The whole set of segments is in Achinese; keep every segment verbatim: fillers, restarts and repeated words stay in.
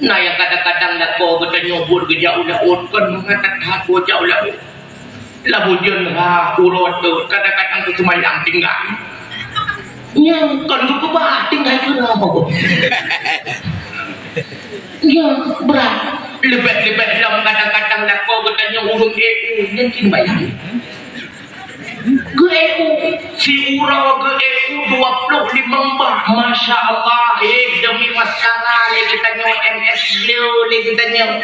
Na nyang kadang-kadang lakoe geutanyoe buet geujak u laôt, kon mangat that-that buet jak u laôt. Lam ujeuen ha uroe teuk, kadang-kadang teuseumayang tinggai. Nyan kon geukeubah tinggai keudroe. Nyan brat. Leubeh-leubeh lom kadang-kadang lakoe geutanyoe ureueng E U, nyan cit bayang. Geu-E U, siuroe geu-E U dua ploh limong bah, masya Allah, eh, demi maskara lé geutanyoe, M S Q lé geutanyoe.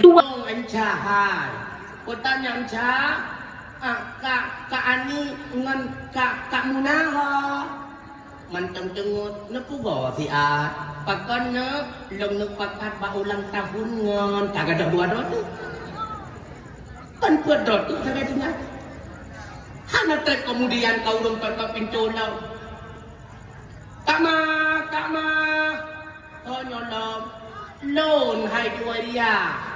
Dua. Encahan. Kota nyang ca, ah, ka, ka Ani ngon ka, ka Muna ho. Mantong teungeut neupugoe siat. Pakon nyoe lôn neupakat bak ulang tahun ngon ka gadôh dua droe teuh. Kan peuet droe teuh sagai tinggai. Hana trép keumudian ka ureueng tok-tok pintoe lom. Kak Ma, Kak Ma. Oh, nyoe lom. Lôn hai Juwairiah.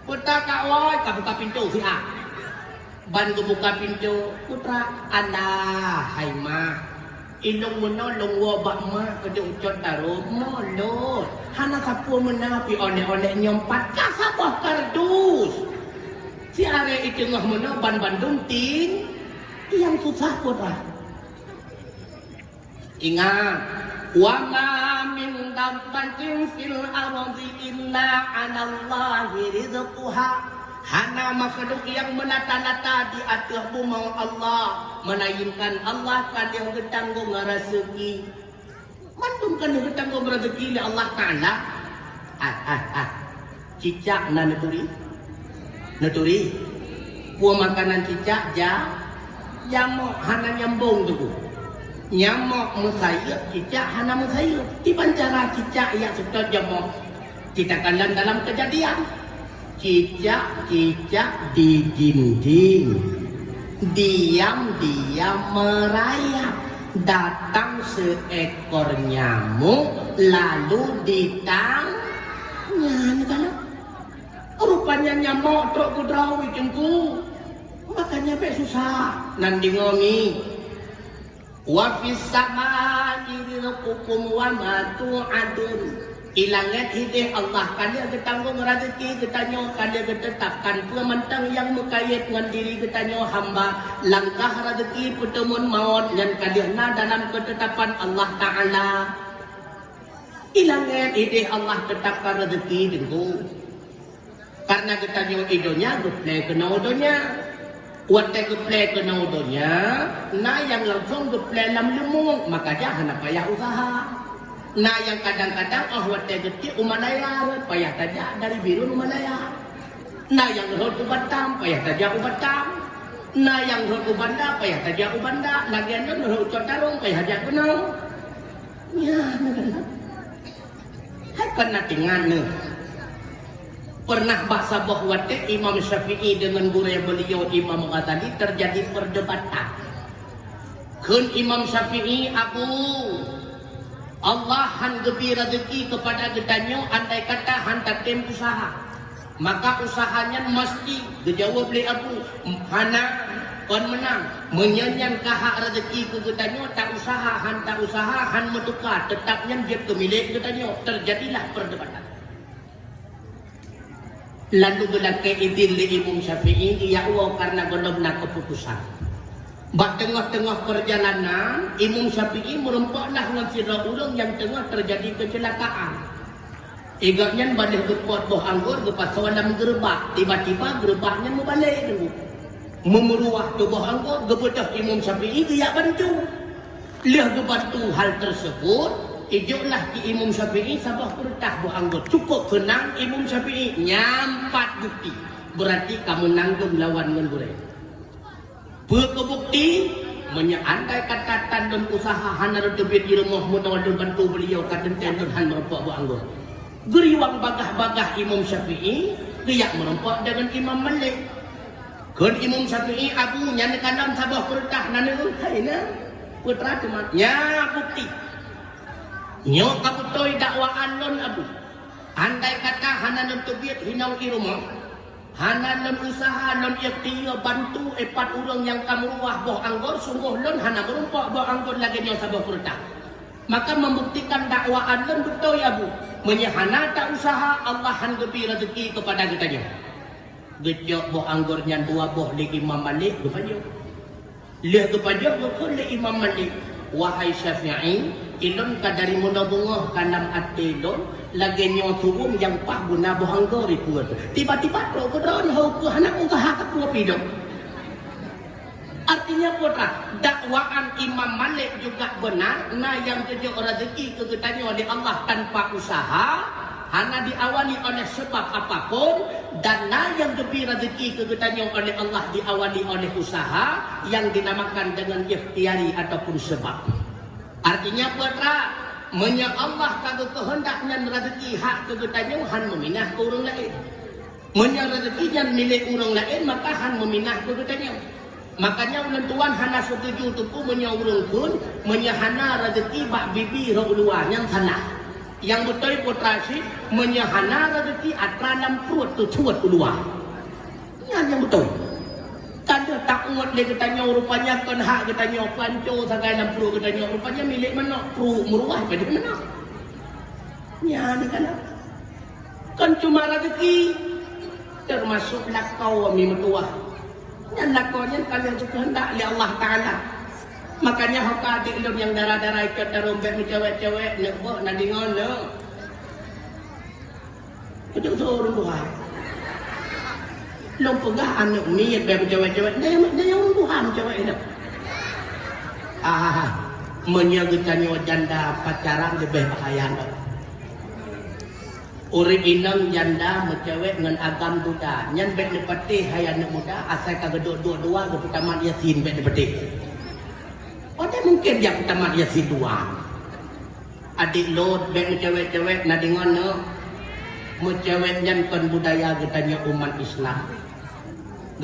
Putra kak woi, ka buka pintoe siat. Ban geubuka pintoe, putra, alah hai ma. Ilôn meunoe lôn woe bak ma keu jiucok tarô, mo lôn. Hana sapeue meunan pih oleh-oleh nyoe pat ka saboh kardus. Siaré i teungoh meunoe ban bandum ting, nyang susah putra. Ingat, "Wa ma min dabbatin fil ardi illa 'alallahi rizquha." Hana makhluk nyang meunata-nata di ateueh bumoe Allah, meulainkan Allah ka lheueh geutanggong raseuki. Mandum ka lheueh geutanggong raseuki lé Allah Taala. Ah, ah, ah. Cicak na neuturi? Neuturi? Peue makanan cicak? Ja-, jamok hana nyambong teungku. Nyamok meusayeuep, cicak hana meusayeuep. Kiban cara cicak jak seutôt jamok? Kita kalon dalam Keujadian. Cicak-cicak di dinding, diam-diam merayap. Datang seekor nyamuk, lalu ditang-, nyan kalon. Rupanya nyamok trok keudroe teungku. Makanya bèk susah nan deungoe mi. "Wa fis samai rizqukum wa ma tu'adun." I langét idéh Allah ka lheueh geutanggong raseuki geutanyoe, ka lheueh geuteutapkan peue mantong nyang meukayét ngon diri geutanyoe hamba. Langkah raseuki peuteumon mawöt nyan ka lheueh na dalam keutetapan Allah Taala. I langét idéh Allah teutapkan raseuki teungku. Karena geutanyoe i donya geuplè keunoe donya. Watèe geuplè keunoe donya, na nyang langsong geuplè lam leumueng, maka jak hana payah useuha. Na nyang kadang-kadang óh watèe geutiek u Malaya, payah tajak dari Bireuen u Malaya. Na nyang rhot u Batam, payah tajak u Batam. Na nyang rhot u Banda, payah tajak u Banda. Lagèe nyan rhot u Cot Tarong, payah jak keunoe. Nyan, hai kon na teuingat neuh. Pernah bak saboh watèe Imam Syafi'i deungon gurèe beliau Imam Ghazali terjadi perdebatan. Kheun Imam Syafi'i, "Abu, Allah han geubri raseuki keupada geutanyoe andai kata han tatem useuha." Maka useuha nyan meusti, geujaweueb lé Abu, "Hana, kon meunan. Meunyoe nyan ka hak raseuki keu geutanyoe, tauseuha han tauseuha, han meutuka, teutap nyan jeuet keu milék geutanyoe." Teujadilah perdebatan. Lalu geulakèe idhin lé Imam Syafi'i, geujak woe kareuna gohlom na keuputusan. Bak teungoh-teungoh peurjalanan, Imam Syafi'i meurumpok lah ngon sidroe ureueng nyang teungoh teujadi keuceulakaan. Gobnyan ban lheueh geupot boh anggô geupasoe lam geureubak, tiba-tiba geureubak nyan meubalek teungku. Meumeuruwah keu boh anggô, geubeudôh Imam Syafi'i geujak bantu. Lheueh geubantu hal teusebut, ijoklah keu Imam Syafi'i saboh keureutah boh anggô. Cukôp seunang Imam Syafi'i, nyan pat bukti. Beurati kamoe nanggung lawan ngon gurèe. Peue keu bukti? Meunyoe andai kata tan lôn useuha hana lôn teubiet di rumoh meunoe lôn bantu beuliau ka teuntèe lôn han meurumpok boh anggô. Geuriwang bagaih-bagaih Imam Syafi'i geujak meurumpok deungon Imam Malik. Kheun Imam Syafi'i, "Abu, nyan neukalon saboh keureutah na neueu hai na." Peue teuma? "Nyan bukti. Nyoe ka beutôi dakwaan lôn, Abu. Andai kata hana lôn teubiet hinoe di rumoh, hana lôn useuha lôn ikhtiar bantu ipat ureueng nyang ka meuruwah boh anggô, sunggoh lôn hana meurumpok boh anggô lagèe nyoe saboh keureutah. Maka membuktikan dakwaan lôn beutôi, Abu." Meunyoe hana ta-useuha, Allah han geubri raseuki keupada geutanyoe. Geucok boh anggor nyan dua boh lé Imam Malik geupajoh. Lheueh geupajoh geukheun lé Imam Malik, "Wahai Syafi'i, ilôn ka dari meunoe beungoh ka lam até lôn, lagée nyoe su'um nyang paih guna boh anggor ipeue." Tiba-tiba trok keudroe nyoe ukeue hana useuha sapeue pih dong. Artinya peue that? Dakwaan Imam Malik juga benar, na nyang geujok raseuki keu geutanyoe lé Allah tanpa useuha, hana diawali oleh sebab apapun, dan na nyang geubri raseuki keu geutanyoe oleh Allah diawali oleh useuha yang dinamakan dengan ikhtiari ataupun sebab. Artinya peue that? Meunyoe Allah ka geukeuheundak nyan raseuki hak keu geutanyoe, han meuminah keu ureuëng laén. Meunyoe raseuki nyan milék ureuëng laén, maka han meuminah keu geutanyoe. Makanya ulôn tuan hana setuju teungku meunyoe ureuëng kheun, meunyoe hana raseuki bak bibi rot u luwa, nyan salah. Nyang beutôi peue that cit, meunyoe hana raseuki atra lam pruet teusuet u luwa. Nyan nyang beutôi. Ka deuh takuet lé geutanyoe rupanya kon hak geutanyoe, panco sagai lam pruet geutanyoe rupanya milék manok, pruet meuruah pajoh manok. Nyan kana. Kon cuma raseuki, teumasok lakoe mi meutuwah. Nyan lakoe nyan ka lheueh geukeuheundak lé Allah Taala. Makanya ho ka até lôn nyang dara-dara ikot tarom bék meucewek-cewek, neuk bok na deungoe neuk. Keudeuk soe ureuëng tuha. Lôn peugah aneuëk miet bék meucewek-cewek, dayang, dayang ureuëng tuha meucewek inong. Ah, meunyoe geutanyoe janda pacaran leubeh bahaya lom. Ureuëng inong janda meucewek ngon agam duda, nyan bék neupatéh hai aneuëk muda, asai ka geuduek-duek dua geupeutamat Yasin bék neupatéh. Watée mungken jak peutamat Yasin dua. Adik lôn bék meucewek-cewek na deungoe neuk. Meucewek nyan kon budaya geutanyoe umat Islam.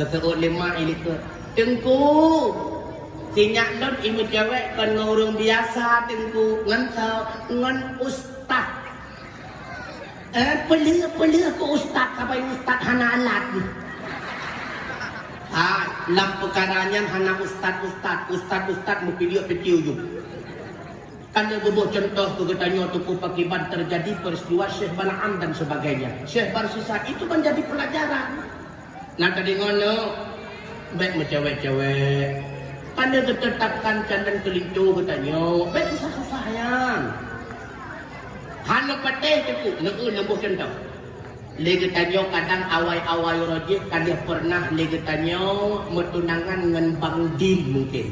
Geuseuôt lé mak i likot, "Teungku, sinyak lôn i meucewek kon ngon ureuëng biasa, Teungku, ngon soe, ngon ustaz." Eh, peuleueh-peuleueh keu ustaz, sabai ustaz hana alat. Ah, lam peukara nyan hana ustaz-ustaz, ustaz-ustaz meupidiek pitiu ju. Ka lheueh geuboh cuntoh keu geutanyoe teungku pakiban teujadi peristiwa Syekh Balaam dan sebagainya. Syekh Barsisa itu menjadi pelajaran. Na tadeungoe neuk, bék meucewek-cewek. Ka lheueh geuteutapkan calon keulinto geutanyoe, bék susah-susah nyan. Hana patéh teungku, neuk leumbôh cuntoh. Lé geutanyoe kadang awai-awai uroe jih ka lheueh peureunah lé geutanyoe meutunangan ngon Bang Din mungken.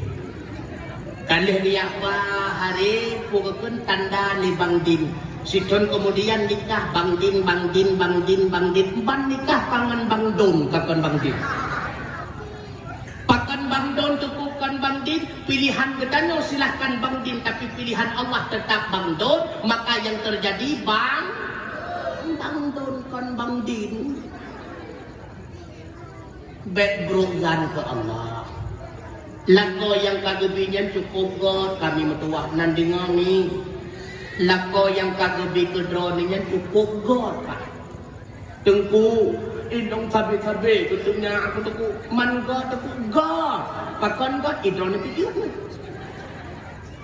Ka lheueh geujak ba hari peue geukheun tanda lé Bang Din. Sithon keumudian nikah Bang Din, Bang Din, Bang Din, Bang Din. Ban nikah ka ngon Bang Don, ka kon Bang Din. Pakon Bang Don teungku kon Bang Din, pilihan geutanyoe silahkan Bang Din, tapi pilihan Allah tetap Bang Don, maka yang terjadi Bang, Bang Don kon Bang Din. Bék brok zan keu Allah. Lakoe nyang ka geubi nyan cukôp göt, kami meutuwah nan deungoe mi. Lakoe nyang ka geubi keu droeneuh nyan cukôp göt, Pak. Teungku, inong sabe-sabe keu teungoh aku teungku, man göt teungku göt. Pakon göt, idroeneuh pih göt.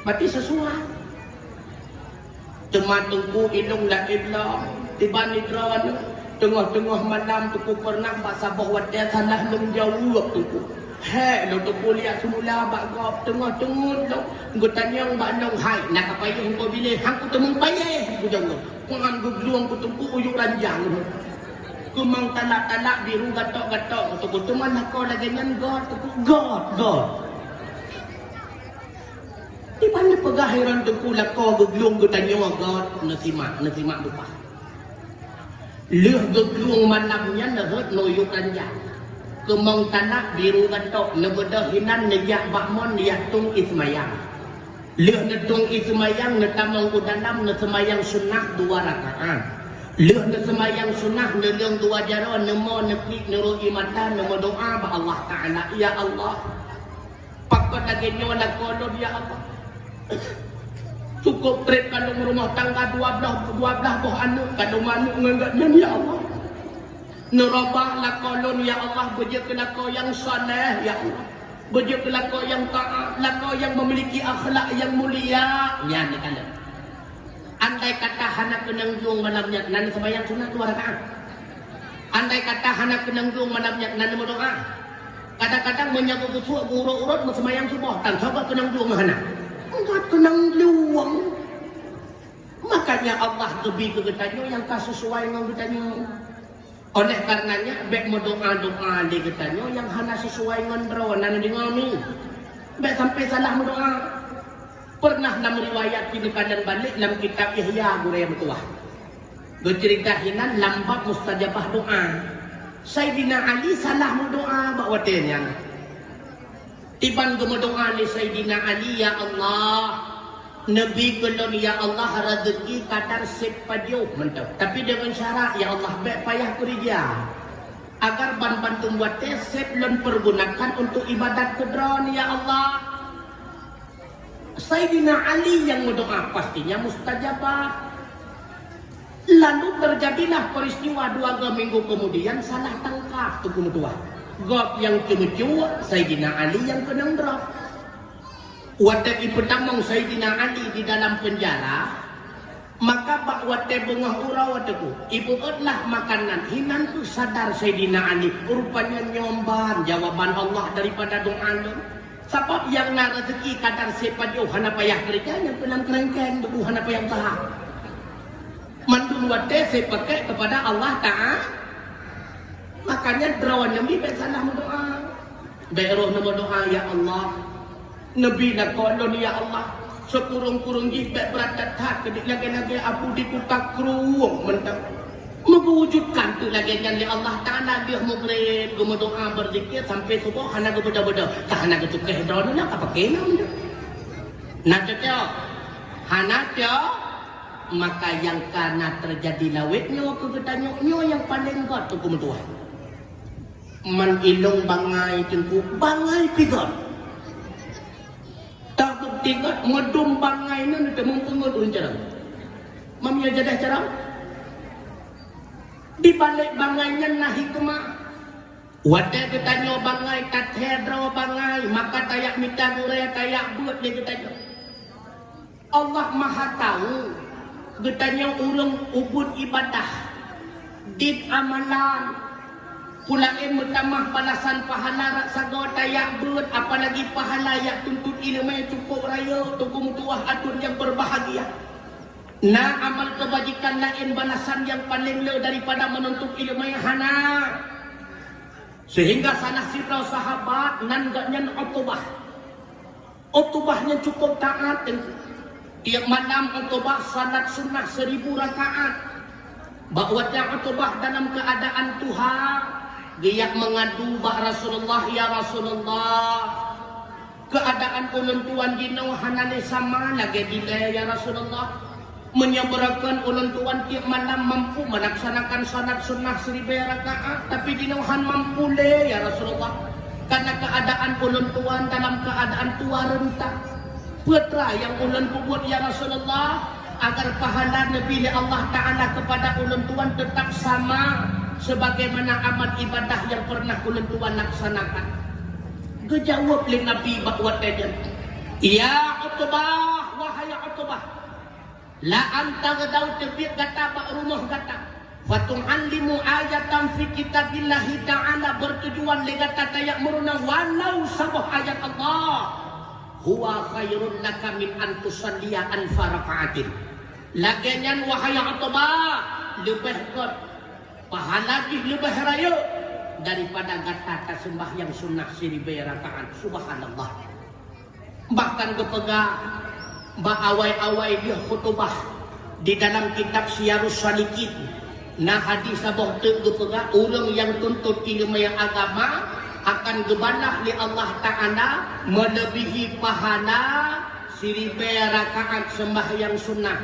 Berarti sesuai. Teuma teungku inong laén lom, tiban idroeneuh, teungoh-teungoh malam teungku peureunah bak saboh watée salah lôn jaweueb teungku. Hék lôn teupeuliak seumula bak gob, teungoh teungeut lôn geutanyong bak lôn, "Hai, na ka payéh engkau biléh?" "Han kuteumé payéh," kujaweueb. Keunan geublueng keu teungku uyuek ranjang. Keumong talak-talak biru gatok-gatok, teungku teuma lakoe lagée nyan göt, teungku göt, göt. Diban neupeugah hiran teungku lakoe geublueng geutanyoe göt, neusimak, neusimak bukah. Lheueh geublueng malam nyan leuheut nuyuek ranjang. Keumong talak biru gatok, neubeudôh hinan neujak bak mon jak tueng ie seumayang. Lheueh neutueng ie seumayang neutamong u dalam neuseumayang sunnah dua rakaat. Lheueh neuseumayang sunnah neuleueng dua jaroe neumo neupiek neurôk ie mata neumeudoá bak Allah Taala, "Ya Allah, pakon lagée nyoe lakoe lôn, ya Allah. Cukôp treb ka lôn meurumoh tangga dua blaih, dua blaih boh aneuëk, ka lôn aneuëk ngon gobnyan, ya Allah. Neurobah lakoe lôn, ya Allah, beujeuet keu lakoe nyang saleh, ya Allah. Beujeuet keu lakoe nyang taat, lakoe nyang memiliki akhlak nyang mulia." Nyan neukalon. An Andai kata hana keunong jueng malam nyan, na neuseumayang sunat dua rakaat. Andai kata hana keunong jueng malam nyan, na neumeudoa. Kadang-kadang meunyoe geupeusok geu-urot-urot meuseumayang suboh, tan soe keunong jueng hana. Enggak keunong jueng. Makanya Allah geubi keu geutanyoe nyang ka sesuai ngon geutanyoe. Oleh karenanya, bék meudoa-doa lé geutanyoe nyang hana sesuai ngon droe, na neudeungoe mi. Bék sampai salah meudoa. Pernah lam riwayat di Kalon Balek lam kitab Ihya gurée meutuwah. Geuceurita hinan lam bab mustajabah doa. Saidina Ali salah meudoa bak watée nyan. Iban geumeudoa lé Saidina Ali, "Ya Allah, neubi keu lôn, ya Allah, rezeki kadar sép pajoh mantong. Tapi deungon syarat, ya Allah, bék payah keureuja. Agar ban bandum watée sép lôn peugunakan untuk ibadat keu Droe, ya Allah." Saidina Ali nyang meudoa, pastinya mustajabah. Lalu terjadilah peristiwa dua minggu kemudian, salah tangkap Teungku Meutuah. Gob nyang ceumeucue, Saidina Ali nyang keunong droe. Watée ipeutamong Saidina Ali di dalam penjara, maka bak watée beungoh uroe Teungku, ibeuet lah makanan, hinan kheueh sadar Saidina Ali, rupanya nyoe ban jawaban Allah daripada doa lôn. Sabab nyang na rezeki kadar sép pajoh hana payah keureuja, nyang keunan keurengkeng Teungku hana payah usaha. Mandum watée sép pakai kepada Allah Taala. Makanya droeneuh mi bék salah meudoa. Bék roh neumeudoa, "Ya Allah, neubi lakoe lôn, ya Allah. Sikureueng-kureueng jih bék brat that-that keudiek lagée-lagée abu di kuta krueng mantong." Meugeuwujudkan teuk lagée nyan lé Allah Taala, lheueh mugreb geumeudoa, beuzikir sampai suboh hana geubeudôh-beudôh. Ka hana geucukéh droeneuh, na ka paké na mantong. Na cocok? Hana cocok? Maka nyang ka na teujadi lawét nyoe keu geutanyoe, nyoe nyang paleng gét Teungku Meutuah. Man ilong bangai Teungku, bangai pih gét. Tabukti gét, meudum bangai nyan teumeung peungeut ureueng carông. Meunyoe jadah carông, di balek bangai nyan na hikmah. Watée geutanyoe bangai, tathée droe bangai, maka tajak mita gurée, tajak beuet lé geutanyoe. Allah Maha Tahu, geutanyoe ureuëng ubit ibadah, dit amalan, peue laén meutamah balasan pahala rot sagoe tajak beuet, apalagi pahala jak tuntot iéleumé cukôp rayeuk, Teungku meutuwah ateueh nyang beubahgia. Na amal keubajikan laén balasan nyang paleng le daripada meununtut iéleumé? Hana. Seuhingga salah sidroe sahabat nan geuhnyan Utbah. Utbah nyan cukôp taát, tieb malam Utbah salat sunnah seribu rakaat. Bak watée Utbah dalam keuadaan tuha, geujak meungadu bak Rasulullah, "Ya Rasulullah, keuadaan ulôn tuan jinoe hana lé sama lagée dilée, ya Rasulullah. Meunyoe beurakon ulôn tuan tieb malam mampu meulaksanakan salat sunnah siribée rakaat, tapi jinoe hán mampu lé, ya Rasulullah, kareuna keuadaan ulôn tuan dalam keuadaan tuha reuntak. Peue teuma nyang ulôn peubuet, ya Rasulullah, agar pahala neubri lé Allah Taala keupada ulôn tuan teutab sama seubagaimana amal ibadah nyang peureunah ulôn tuan laksanakan?" Geujaweueb lé Nabi bak watée nyan, "Ya Utbah, wahai Utbah, la an taghdau, teubiet gata bak rumoh gata, fatu'allimu ayatan fi kitabillahi ta'ala, beutujuan lé gata tajak meurunoe walau saboh ayat Allah, huwa khairul laka min an tusalliya alfa raka'atin." Lagée nyan, wahai Utbah, leubeh gét, pahala jih leubeh rayeuk daripada gata taseumbahyang sunnah siribée rakaat. Subhanallah. Bahkan geupeugah bak awai-awai lheueh khutubah di dalam kitab Siyarus Salikin, na hadis saboh teuk geupeugah, ureuëng nyang tuntot iéleumé agama akan geubalah lé Allah Taala meuleubihi pahala siribée rakaat seumbahyang sunnah,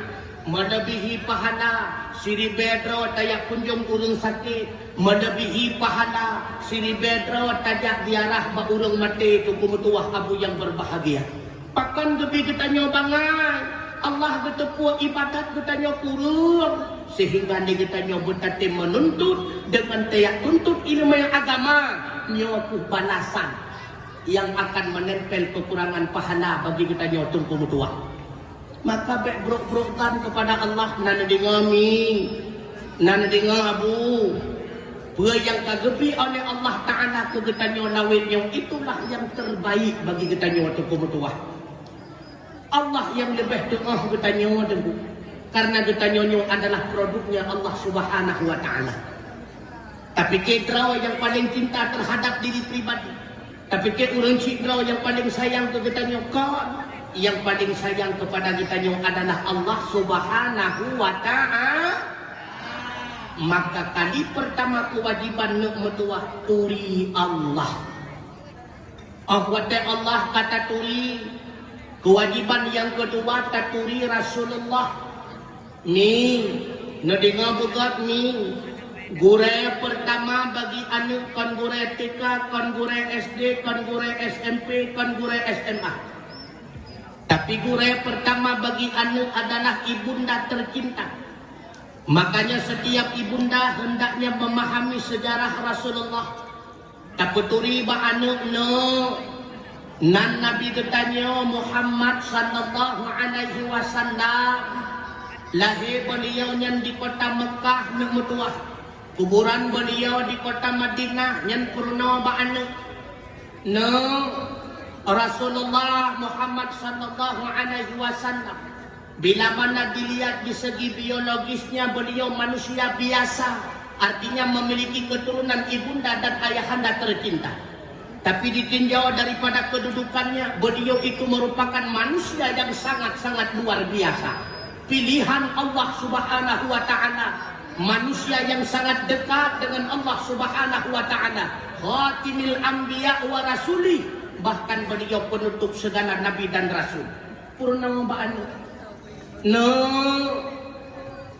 meuleubihi pahala siribée droe tajak kunjong ureuëng sakét, meuleubihi pahala siribée droe tajak ziarah bak ureuëng maté, Teungku meutuwah abu nyang beubahgia. Pakon geubi geutanyoe bangai? Allah geuteupeue ibadat geutanyoe kureueng, seuhingga lé geutanyoe beutatem meununtut deungon tajak tuntot iéleumé agama. Nyoe kheueh balasan nyang akan meunempel keukurangan pahala bagi geutanyoe, Teungku meutuwah. Maka bék brok-brok tan keupada Allah, na neudeungoe mi, na neudeungoe abu. Peue nyang ka geubri oleh Allah Ta'ala keu geutanyoe lawét nyoe, itulah nyang terbaik bagi geutanyoe teungku meutuwah. Allah nyang leubeh teuoh geutanyoe teungku, karena geutanyoe nyoe adalah produknya Allah Subhanahu wa Ta'ala. Tapi keu droe nyang paling cinta terhadap diri pribadi. Tapi keu ureuëng sidroe nyang paling sayang keu geutanyoe, kon nyang paling sayang kepada geutanyoe adalah Allah Subhanahu wa Ta'ala. Maka kali pertama kewajiban neuk meutuwah, turi Allah. Oh watée Allah ka taturi, kewajiban nyang keudua taturi Rasulullah. Ni, neudeungoe beugét ni, gurée pertama bagi aneuëk kon gurée T K, kon gurée S D, kon gurée S M P, kon gurée S M A. Tapi gurée pertama bagi aneuëk adalah ibunda tercinta. Makanya setiap ibunda hendaknya memahami sejarah Rasulullah. Tapeuturi bak aneuëk nyoe, nan Nabi geutanyoe Muhammad sallallahu alaihi wasallam, lahé beuliau nyan di kota Meukah neuk meutuwah. Kuburan beuliau di kota Madinah nyan peurunoe bak aneuëk. Nyoe Rasulullah Muhammad sallallahu alaihi wasallam. Bila mana dilihat di segi biologisnya beliau manusia biasa, artinya memiliki keturunan ibunda dan ayahanda tercinta. Tapi ditinjau daripada kedudukannya, beliau itu merupakan manusia yang sangat-sangat luar biasa. Pilihan Allah Subhanahu wa Ta'ala, manusia yang sangat dekat dengan Allah Subhanahu wa Ta'ala, khatimil anbiya wa rasuli, bahkan beliau penutup segala nabi dan rasul. Purna bak aneuëk. Nyoe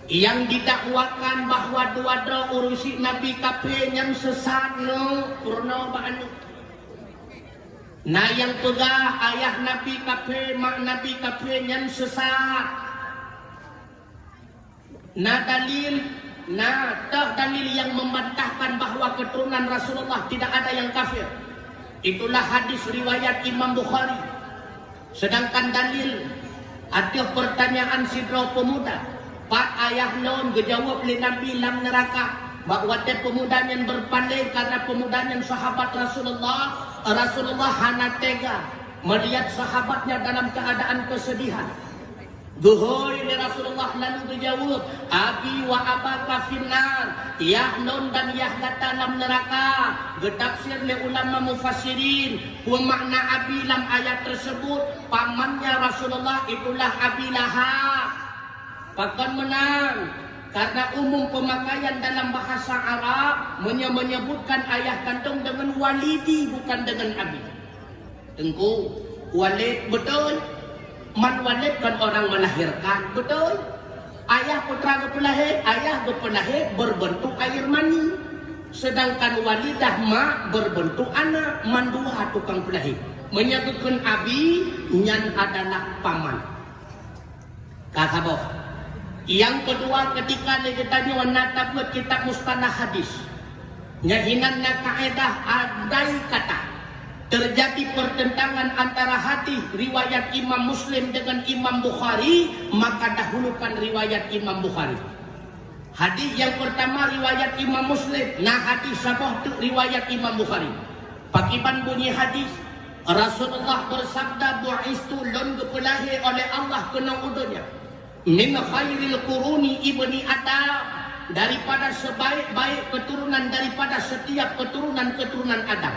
nyang didakwakan bahwa dua droe ureuëng syiek Nabi kafé nyan sesat, nyoe purna bak aneuëk. Na nyang peugah ayah Nabi kafé, mak Nabi kafé nyan sesat. Na dalil, na toh dalil yang membantahkan bahwa keturunan Rasulullah tidak ada yang kafir. Itulah hadis riwayat Imam Bukhari. Sedangkan dalil, ateueh pertanyaan sidroe pemuda, "Pat ayah lôn?" geujaweueb lé Nabi, "Lam neuraka." Bak watée pemuda nyan beurpaléng karena pemuda nyan sahabat Rasulullah, Rasulullah hana tega melihat sahabatnya dalam keadaan kesedihan. Geuhôi lé Rasulullah lalu geujaweueb, "Abi wa abaka finnar," yah lôn dan yah gata lam neuraka. Geutafsir lé ulama mufassirin, peue makna abi lam ayat tersebut, pamannya Rasulullah itulah Abi Lahab. Pakon meunan? Karena umum pemakaian dalam bahasa Arab menye-, menyebutkan ayah kandung dengan walidi, bukan dengan abi. Teungku, walid beutôi? Man walid kan orang melahirkan, beutôi? Ayah putra geupeulahé, ayah geupeulahé berbentuk air mani. Sedangkan walidah mak berbentuk anak, mandua tukang peulahé. Meunyoe geukheun abi, nyan adalah paman. Ka saboh. Nyang keudua, ketika lé geutanyoe na tabeuet kitab mustalah hadis, nyan hinan na kaedah andai kata terjadi pertentangan antara hadis riwayat Imam Muslim dengan Imam Bukhari, maka dahulukan riwayat Imam Bukhari. Hadis nyang pertama riwayat Imam Muslim, na hadis saboh teuk riwayat Imam Bukhari. Pakiban bunyi hadis, Rasulullah bersabda, "Bu'istu, lôn geupeulahé oleh Allah keunoe u donya, min khairil quruni ibni Adam, daripada sebaik-baik keturunan daripada setiap keturunan-keturunan Adam.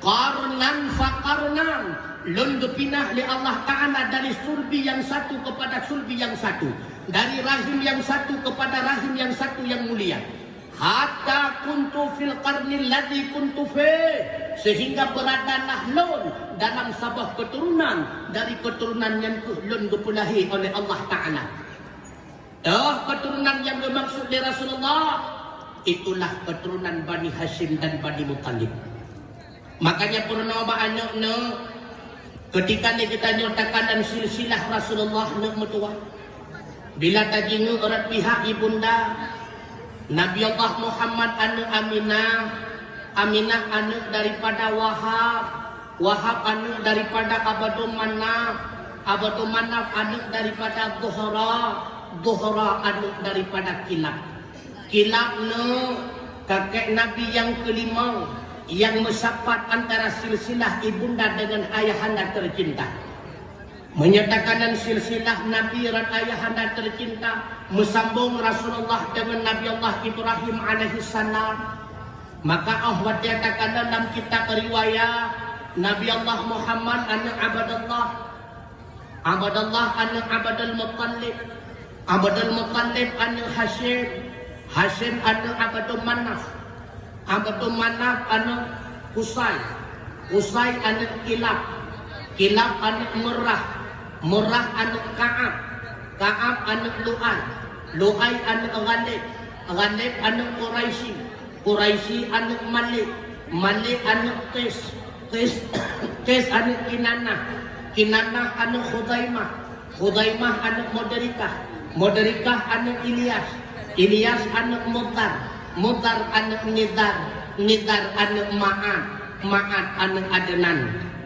Qarnan fa qarnan, lôn geupinah lé Allah Ta'ala dari sulbi yang satu kepada sulbi yang satu, dari rahim yang satu kepada rahim yang satu yang mulia. Hatta kuntu fil qarnil ladzi kuntu fih, sehingga beradalah lôn dalam saboh keturunan dari keturunan nyang keuh lôn geupeulahé oleh Allah Ta'ala." Toh keturunan nyang geumaksud lé Rasulullah, itulah keturunan Bani Hasyim dan Bani Muthalib. Makanya peurunoe bak aneuëk nyoe, ketika lé geutanyoe takalon silsilah Rasulullah neuk meutuwah. Bila tajingeuk rot pihak ibunda, Nabi Allah Muhammad aneuëk Aminah, Aminah aneuëk daripada Wahab, Wahab aneuëk daripada Abdul Manaf, Abdul Manaf aneuk daripada Zuhra, Zuhra aneuk daripada Kilab. Kilab nyoe kakek Nabi nyang keulimong nyang meusapat antara silsilah ibunda deungon ayahanda teucinta. Meunyoe takalon silsilah Nabi rot ayahanda teucinta, meusambong Rasulullah deungon Nabi Allah Ibrahim alaihissalam, maka óh watée takalon lam kitab riwayat, Nabi Allah Muhammad aneuk Abdullah, Abdullah aneuk Abdul Muttalib, Abdul Muttalib aneuk Hasyim, Hasyim aneuk Abdul Manaf, Abdul Manaf aneuk Qusay, Qusay aneuk Kilab, Kilab aneuk Murrah, Murrah aneuk Ka'ab, Ka'ab aneuk Lu'ay, Lu'ay aneuk Ghalib, Ghalib aneuk Quraisy, Quraisy aneuk Malik, Malik aneuk Qais, Qais, Qais aneuk Kinanah, Kinanah aneuk Khuzaimah, Khuzaimah aneuk Mudrikah, Mudrikah aneuk Ilyas, Ilyas aneuk Mudhar, Mudhar aneuk Nizar, Nizar aneuk Ma'ad, Ma'ad aneuk Adnan,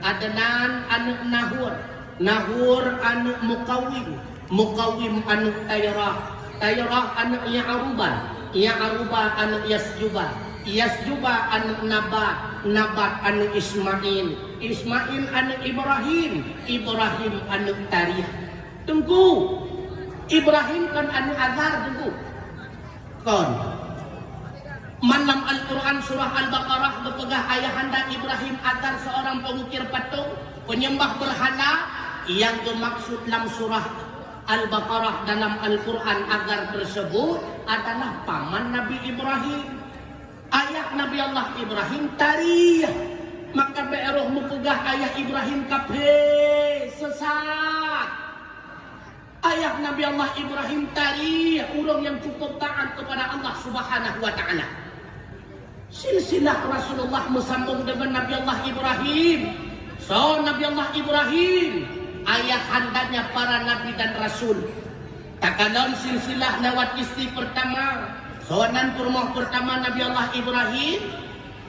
Adnan aneuk Nahur, Nahur aneuk Mukawim, Mukawim aneuk Tairah, Tairah aneuk Ya'rubah, Ya'rubah aneuk Yasjubah, Yasjubah aneuk Nabat, Nabat aneuk Ismail, Ismail aneuk Ibrahim, Ibrahim aneuk Tarikh. Teungku, Ibrahim kon aneuk Azar, Teungku? Kon. Man lam Al-Quran surah Al-Baqarah geupeugah ayahanda Ibrahim Azar seorang pengukir patung, penyembah berhala, nyang geumaksud lam surah Al-Baqarah dalam Al-Quran Azar tersebut adalah paman Nabi Ibrahim. Ayah Nabi Allah Ibrahim Tarikh. Maka bék roh meupeugah ayah Ibrahim kafé, sesat. Ayah Nabi Allah Ibrahim Tarikh, ureuëng nyang cukup taat kepada Allah Subhanahu wa Ta'ala. Silsilah Rasulullah meusambong deungon Nabi Allah Ibrahim. Soe Nabi Allah Ibrahim? Ayahandanya para nabi dan rasul. Takalon silsilah lewat istri pertama. Soe nan peurumoh pertama Nabi Allah Ibrahim?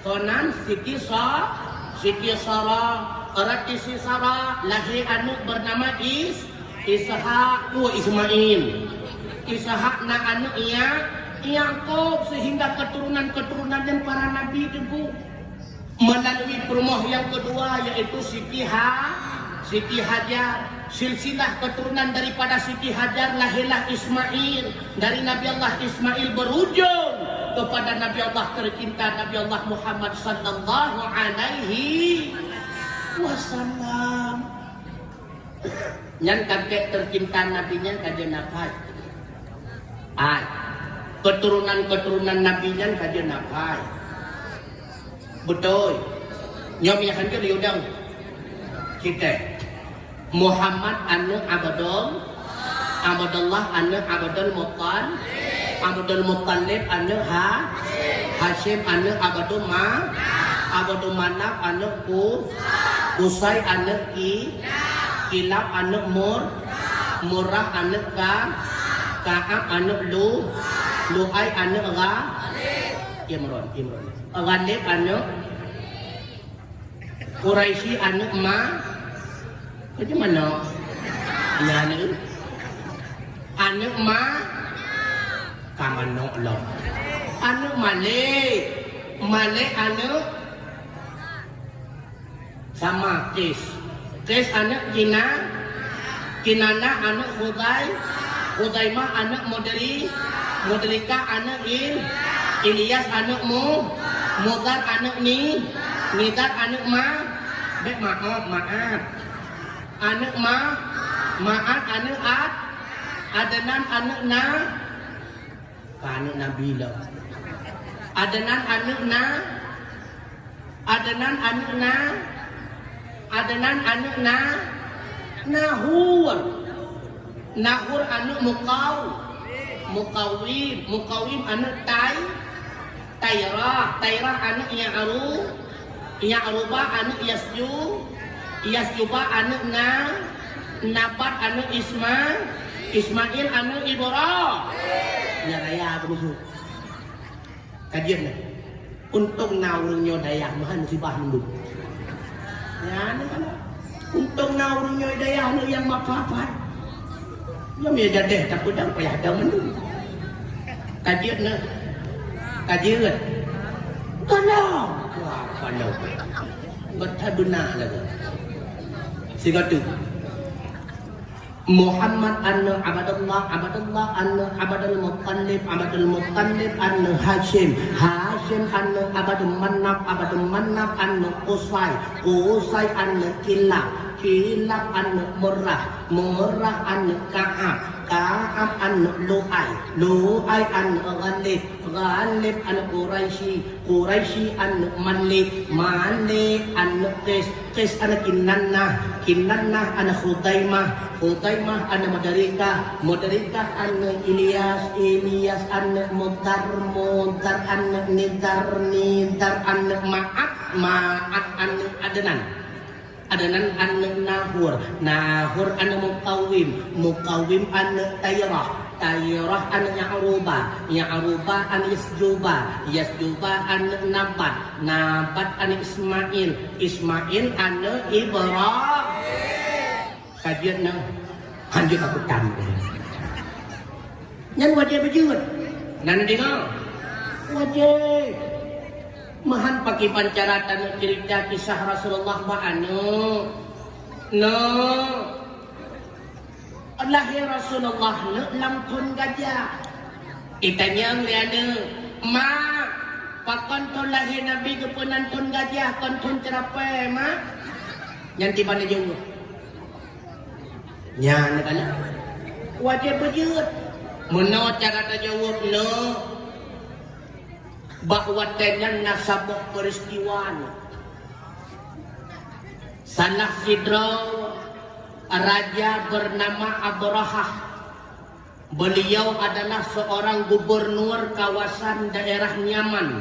Soe nan? Siti Sa-, Siti Sarah. Rot Siti Sarah lahé aneuk bernama Is-, Ishak, oh, Ismail. Ishak na aneuk Ya-, Yakub, sehingga keturunan-keturunan nyan para nabi, Teungku. Melalui peurumoh nyang keudua, yaitu Siti Ha-, Siti Hajar. Silsilah keturunan daripada Siti Hajar lahirlah Ismail. Dari Nabi Allah Ismail berujung kepada Nabi Allah tercinta, Nabi Allah Muhammad sallallahu alaihi wasallam. Nyan kakek tercinta Nabi nyan ka jeuet na phai. Ai. Keturunan-keturunan Nabi nyan ka jeuet na phai. Beutôi. Nyoe meuhan jeuet liudang. Citée. Muhammad aneuk Abdul, Abdullah aneuk Abdul Muttalib, Abdul Muttalib aneuk Ha-, Hasyim aneuk Abdul Ma-, Abdul Manaf aneuk Ku-, Qusay aneuk Ki-, Kilab aneuk Mur-, Murrah aneuk Ka-, Ka'ab aneuk Lu-, Lu'ay aneuk Gha-, Imran, Imran. Ghalib aneuk Quraisy aneuk Ma-, keu di manoe? Nyan aneuk. Aneuk Ma-, ka manoe lom. Aneuk Malik. Malik aneuk sama Qais. Qais aneuk Kina-, Kinanah aneuk Khuzai-, Khuzaimah aneuk Mudri-, Mudrikah aneuk Il-, Ilyas aneuk Mu-, Mudhar aneuk Ni-, Nizar aneuk Ma-, bék Ma'at, Ma'at. Aneuk Ma-, Ma'at aneuk Ad-, Adnan aneuk Na-, Ka aneuk Nabi lom. Adnan aneuk Na-, Adnan aneuk Na-, Adnan aneuk Na-, Nahur. Nahur aneuk Muqaw-, Muqawim. Muqawim aneuk Tai-, Tairah. Tairah aneuk Ya'ru-, Ya'rubah aneuk Yasju-, Yasjubah aneuk Na-, Nabat aneuk Isma-, Ismail aneuk Ibra-, nyan raya keuneuk. Kajian nyan. Untông na ureuëng nyoe dayah meuhan musibah mandum. Nyan kan. Untông na ureueng nyoe dayah nyoe nyang mapat-pat. Nyoe meunyo jadeh tapeudong payah dong mandum. Ka jeuet nyoe. Ka jeuet. Gohlom. Wah, gohlom. Göt that beuna lagèe. Sigoe teuk. Muhammad aneuëk Abdullah, Abdullah aneuëk Abdul Muttalib, Abdul Muttalib aneuëk Hasyim, Hasyim aneuëk Abdul Manaf, Abdul Manaf aneuëk Qusay, Qusay aneuëk Kilab, Kilab aneuëk Murrah, Murrah aneuëk Ka'ab, Ka'ab aneuëk Lu'ay, Lu'ay aneuëk Ghalib, Ghalib aneuëk Quraisy, Quraisy aneuëk Malik, Malik aneuëk Qais, Qais aneuëk Kinannah, Kinannah aneuëk Khuzaimah, Khuzaimah aneuëk Mudrikah, Mudrikah aneuëk Ilyas, Ilyas aneuëk Mudar, Mudar aneuëk Nizar, Nizar aneuëk Ma'ad, Ma'ad aneuëk Adnan. Adnan aneuëk Nahur, Nahur aneuëk Mukawim, Mukawim aneuëk Tairah, Tairah aneuëk Ya'ruba, Ya'ruba aneuëk Yasjuba, Yasjuba aneuëk Nabat, Nabat aneuëk Ismail, Ismail aneuëk Ibrahim. Ka jeuet nyoe, hanjeuet aku tam. Nyan wajéb beujeuet. Nan deungoe? Wajéb. Meuhan pakriban cara taneuk ceurita kisah Rasulullah bak aneuëk. Neuk. Lahé Rasulullah neuk lam thon gajah. Itanyong lé aneuëk, "Ma, pakon thon lahé Nabi geupeunan thon gajah, kon thon ceurapée, Ma?" Nyan tiban jaweueb. Nyan kana wajéb beujeuet. Meunoe cara tajaweueb, neuk. Bak watée nyan na saboh peuristiwa nyoe. Salah sidroe raja beunama Abrahah. Beliau adalah seorang gubernur kawasan daerah Yaman.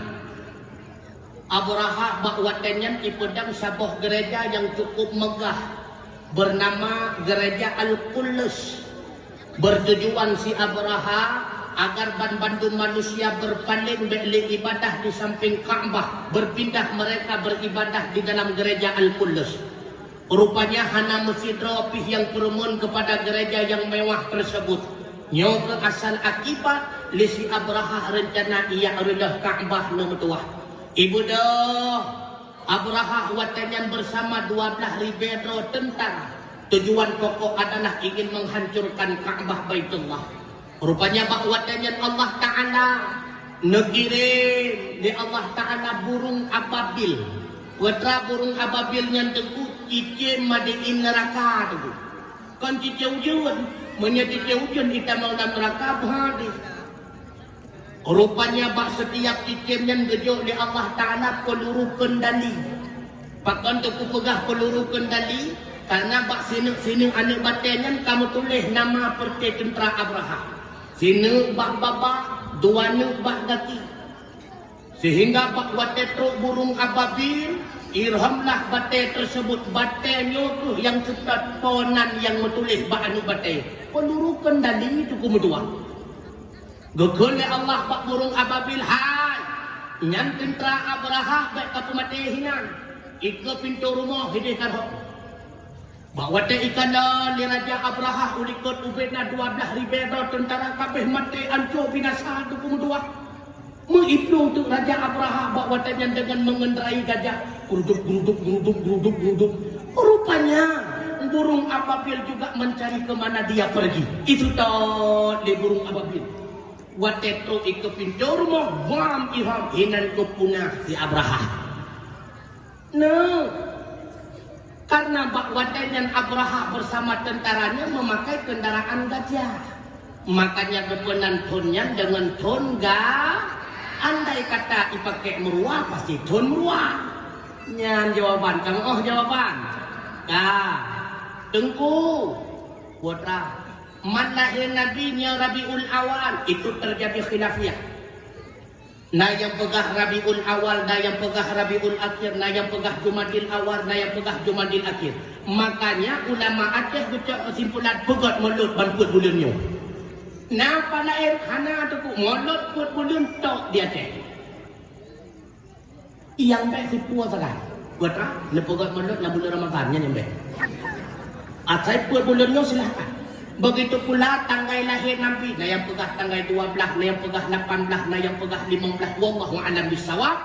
Abrahah bak watée nyan ipeudong saboh gereja nyang cukup meugah, beunama Gereja Al-Quddus. Bertujuan si Abrahah agar banmandum manusia beurpaléng bék lé ibadah di sampéng Ka'bah, berpindah mereka beribadah di dalam Gereja Al-Quddus. Rupanya hana meusidroe pih nyang peurumeuen keupada gereja nyang mewah tersebut. Nyoe keuh asal akibat lé si Abrahah reuncana ijak reuloh Ka'bah neumeutuwah. Ibeudôh Abrahah watée nyan bersama dua blaih ribée droe teuntara. Tujuan pokok adalah ingin menghancurkan Ka'bah Baitullah. Rupanya bak watée nyan Allah Ta'ala neukirém lé Allah Ta'ala burung ababil. Peue teuma burung ababil nyan teungku, cicém madein neuraka teungku. Kon cicém ujeuen, meunyoe cicém ujeuen itamong lam neuraka, bah deh. Rupanya bak sitiap cicém nyan geujok lé Allah Ta'ala peuluru keundali. Pakon teungku peugah peuluru keundali? Karena bak sineuk-sineuk aneuëk batée nyan ka meutuléh nama peureuté teuntara Abrahah. Sineuk bak babah, dua neuk bak gaki. Sehingga bak watée trok burung ababil, irhamlah batée tersebut, batée nyoe keuh nyang seutôt po nan nyang meutuléh bak aneuëk batée. Peuluru keundali teungku meutuwah. Geukheun lé Allah bak burung ababil, "Hai, nyan teuntara Abrahah bék kapeumaté hinan. Ikeue pintoe rumoh hideh karhok." Bak watée ikalon lé Raja Abrahah u likot ubé na dua blaih ribée droe teuntara kabéh maté ancô binasa teungku meutuwah. Meuiplong teuk Raja Abrahah bak watée nyan deungon meungendarai gajah. Guruduk, guruduk, guruduk, guruduk, guruduk. Rupanya burung ababil juga mencari ke mana dia pergi. Iseutôt lé burung ababil. Watée trok ikeue pintoe rumoh, bam iham hinan keuh punah si Abrahah. Nah, karena bak watée nyan Abrahah bersama tentaranya memakai kendaraan gajah. Makanya geupeunan thon nyan deungon thon ga-, andai kata ipaké meuruwa, pasti thon meuruwa. Nyan jawaban, ka meu'oh jawaban? Ka. Teungku, putra, man lahé Nabi nyoe Rabiul Awal, itu terjadi khilafiyah. Na nyang peugah Rabiul Awal, na nyang peugah Rabiul Akhir, na nyang peugah Jumadil Awal, na nyang peugah Jumadil Akhir. Makanya ulama Aceh geucok keusimpulan peugét Maulud ban peuet buleuen nyoe. Na pat laén hana teupeu Maulud peuet buleuen tok di Aceh. Nyang bék sipue sagai. Buet ah, neupeugah mulod lam buleuen Ramadhan nyan nyang bèk. Asai peuet buleuen nyoe silahkan. Begitu pula tanggai lahé Nabi, na nyang peugah tanggai dua blah, na nyang peugah lapan blah, na nyang peugah limong blah. Wallahu a'lam bissawab.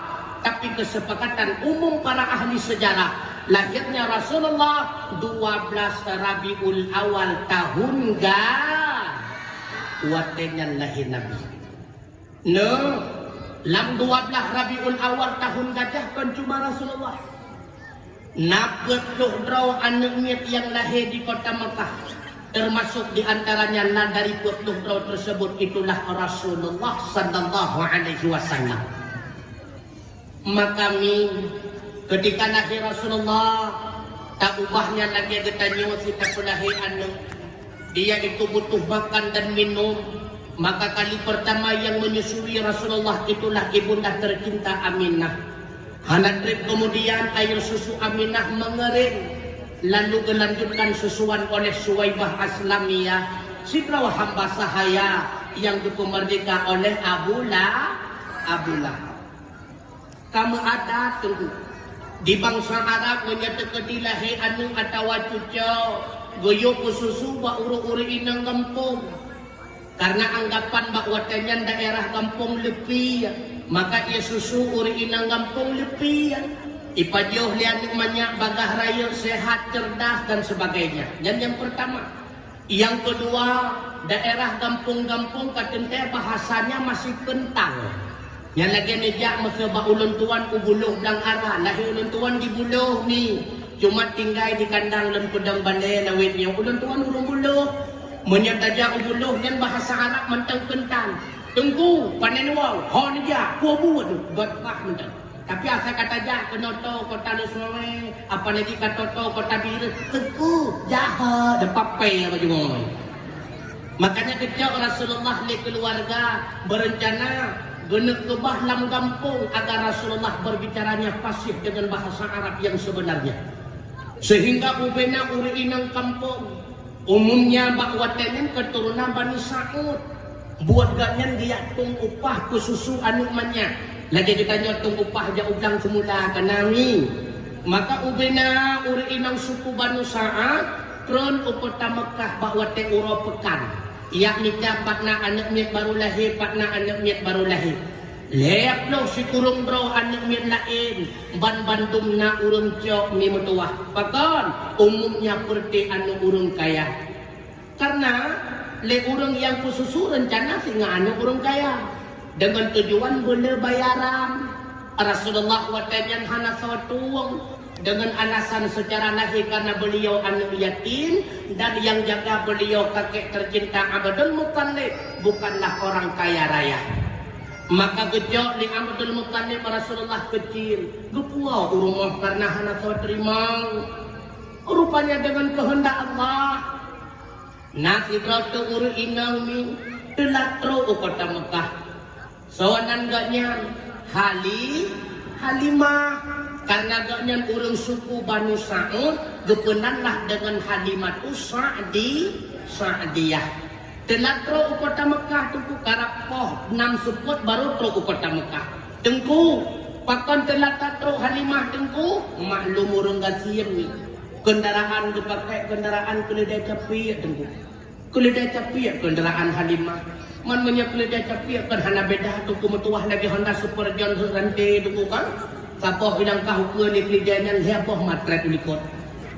Tapi kesepakatan umum para ahli sejarah, lahirnya Rasulullah dua belas Rabiul Awal tahun ga-, watèe nyan lahé Nabi. Nyoe, lam dua blah Rabiul Awal tahun gajah kon cuma Rasulullah. Na peuet ploh droe aneuk miet nyang lahé di kota Mekah, termasuk di antaranya na dari peuet ploh droe tersebut itulah Rasulullah sallallahu alaihi wasallam. Maka mi, ketika lahé Rasulullah, taubah nyan lagèe geutanyoe sita peulahé aneuk. Dia itu butuh makan dan minum. Maka kali pertama yang menyusui Rasulullah itulah ibunda tercinta Aminah. Hana trép kemudian air susu Aminah mengering, lalu gelanjutkan susuan oleh Suwaibah Aslamiyah, sidroe hamba sahaya yang dipeumeurdeka oleh Abu La-, Abu Lahab. Ka meuadat teungku. Di bansa Arab meunyoe teukeudi lahé aneuk atawa cucoe, geuyue peususu bak ureueng-ureueng inong gampông. Karena anggapan bak watèe nyan daerah gampông leupie, maka ie susu ureueng inong gampông leupie. Ipajoh lé aneuk manyak bagaih rayeuk, sehat, cerdas dan sebagainya. Nyan nyang pertama. Nyang keudua, daerah gampông-gampông ka teuntèe bahasanya masih keuntang. Nyan lagèe neujak meuseu bak ulôn tuan u Buloh Blang Ara, lahé ulôn tuan di Buloh ni. Cuma tinggai di kandang lôn peudong balè lawét nyoe. Ulôn tuan ureueng Buloh. Meunyoe tajak u Buloh nyan bahasa Arab mantong keuntang. Teungku, panen wau, ho neujak, peue buet, bot bah mantong. Tapi asai ka tajak keunoe toe kota Lhokseumawe, apalagi ka toe-toe kota Bireuen, teungku, jahat, dapat pè apa jumai. Makanya keucok Rasulullah lé keluarga berencana geuneuk keubah lam gampông agar Rasulullah berbicaranya fasih dengan bahasa Arab yang sebenarnya. Sehingga ubena ureueng inong gampông Umumnya bak watèe nyan keuturonan Bani Sa'ud. Buet gobnyan geujak tueng upah keu susu aneuk manyak. Lagèe geutanyoe tueng upah jak u blang seumula ka na mi. Maka ubena ureueng inong suku Bani Sa'ad trön u kota Meukah bak watèe uroe peukan. Yak mita pat na aneuk miet barô lahé, pat na aneuk miet barô lahé. Lhèe ploh sikureueng droe aneuk miet laén, ban bandum na ureueng cok mi meutuwah. Pakon? Umumnya peureuté aneuk ureueng kaya. Karena lé ureueng nyang peususu reuncana singoh aneuk ureueng kaya, deungon tujuan beulé bayaran. Rasulullah watèe nyan hana soe tueng. Dengan alasan secara lahir karena beliau anak yatim dan yang jaga beliau kakek tercinta Abdul Muttalib bukanlah orang kaya raya. Maka geujok lé Abdul Muttalib Rasulullah keucil, geupuwoe u rumoh karena hana soe teurimong. Rupanya dengan kehendak Allah, na sidroe teuk ureueng inong mi teulat trok u kota Meukah. Soe nan gobnyan? Hali-, Halimah. Karena gobnyan ureueng suku Bani Sa'ud, geupeunanlah deungon Halimatu Sa'di-, Sa'diyah. Teulat trok u kota Meukah teungku karab poh nam seupôt barô trok u kota Meukah. Teungku, pakon teulat trok Halimah teungku? Maklum ureueng gasien ni. Kendaraan geupakai kendaraan keuleudai capiek teungku. Keuleudai capiek kendaraan Halimah. Man meunyoe keuleudai capiek kan hana beda teungku meutuwah lagèe Honda Super John ranté teungku kan. Saboh bilangkah ukeue lé keuleudai nyan lhèe boh matrep u likot.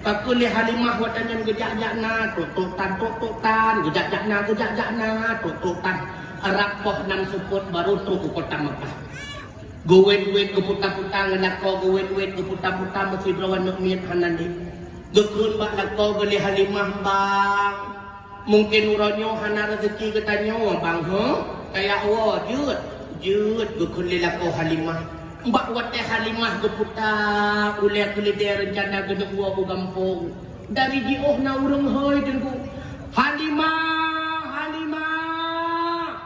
Pakon lé Halimah watèe nyan geujak-jak na, tok-tok tan, tok-tok tan, geujak-jak na, geujak-jak na, tok-tok tan. Rab poh nam seupôt barô trok u kota Meukah. Geuwét-wét geuputa-puta ngon lakoe, geuwét-wét geuputa-puta meusidroe aneuk miet hana lé. Geukheun bak lakoe geuh lé Halimah, "Bang, mungken uroe nyoe hana raseuki geutanyoe, Bang, ho? Kaya woe, jeuet, jeuet," geukheun lé lakoe Halimah. Bak watèe Halimah geuputa ulèe keuleudai reuncana geuneuk woe u gampông, dari jiôh na ureueng hôi teungku, "Halimah, Halimah!"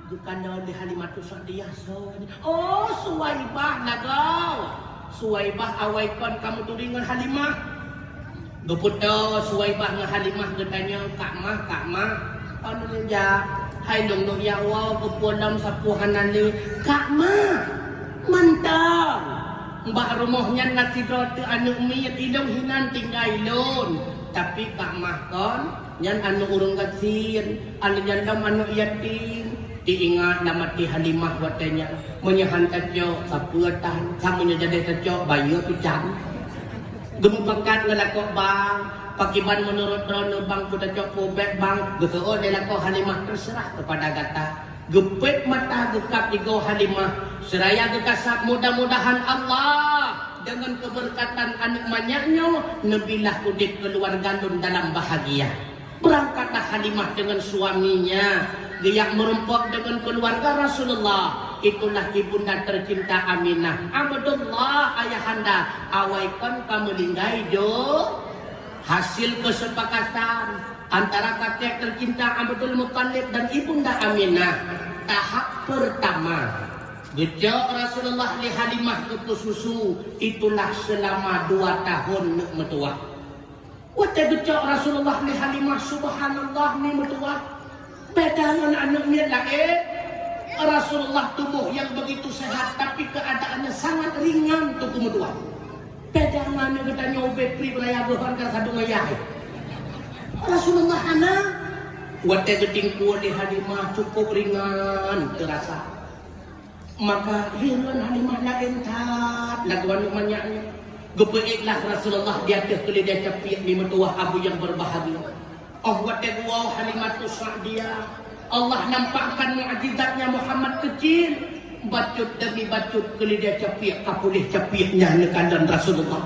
Geukalon lé Halimatu Sa'diyah soe nyan? "Oh, Suwaibah lagoe. Suwaibah awai kon ka meuturi ngon Halimah." Geupeutoe Suwaibah ngon Halimah geutanyong, "Kak Mah, Kak Mah, oh lôn jak, hai lôn neuk jak woe keupeue lom sapeue hana lé?" "Kak Mah, mantong." Bak rumoh nyan na sidroe teuk aneuk miet, ilôn hinan tinggai lôn. Tapi Pak Mah kon, nyan aneuk ureueng gasien, aneuk nyan lom aneuk yatim. Teuingat lam até Halimah watée nyan, meunyoe han tacok, sapeue tan, sameunyoe jadeh tacok, bayeue pih tan. Geumeupakat ngon lakoe bank, pakriban meunurot droeneuh bank peue tacok peue bék bank, geuseuôt lé lakoe Halimah, terserah kepada gata. Geupeuet mata geukab igoe Halimah, seuraya geukasab, mudah-mudahan Allah deungon keubeureukat aneuk manyak nyoe neubilah udeb keuluwarga lôn dalam bahagia. Beurangkatlah Halimah deungon suaminya, geujak meurumpok deungon keuluwarga Rasulullah. Itulah ibunda teucinta Aminah. Abdullah ayahanda, awai kon ka meuninggai, jok. Hasil keusepakatan antara kakek teucinta Abdul Muthalib dan ibunda Aminah, tahap peurtama, geucok Rasulullah lé Halimah geupeu susu, itulah seulama dua tahun neuk meutuwah. Watée geucok Rasulullah lé Halimah, subhanallah, mi meutuwah. Beda ngon aneuk miet laén, Rasulullah tuboh nyang begitu sehat, tapi keuadaannya sangat ringan teungku meutuwah. Beda ngon aneuk geutanyoe ubé pri beuraya geuhon ka sadong ayah. Rasulullah hana. Watée geutingkue lé Halimah cukup ringan teurasa. Maka hireuen Halimah laén that lagoe aneuk manyak nyoe. Geupeuék lah Rasulullah di ateueh keuleudée capiek mi meutuwah abu nyang beurbahagia. Óh watée geuwoe Halimatus Sa'diyah, Allah nampakkan mukjizatnya Muhammad keucil. Bacut demi bacut keuleudée capiek ka puléh capiek nyan neukalon Rasulullah.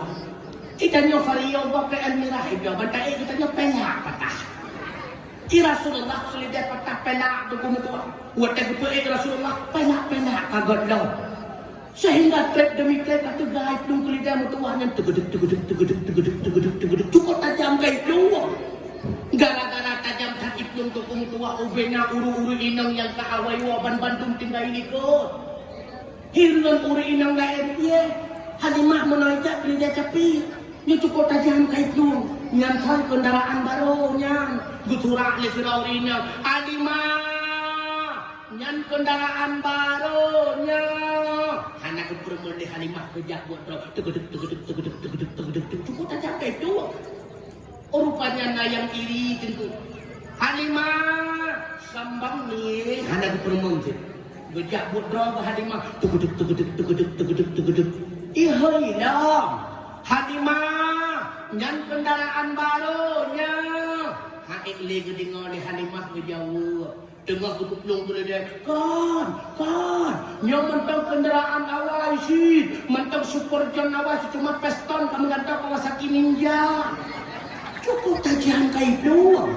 Geutanyoe vario ba P L Mirah ijo, ban taék geutanyoe peulak patah. I Rasulullah keuleudée patah peulak teungku meutuwah. Watée geupeuék Rasulullah, peulak-peulak ka gohlom. Sehingga trép demi trép ka teuga i plueng keuleudée meutuwah nyan, teugeudek, teugeudek, teugeudek, teugeudek, teugeudek, teugeudek. Cukup tajam ka i plueng. Gara-gara tajam that i plueng teungku meutuwah, ubé na ureueng-ureueng inong nyang ka awai woe ban bandum tinggai likot. Hireuen ureueng inong laén, "Yeh, Halimah meunoe jak keuleudée capiek. Nyoe cukup tajam ka i plueng." Nyan kon keundaraan barô nyan. Geusurak lé sidroe ureueng inong, "Halimah, nyan keundaraan barô nyoe." Hana geupeureumeun lé Halimah, geujak buet droe. Teugeudek, teugeudek, teugeudek, teugeudek, teugeudek. Cukup tajam ka i plueng. Oh, rupanya na nyang iri teungku. "Halimah, sambang ni," hana geupeureumeun cit. Geujak buet droe bak Halimah, teugeudek, teugeudek, teugeudek, teugeudek, teugeudek. "Ihôi lom, Halimah, nyan keundaraan barô nyoe." Hana ék lé geudeungoe lé Halimah geujaweueb. Teungoh geupeuplong keuleudée, "Kon, kon, nyoe mantong keundaraan awai cit, mantong Super John awai cit, cuma piston ka meugantoe Kawasaki Ninja." Cukup tajam ka i plueng.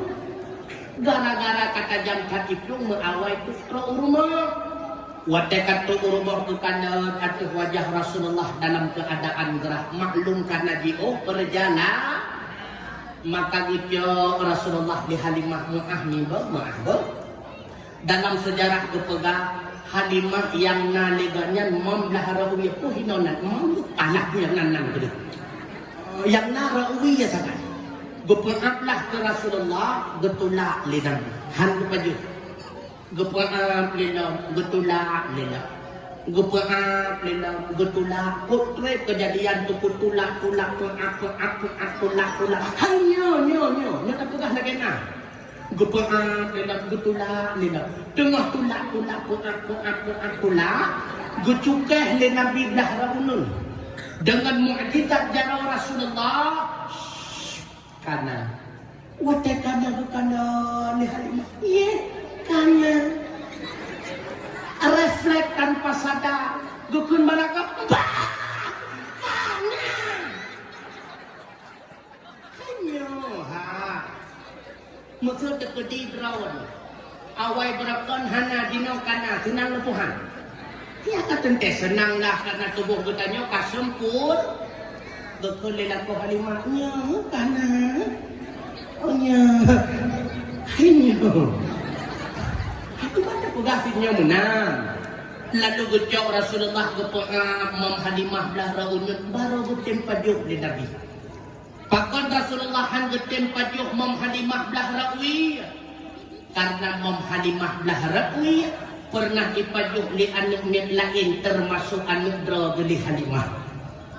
Gara-gara ka tajam that i plueng, meuawai trok u rumoh. Watée ka trok u rumoh, geukalon ateueh wajah Rasulullah dalam keuadaan geurah, maklum kana jiôh peurjala-, maka geucok Rasulullah lé Halimah, "Meu'ah nibak, meu'ah beuh." Dalam seujarah geupeugah, Halimah nyang na lé gobnyan mam blah rot wie, peue hinoe nan, mam alah peue nyang nan, nan keudeh. Nyang na rot wie sagai. Geupeu'ab lah keu Rasulullah, geutulak lé Nabi. Han geupajoh. Geupeu'ab lé lom, geutulak lé lom. Geupeu'ab lé lom, geutulak. Kok trép keujadian teungku tulak, tulak, peu'ab, peu'ab, peu'ab, tulak, tulak. Hai nyoe, nyoe, nyoe. Nyoe tapeugah lagée na. Geupeu'ab lé lom, geutulak lé lom. Teungoh tulak, tulak, peu'ab, peu'ab, peu'ab, tulak, geucukéh lé Nabi blah rot uneuen. Deungon mukjizat jaroe Rasulullah, kana. Watée kana geukalon lé Halimah, "Yeh, kana." Refleks tanpa sadar, geukheun bak lakoe, "Bah! Kana!" Nyoe, ha. Meuseu teukeudi droe. Awai beureukan hana jinoe kana, seunang leupoh han. Ya ka teuntée seunang lah, karna tuboh geutanyoe ka seumpur. Geukheun lé lakoe Halimah, "Nyoe kana." "Oh, nyoe." "Hai nyoe." Aku baca peugah si nyoe meunan. Lalu geucok Rasulullah geupeu'ab mam Halimah blah rot uneuen, barô geutem pajoh lé Nabi. Pakon Rasulullah han geutem pajoh mam Halimah blah rot wie? Karna mam Halimah blah rot wie pernah jipajoh lé aneuk miet laén, teumasok aneuk droe geuh lé Halimah.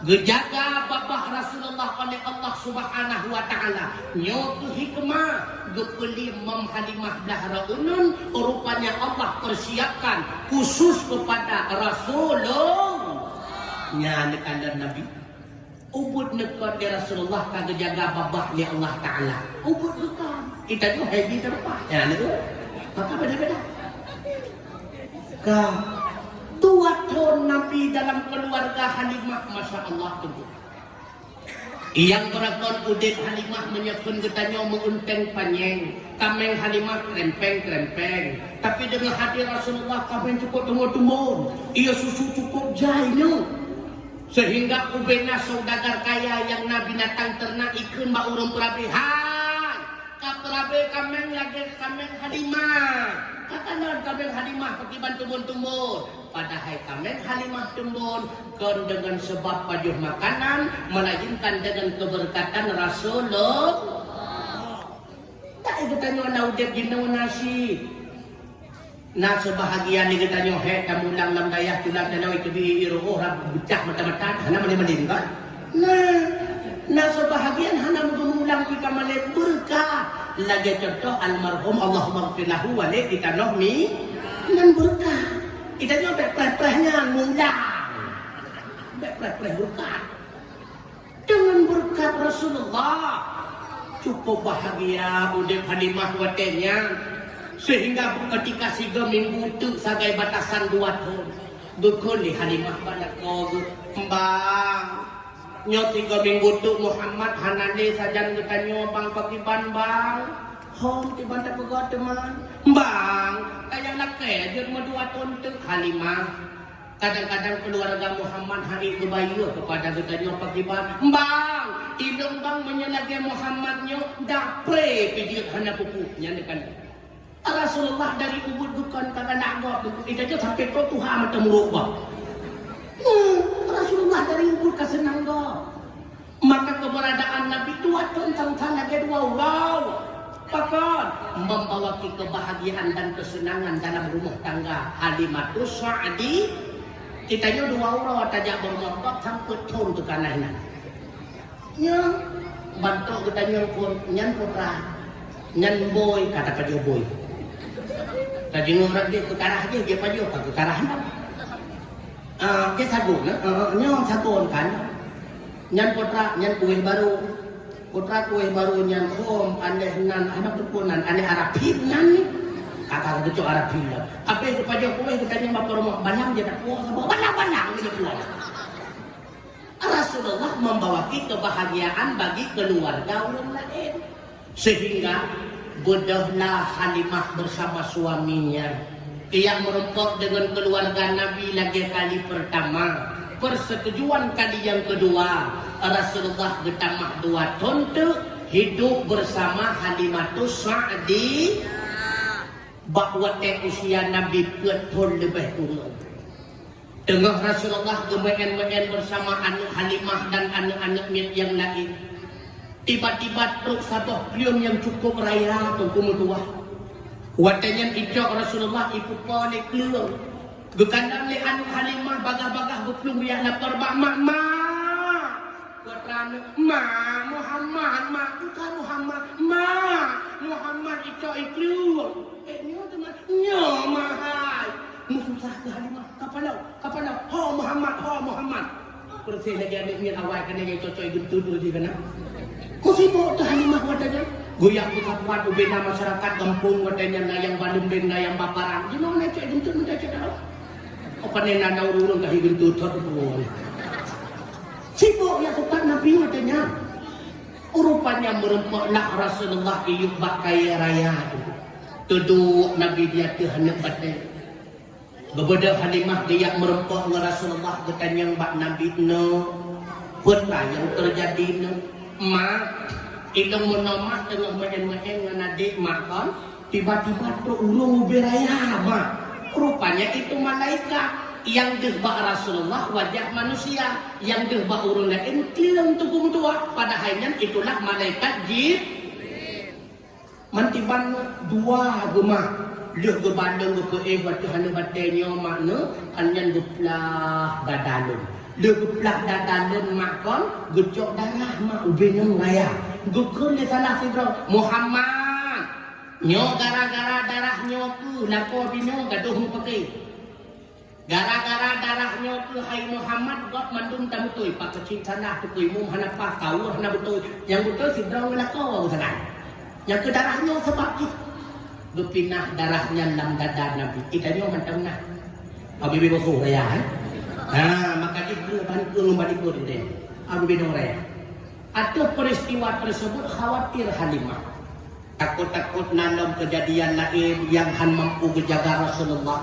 Geujaga babah Rasulullah oleh Allah Subhanahu wa Ta'ala. Nyoe keuh hikmah geupeuliem Mam Halimah blah reunun, rupanya Allah persiapkan khusus kepada Rasulullah. Nyan neukalon Nabi. Ubit neukot lé Rasulullah ka geujaga babah lé Allah Ta'ala. Ubit bukan. Kita tu happy terlepas. Ya, itu. Maka beda-beda. Ka dua thon Nabi dalam keluarga Halimah, Masya Allah tu. Nyang beurakon udeb Halimah meunyoe kheun geutanyoe meu-unteng panyeng, kaméng Halimah krempeng-krempeng. Tapi deungon hadir Rasulullah kaméng cukup tumbon-tumbon. Iya susu cukup jai nyoe. Sehingga ubena saudagar kaya nyang na binatang ternak ikheun bak ureuëng peurabe, "Hai, ka peurabe kaméng lagée kaméng Halimah. Ka kalon kaméng Halimah pakriban tumbon-tumbon." Padahai kaméng Halimah tumbon kon deungon seubab pajoh makanan, meulainkan deungon keubeurkatan Rasulullah. Dak geutanyoe na udeb jinoe nasib. Na seubahagian di geutanyoe hék tamulang lam dayah tulan tanoh iteubi iroh rab beutah mata-mata hana malem-malem kan? Nah, na seubahagian hana meugumulang pih ka malem beureukat. Lagée contoh almarhum Allahumma ghfir lahu Walid di tanoh mi nan beureukat. Geutanyoe bék preh-preh nyan mulang. Bék preh-preh beureukat. Deungon beureukat Rasulullah, cukup bahagia udeb Halimah watée nyan, sehingga beuketika sigoe minggu teuk sagai batasan dua thon. Geukheun lé Halimah bak lakoe geuh, "Bang, nyoe sigoe minggu teuk Muhammad hana lé sajan geutanyoe, Bang, pakriban, Bang?" "Hom, kiban tapeugah teuma." "Bang, tajak lakée jeuet meudua thon teuk, Halimah." Kadang-kadang keuluwarga Muhammad hana geubayeue keupada geutanyoe pakriban, "Bang, ilong bang meunyoe lagée Muhammad nyoe dapre pih jeuet hana pupuk." Nyan kan Rasulullah dari ubit bukon ka galak gob, itu aja sampai kau tuha mata muruk gob. Hmm, Rasulullah dari ubit ka seunang gob. Maka keberadaan Nabi dua thon sang-sang lagée dua uroe. Pakon? Membawa kebahagiaan dan kesenangan dalam rumah tangga Halimatus Sa'di. Geutanyoe dua uroe tajak beurumoh gob sampoe thon teuka na inan. Nyan, bantok geutanyoe pun, nyan putra. Nyan boi, kata pajoh boi. Tadeungoe rot jih peukarah jih, jih pajoh ka peukarah. Ah, jih sagon, eh, eh, nyoe sagon kan. Nyan putra, nyan kueh barô. Putra kueh barô nyan hom, aneh nan, aneuk teupeu nan, aneh Arab Pin nyan ni. Kata geucok Arab Pin nyan. Habéh geupajoh kueh, geutanyong bak peurumoh, "Balang jih tapuwoe saboh, balang-balang jih tapuwoe." Rasulullah membawa kebahagiaan bagi keluarga ureuëng laén. Sehingga beudôhlah Halimah bersama suaminya yang meureumpok deungon keuluwarga Nabi lagée kali peurtama. Persetujuan kali nyang keudua, Rasulullah geutamah dua thon teuk hidup bersama Halimatus Sa'diyah. Bak watée usia Nabi peuet thon leubeh kureueng. Teungoh Rasulullah geumeu'en-meu'en bersama aneuk Halimah dan aneuk-aneuk miet nyang laén, tiba-tiba trok saboh kleueng nyang cukup raya teungku meutuwah. Watée nyan icok Rasulullah ipeupo lé kleueng. Geukalon lé aneuk Halimah bagah-bagah geuplueng riyak lapor bak mak, "Mak!" Putra aneuk, "Ma, Muhammad, ma, bukan Muhammad, ma, Muhammad icok ikleueng." Eh, nyoe teuma, "Nyoe ma hai." Meususah keu Halimah, "Kapanoe, kapanoe, ho Muhammad, ho Muhammad." Persis lagée aneuk miet awai keuneuk nyang cocok igeunteut lagée kana. Meusibok teuh Halimah watée nyan. Geuyak peusapat ubena masyarakat gampông watée nyan na nyang ba leumbeng, na nyang ba parang. Jinoe na cok igeunteut meucocok dalam. Apa ni na daur ureuëng ka igeunteut thot tu. Sibok ya sukat Nabi watée nyan. Rupanya meureumpok lah Rasulullah iyup bak kayée raya tu. Teuduek Nabi di ateueh aneuk batée. Geubeudôh Halimah geuyak meureumpok ngon Rasulullah geutanyong bak Nabi, "Nyoe, peue nyang teujadi nyoe?" "Mak, ilong meunoe mak teungoh meu'en-meu'en ngon adék mak kon." Tiba-tiba trok ureuëng ubé raya, mak. Rupanya itu malaikat. Nyang deuh bak Rasulullah wajah manusia, nyang deuh bak ureuëng laén kleueng teungku meutuwah. Padahai nyan itulah malaikat Jib-, mantiban dua geumah. Lheueh geubalon geupeuéh watèe hana batèe nyoe mak neuh, kan nyan geuplah dada lôn. Lheueh geuplah dada lôn mak kon, geucok darah mak ubé nyoe raya. Geukheun lé salah sidroe, "Muhammad, nyoe gara-gara darah nyoe keuh lakoe binoe gadôh meupaké." Gara-gara darah nyoe keuh hai Muhammad, gob mandum tameutôi, pak keuchik salah, teupeu imum hana paih, kaul hana beutôi. Nyang beutôi sidroe ngon lakoe salah. Nyang keu darah nyoe sabab jih. Geupinah darah nyan lam dada Nabi. Ita nyoe mantong na. Abi beusoh raya, eh? Ha, maka jih keu ban keu ngon ban ikot deh. Abi beusoh raya. Ateueh peristiwa tersebut khawatir Halimah. Takot-takot na lom keujadian laén nyang han mampu geujaga Rasulullah,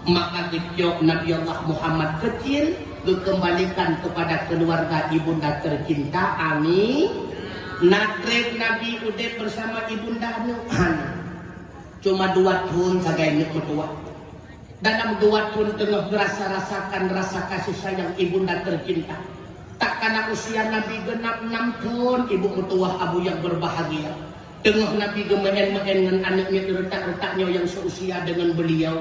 maka geucok Nabi Allah Muhammad keucil geukeumbalikan keupada keuluwarga ibunda teucinta Ami-, na treb Nabi udeb beusama ibunda nyoe? Hana. Cuma dua thon sagai nyoe meutuwah. Dalam dua thon teungoh geurasa-rasakan rasa kasih sayang ibunda teucinta. Tak kana usia Nabi geunap nam thon, ibu meutuwah abu nyang berbahagia. Teungoh Nabi geumeu'en-meu'en ngon aneuk miet reutak-reutak nyoe nyang seusia deungon beuliau.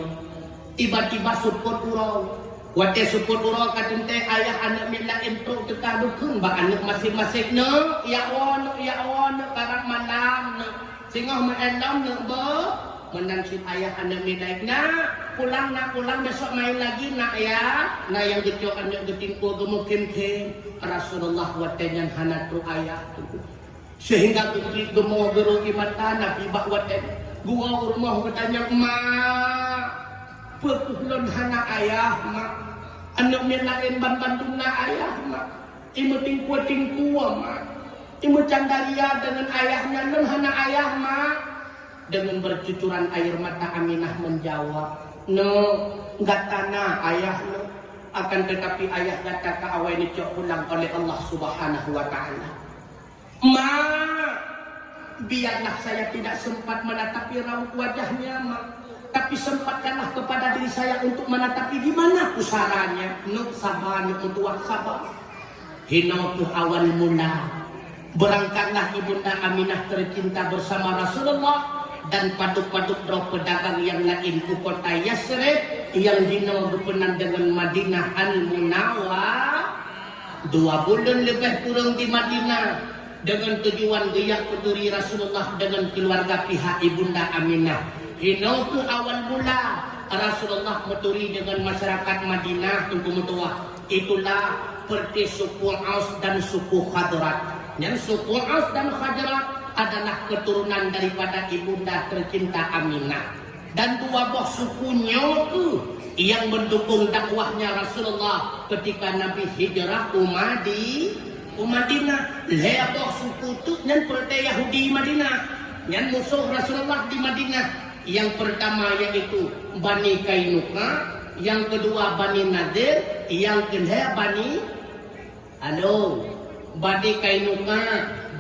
Tiba-tiba seupôt uroe. Watèe seupôt uroe ka teuntèe ayah aneuk miet laén trok teuka geukheun bak aneuk maséng-maséng, "Neuk, jak woe neuk, jak woe neuk, karab malam neuk." Singoh meu'en lom neuk beuh, meunan cit ayah aneuk miet laén, "Nak, pulang nak, pulang, besok main lagi nak ya." Na nyang geucok aneuk geutingkue geumeukhém-khém. Rasulullah watèe nyan hana trok ayah. Seuhingga geuklik geumo geurok ie mata Nabi bak watèe nyan. Geuwoe u rumoh geutanyong, "Mak, peu kheueh lôn hana ayah, Mak? Aneuk miet laén ban bandum na ayah, Mak." Imeutingkue-tingkue, Mak. Imeucandaria deungon ayah nyan, lôn hana ayah, Mak. Deungon bercucuran air mata Aminah menjawab, "Neuk, gata na ayah neuk. Akan tetapi ayah gata ka awai neucok pulang oleh Allah Subhanahu wa Ta'ala." "Mak, biarlah saya tidak sempat menatapi raut wajahnya, Mak. Tapi sempatkanlah kepada diri saya untuk menatapi di mana pusaranya." Neuk saba, neuk meutuwah saba. Hinoe keuh awal mula. Berangkatlah Ibunda Aminah tercinta bersama Rasulullah dan padub-padub droe peudagang nyang laén u kota Yasrib nyang jinoe geupeunan deungon Madinah Al-Munawwarah. Dua buleuen leubeh kureueng di Madinah deungon tujuan geujak peuturi Rasulullah deungon keuluwarga pihak Ibunda Aminah. Hinoe keuh awal mula Rasulullah meuturi deungon masyarakat Madinah, Teungku meutuwah. Itulah seperti suku Aus dan suku Khazraj. Nyan suku Aus dan Khazraj adalah keturunan daripada ibunda tercinta Aminah. Dan dua boh suku nyoe keuh nyang mendukung dakwahnya Rasulullah ketika Nabi hijrah u Madi-, u Madinah. Lhèe boh suku teuk nyan peureté Yahudi Madinah. Nyan musoh Rasulullah di Madinah. Yang pertama yaitu Bani Kainuka, yang kedua Bani Nadir, yang keulhèe Bani, halo, Bani Kainuka,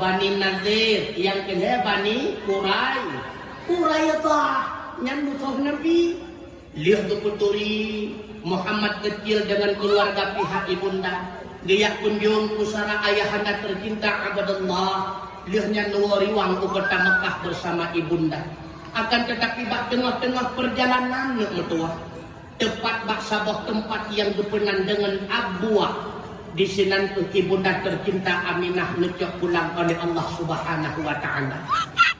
Bani Nadir, yang keulhèe Bani Qurai-, Quraidah. Nyan musoh Nabi. Lheueh geupeuturi Muhammad keucil deungon keuluwarga pihak ibunda, geujak kunjong pusara ayahanda tercinta Abdullah, lheueh nyan neuwoe riwang u kota Meukah beusama ibunda. Akan teutapi bak teungoh-teungoh peurjalanan neuk meutuwah, teupat bak saboh teumpat nyang geupeunan deungon Abwa. Disinan keuh ibunda tercinta Aminah neucok pulang oleh Allah Subhanahu wa Ta'ala.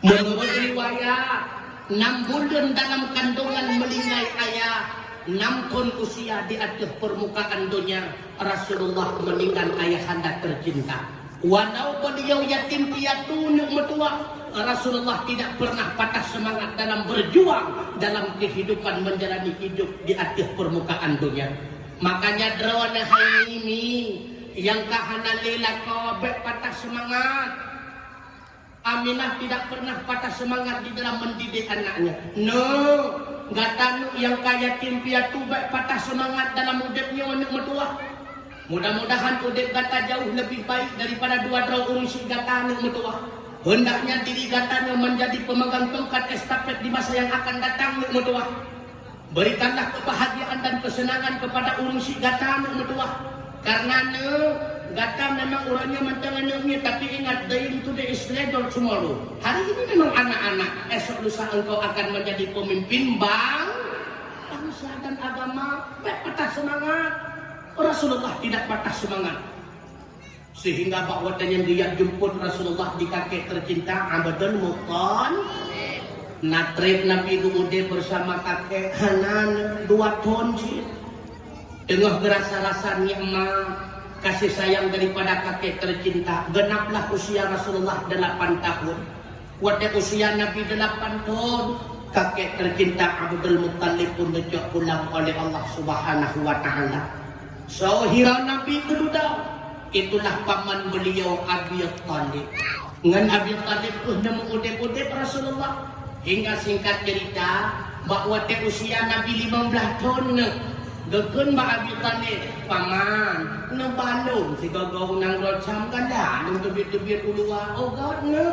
Meunurot riwayat, nam buleuen dalam kandungan meuninggai ayah, nam thon usia di ateueh peurmukaan donya, Rasulullah meuninggai ayahanda tercinta. Walau beuliau yatim piatu neuk meutuwah, Rasulullah tidak pernah patah semangat dalam berjuang dalam kehidupan menjalani hidup di ateueh peurmukaan donya. Makanya droeneuh hai Mimi nyang ka hana lé lakoe, bèk patah semangat. Aminah tidak pernah patah semangat di dalam mendidik anaknya. Neuk, gata neuk nyang ka yatim piatu bèk patah semangat dalam udép nyoe neuk meutuwah. Mudah-mudahan udép gata jauh lebih baik daripada dua droe ureueng syik gata neuk meutuwah. Hendaknya diri gata nyoe menjadi pemegang tongkat estafet di masa yang akan datang neuk meutuwah. Berikanlah kebahagiaan dan kesenangan kepada ureueng syik gata neuk meutuwah. Karena neuk, Gata memang uroe nyoe mantong aneuk miet, tapi ingat, the youth today is leader tomorrow. Hari ini memang anak-anak, esok lusa engkau akan menjadi pemimpin bang-, bangsa dan agama. Bèk patah semangat. Rasulullah tidak patah semangat. Sehingga bak watèe nyan geujak jemput Rasulullah di kakek tercinta Abdul Muttalib. Na trép Nabi geuudép bersama kakek, hana dua thon cit. Teungoh geurasa-rasa nikmat kasih sayang daripada kakek tercinta, genaplah usia Rasulullah delapan tahun. Watèe usia Nabi delapan thon, kakek tercinta Abdul Muttalib pun geucok pulang oleh Allah Subhanahu wa Ta'ala. Soe hira Nabi keududa, itulah paman beliau Abi Thalib. Ngon Abi Thalib pun neumeuudép-udép Rasulullah. Hingga singkat cerita, bak watèe usia Nabi limong blaih thon nyoe, geukheun bak Abi Thalib, "Paman, neubalom sigoe-goe u nanggroe Syam, galak lôn teubiet-teubiet u luwa, oh göt nyoe."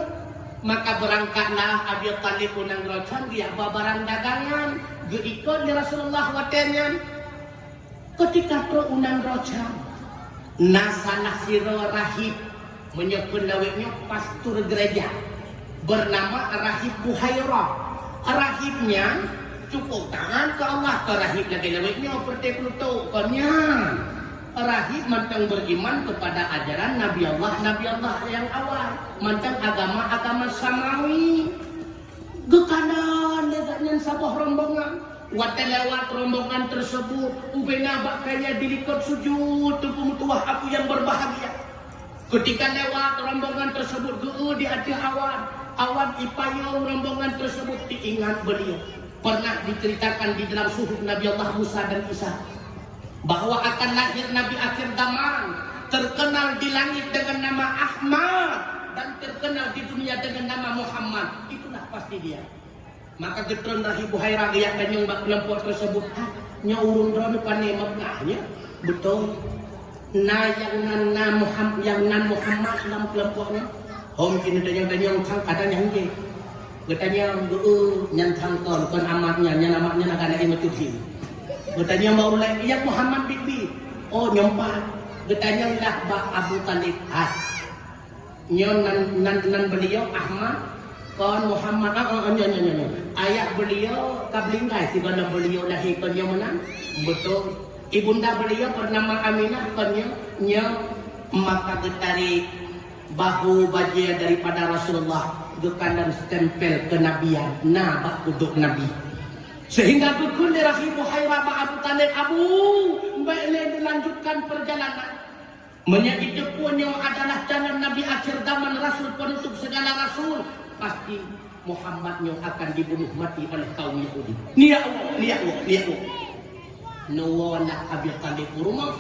Maka beurangkatlah Abi Thalib u nanggroe Syam, geujak ba barang dagangan, geuikot lé Rasulullah watèe nyan. Keutika trok u nanggroe Syam, na salah sidroe rahib, meunyoe kheun lawét nyoe pastor gereja, beunama Rahib Buhairah. Rahib nyan cukup taat keu Allah, kon rahib lagèe lawét nyoe peureté peunutoe, kon nyan. Rahib mantong beriman kepada ajaran Nabi Allah, Nabi Allah nyang awai, mantong agama-agama samawi. Geukalon lé gobnyan saboh rombongan. Watèe lewat rombongan tersebut, ubena bak kayèe dilikot sujud, Teungku meutuwah, Abu yang berbahagia. Ketika lewat rombongan tersebut, geu-eu di ateueh awan. Awan ipayong rombongan tersebut, teuingat beliau. Pernah diceritakan di dalam suhuf Nabi Allah Musa dan Isa, bahwa akan lahir Nabi akhir zaman, terkenal di langit dengan nama Ahmad dan terkenal di dunia dengan nama Muhammad. Itulah pasti dia. Maka geutreun Rahib Buhairah geujak tanyong bak keulompok teusebut, "Hai, nyoe ureueng droeneuh pané Meukah nyoe?" "Beutôi." "Na nyang nan, na Muham-, nyang nan Muhammad lam keulompok nyoe?" "Hom, keuneuk tanyong-tanyong sang kadang nyang jih." Geutanyong, "Geu-eu, nyan sang kon, kon Ahmad nyan, nyan Ahmad nyan agak laén meucut jih." Geutanyong bak ureueng laén, "Nyang Muhammad biet-biet?" "Oh, nyoe pat." Geutanyong lah bak Abu Thalib, "Hai, nyoe nan, nan, nan beliau Ahmad, kon Muhammad?" "Ah, ah, ah, nyoe, nyoe, nyoe, nyoe. Ayah beliau ka meuninggai sigohlom beliau lahé, kon nyoe meunan?" "Beutôi." "Ibunda beliau bernama Aminah, kon nyoe?" "Nyoe." Maka geutarek bahu bajèe daripada Rasulullah, geukalon stempel kenabian na bak kudok Nabi. Sehingga geukheun lé Rahib Buhairah bak Abu Thalib, "Abu, bèk lé neulanjutkan perjalanan. Meunyoe jiteupeue nyoe adalah calon Nabi akhir zaman, Rasul penutup segala rasul, pasti Muhammad nyoe akan dibunuh mati oleh kaum Yahudi." "Ni ya Allah, ni ya Allah, ni ya Allah." Neuwoe lah Abi Thalib u rumoh.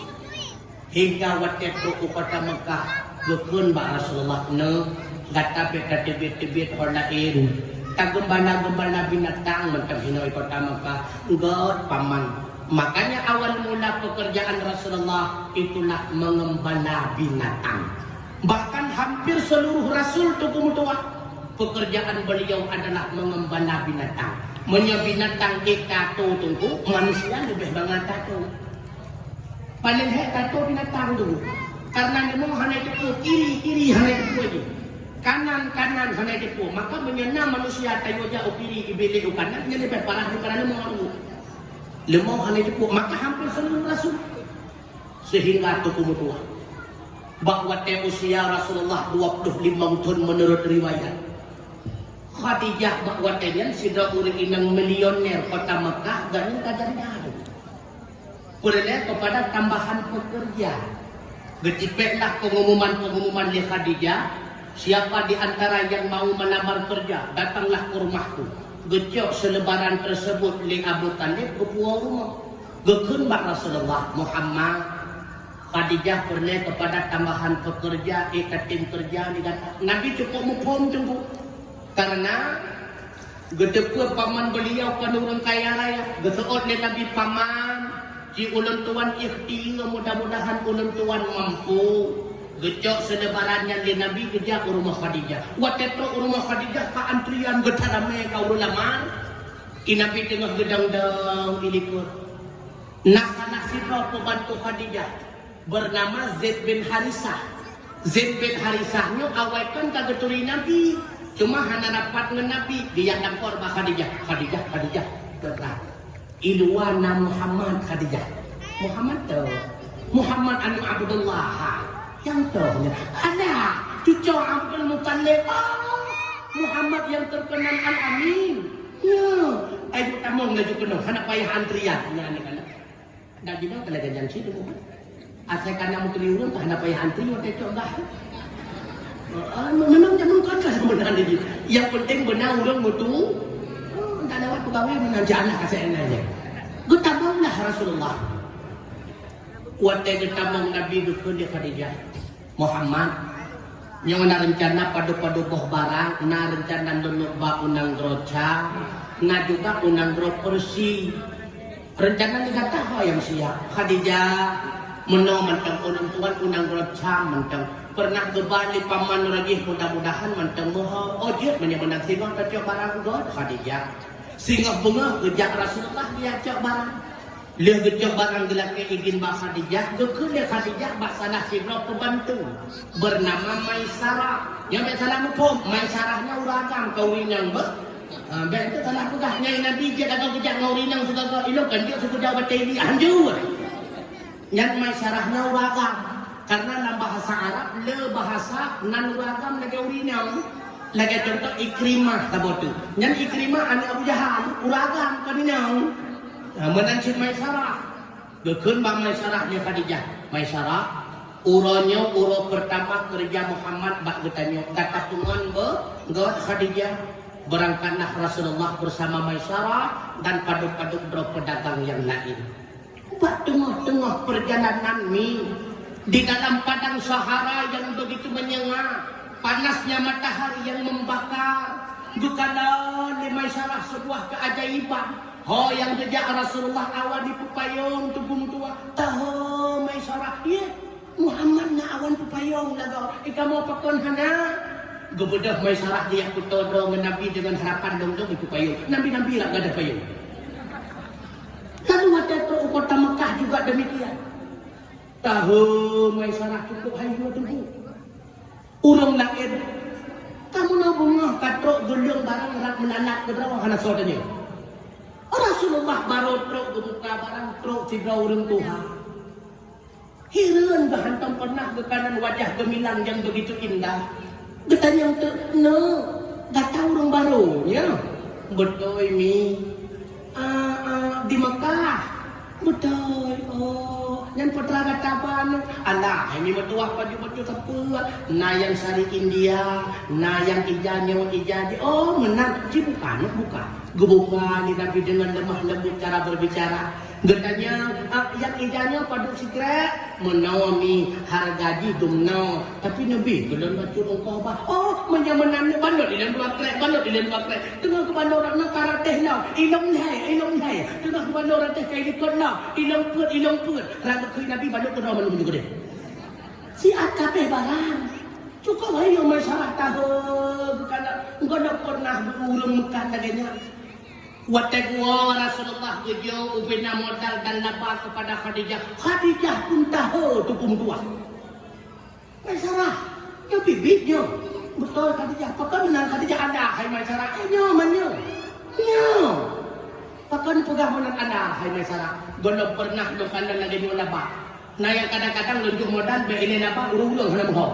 Hingga watèe trok u kota Meukah, geukheun bak Rasulullah, "Nyoe, gata bèk tateubiet-teubiet ho laén, tageumbala-geumbala binatang mantong hinoe kota Meukah, göt paman." Makanya awal mula pekerjaan Rasulullah itulah mengembala binatang. Bahkan hampir seluruh rasul, Teungku meutuwah, pekerjaan beliau adalah mengembala binatang. Meunyoe binatang ék tato, Teungku, manusia leubeh mangat tato. Paléng hék tato binatang tu. Karena leumo hana jiteupeue, kiri, kiri hana jiteupeue jih. Kanan, kanan hana jiteupeue. Maka meunyoe na manusia tayue jak u kiri, iblih u kanan, nyan leubeh parah daripada leumo tu. Leumo hana jiteupeue. Maka hampir seluruh rasul. Sehingga Teungku meutuwah, bak watèe usia Rasulullah dua puluh limong thon menurut riwayat, Khadijah bak watèe nyan sidroe ureueng inong milioner kota Meukah, gobnyan ka jadi daru. Peureulèe keupada tambahan pekerja. Geucipéklah pengumuman-pengumuman lé Khadijah, "Siapa di antara yang mau melamar kerja, datanglah ke rumahku." Geucok seulebaran tersebut lé Abu Thalib, geupuwoe rumoh. Geukheun bak Rasulullah, "Muhammad, Khadijah peureulèe keupada tambahan pekerja, ék tatem keureuja di gata." Nabi cukup muphom teungku. Karena geuteupeue paman beliau kon ureueng kaya raya, geuseuôt lé Nabi, "Paman, ci ulôn tuan ikhtiar, mudah-mudahan ulôn tuan mampu." Geucok seulebaran nyan lé Nabi geujak u rumoh Khadijah. Watèe trok u rumoh Khadijah ka antrian geuta ramè ka ureueng lamar. I Nabi teungoh geudong-dong i likot. Na salah sidroe peubantu Khadijah. Bernama Zaid bin Harisah. Zaid bin Harisah nyoe awai kan ka geuturi Nabi, cuma hana rapat ngon Nabi. Geujak lapor bak Khadijah, "Khadijah, Khadijah, teuka. I luwa na Muhammad, Khadijah." "Muhammad toh?" "Muhammad aneuk Abdullah." "Ha, nyang toh nyan?" "Alah, cucoe Abdul Muthalib. Oh, Muhammad yang terkenal Al-Amin." "Ya." Ai, tamong laju keunoe, hana payah antrian. Nyan kan. Dak jinoe ka lagèe nyan cit, Teungku. Asai ka na meuturi ureueng, ka hana payah antri watèe cok gah. Ah, memang jameun kon ka sebenarnya jih. Yang penting beuna ureueng meutu. Oh, dak lewat pegawai meunan cit, alah, asai nyan jih. Geutamong lah Rasulullah. Watèe geutamong Nabi geukheun lé Khadijah. "Muhammad, nyoe na reuncana padub-padub boh barang, na reuncana lôn ba u nanggroe Syam, na juga u nanggroe Persia. Reuncana nyoe gata ho nyang siap." "Khadijah, meunoe mantong ulôn tuan u nanggroe Syam mantong. Pernah geuba lé paman lôn jih, mudah-mudahan mantong meuho. Oh, jeuet meunyoe meunan singoh tacok barang gèt, Khadijah." Singoh beungoh geujak Rasulullah geujak cok barang. Lheueh geucok barang geulakèe idhin bak Khadijah, geukheun lé Khadijah bak salah sidroe peubantu beunama Maisarah. Nyang bèk salah muphom, Maisarah nyan ureueng agam, kon ureueng inong beuh. Ha, bèk teusalah peugah, nyan Nabi jeuet lagèe geujak ngon ureueng inong sigoe-goe, ilôn kan jeuet sigoe batèe li, hanjeuet. Nyan Maisarah nyan ureueng agam. Karena lam bahasa Arab, le bahasa nan ureueng agam lagèe ureueng inong. Lagèe contoh Ikrimah saboh teuk. Nyan Ikrimah aneuk Abu Jahal, ureueng agam kon inong. Ha, meunan cit Maisarah. Geukheun bak Maisarah lé Khadijah, "Maisarah, uroe nyoe uroe peurtama keureuja Muhammad bak geutanyoe. Gata peungon beuh gèt, Khadijah." Beurangkatlah Rasulullah beusama Maisarah dan padub-padub droe peudagang nyang laén. Bak teungoh-teungoh peurjalanan mi, di dalam padang Sahara yang begitu menyengat, panasnya matahari yang membakar, geukalon lé Maisarah sebuah keajaiban. Ho nyang geujak Rasulullah awan jipeupayong Teungku meutuah. Taho Maisarah, "Yeh, Muhammad na awan peupayong lagoe, eh, kamoe pakon hana?" Geubeudôh Maisarah geujak peutoe droe ngon Nabi deungon harapan lom-lom jipeupayong. Nabi-nabi rak gadôh payong. Lalu watèe trok u kota Mekah juga demikian. Taho Maisarah cukup hayeue Teungku. Ureueng laén, ka meunoe beungoh ka trok geuleueng barang rab meulalak keudroe hana soe tanyong. Rasulullah barô trok geubuka barang, trok sidroe ureueng tuha. Hireuen geuh hántom pernah geukalon wajah geumilang nyang begitu indah. Geutanyong teuk, "Neu, gata ureueng barô, nyo?" "Beutôi, Mi." "Ah, ah, di Mekah?" "Beutôi." "Oh, nyan peue teuma gata ba neu?" "Alah, hai Mi meutuah, baju-baju sapeue. Na nyang sari India, na nyang ija nyoe ija jih." "Oh, meunan." Jibuka, neubuka. Geubuka lé Nabi deungon leumah lembut cara berbicara. Geutanyong, "Ah, nyang ija nyoe padub sikrek?" "Meunoe, Mi, hareuga jih dumnoe, tapi neubri keu lôn bacut ongkoh bah." "Oh, meunyoe meunan, balot ilôn dua krek, balot ilôn dua krek." Teungoh geubalot rot nyoe ka rot teh nyoe, ilôn lhèe, ilôn lhèe. Teungoh geubalot rot teh ka ilikot nyoe, ilôn peuet, ilôn peuet. Rot geukheun Nabi balot keudroe mandum ju keudeh. Siat ka abéh barang. Cukup hayeue Maisarah taho geukalon, gohlom pernah geu-, ureueng meukat lagèe nyan. Watèe geuwoe Rasulullah geujok ubena modal dan laba kepada Khadijah, Khadijah pun taho Teungku meutuah. "Maisarah, nyoe biet-biet nyoe." "Beutôi, Khadijah." "Pakon meunan, Khadijah?" "Ada, hai Maisarah." "Eh, nyoe man nyoe." "Nyoe." "Pakon peugah meunan ada, hai Maisarah?" "Gohlom pernah lôn kalon lagèe nyoe laba. Na nyang kadang-kadang lôn jok modal bèk ilèe laba, ureueng-ureueng hana meuho."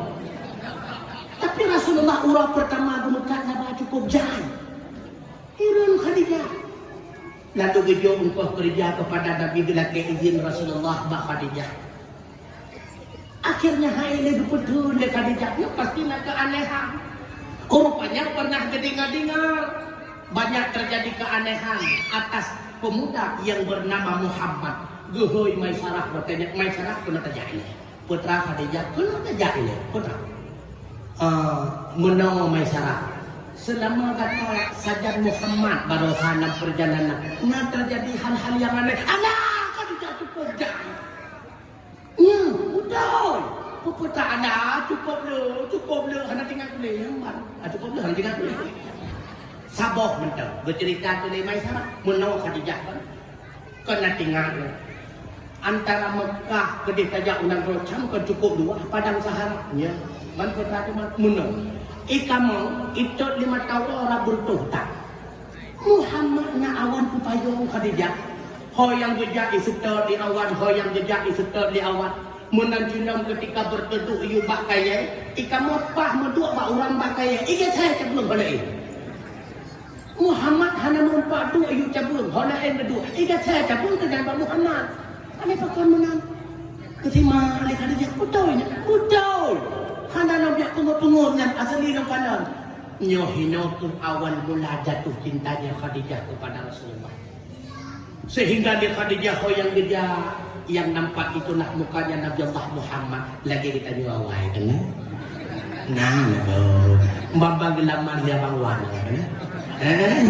Tapi Rasulullah uroe peurtama geumeukat laba cukup jai. Hireuen Khadijah. Lalu geujok ongkoh keureuja keupada Nabi geulakèe idhin Rasulullah bak Khadijah. Akhirnya hai lé geupeutheun lé Khadijah, nyoe pasti na keuanehan. Rupanya pernah geudengar-dengar banyak terjadi keanehan atas pemuda yang bernama Muhammad. Geuhôi Maisarah watèe nyan, Maisarah keunoe tajak ilèe. Peue teuma Khadijah keunoe tajak ilèe, peue teuma. Eh, meunoe Maisarah, seulama gata sajan Muhammad baroesa lam peurjalanan, na terjadi hal-hal yang aneh. Alah, Khadijah cukup jai. Nyoe, beutôi. Peue-peue teuma, cukup le, cukup le, hana teuingat ulèe, nyan ban. Ah, cukup le, hana teuingat ulèe. Saboh mantong, geuceurita keu lé Maisarah, meunoe Khadijah kan. Kon na teuingat ulèe. Antara Meukah keudeh tajak u nanggroe Syam kon cukôp luwah, padang Sahara. Nyan, ban peugah teuma meunoe. I kamoe, i tot limong taun rab beureutoh that. Muhammad na awan peupayong Khadijah. Ho nyang geujak i seutôt di awan, ho nyang geujak i seutôt di awan. Meunan jinoe keutika beureutoh yue bak kayèe, i kamoe paih meuduek bak uram bak kayèe, i geusée cabeueng ho laén. Muhammad hana meureumpok duek yue cabeueng ho laén meuduek, i geusée cabeueng keunan bak Muhammad. Hana pakon meunan. Keutima lé Khadijah, beutôi nyan, beutôi. Hana lom jak peungeut-peungeut nyan asai lom kalon. Nyoe hinoe keuh awal mula jatuh cintanya Khadijah kepada Rasulullah. Sehingga di Khadijah ho nyang geujak, nyang nampak itulah mukanya Nabi Allah Muhammad. Lagèe geutanyoe awai, kan? Nah, betul. Bang-bang geulamar ya Bang Wan, kan? Eh?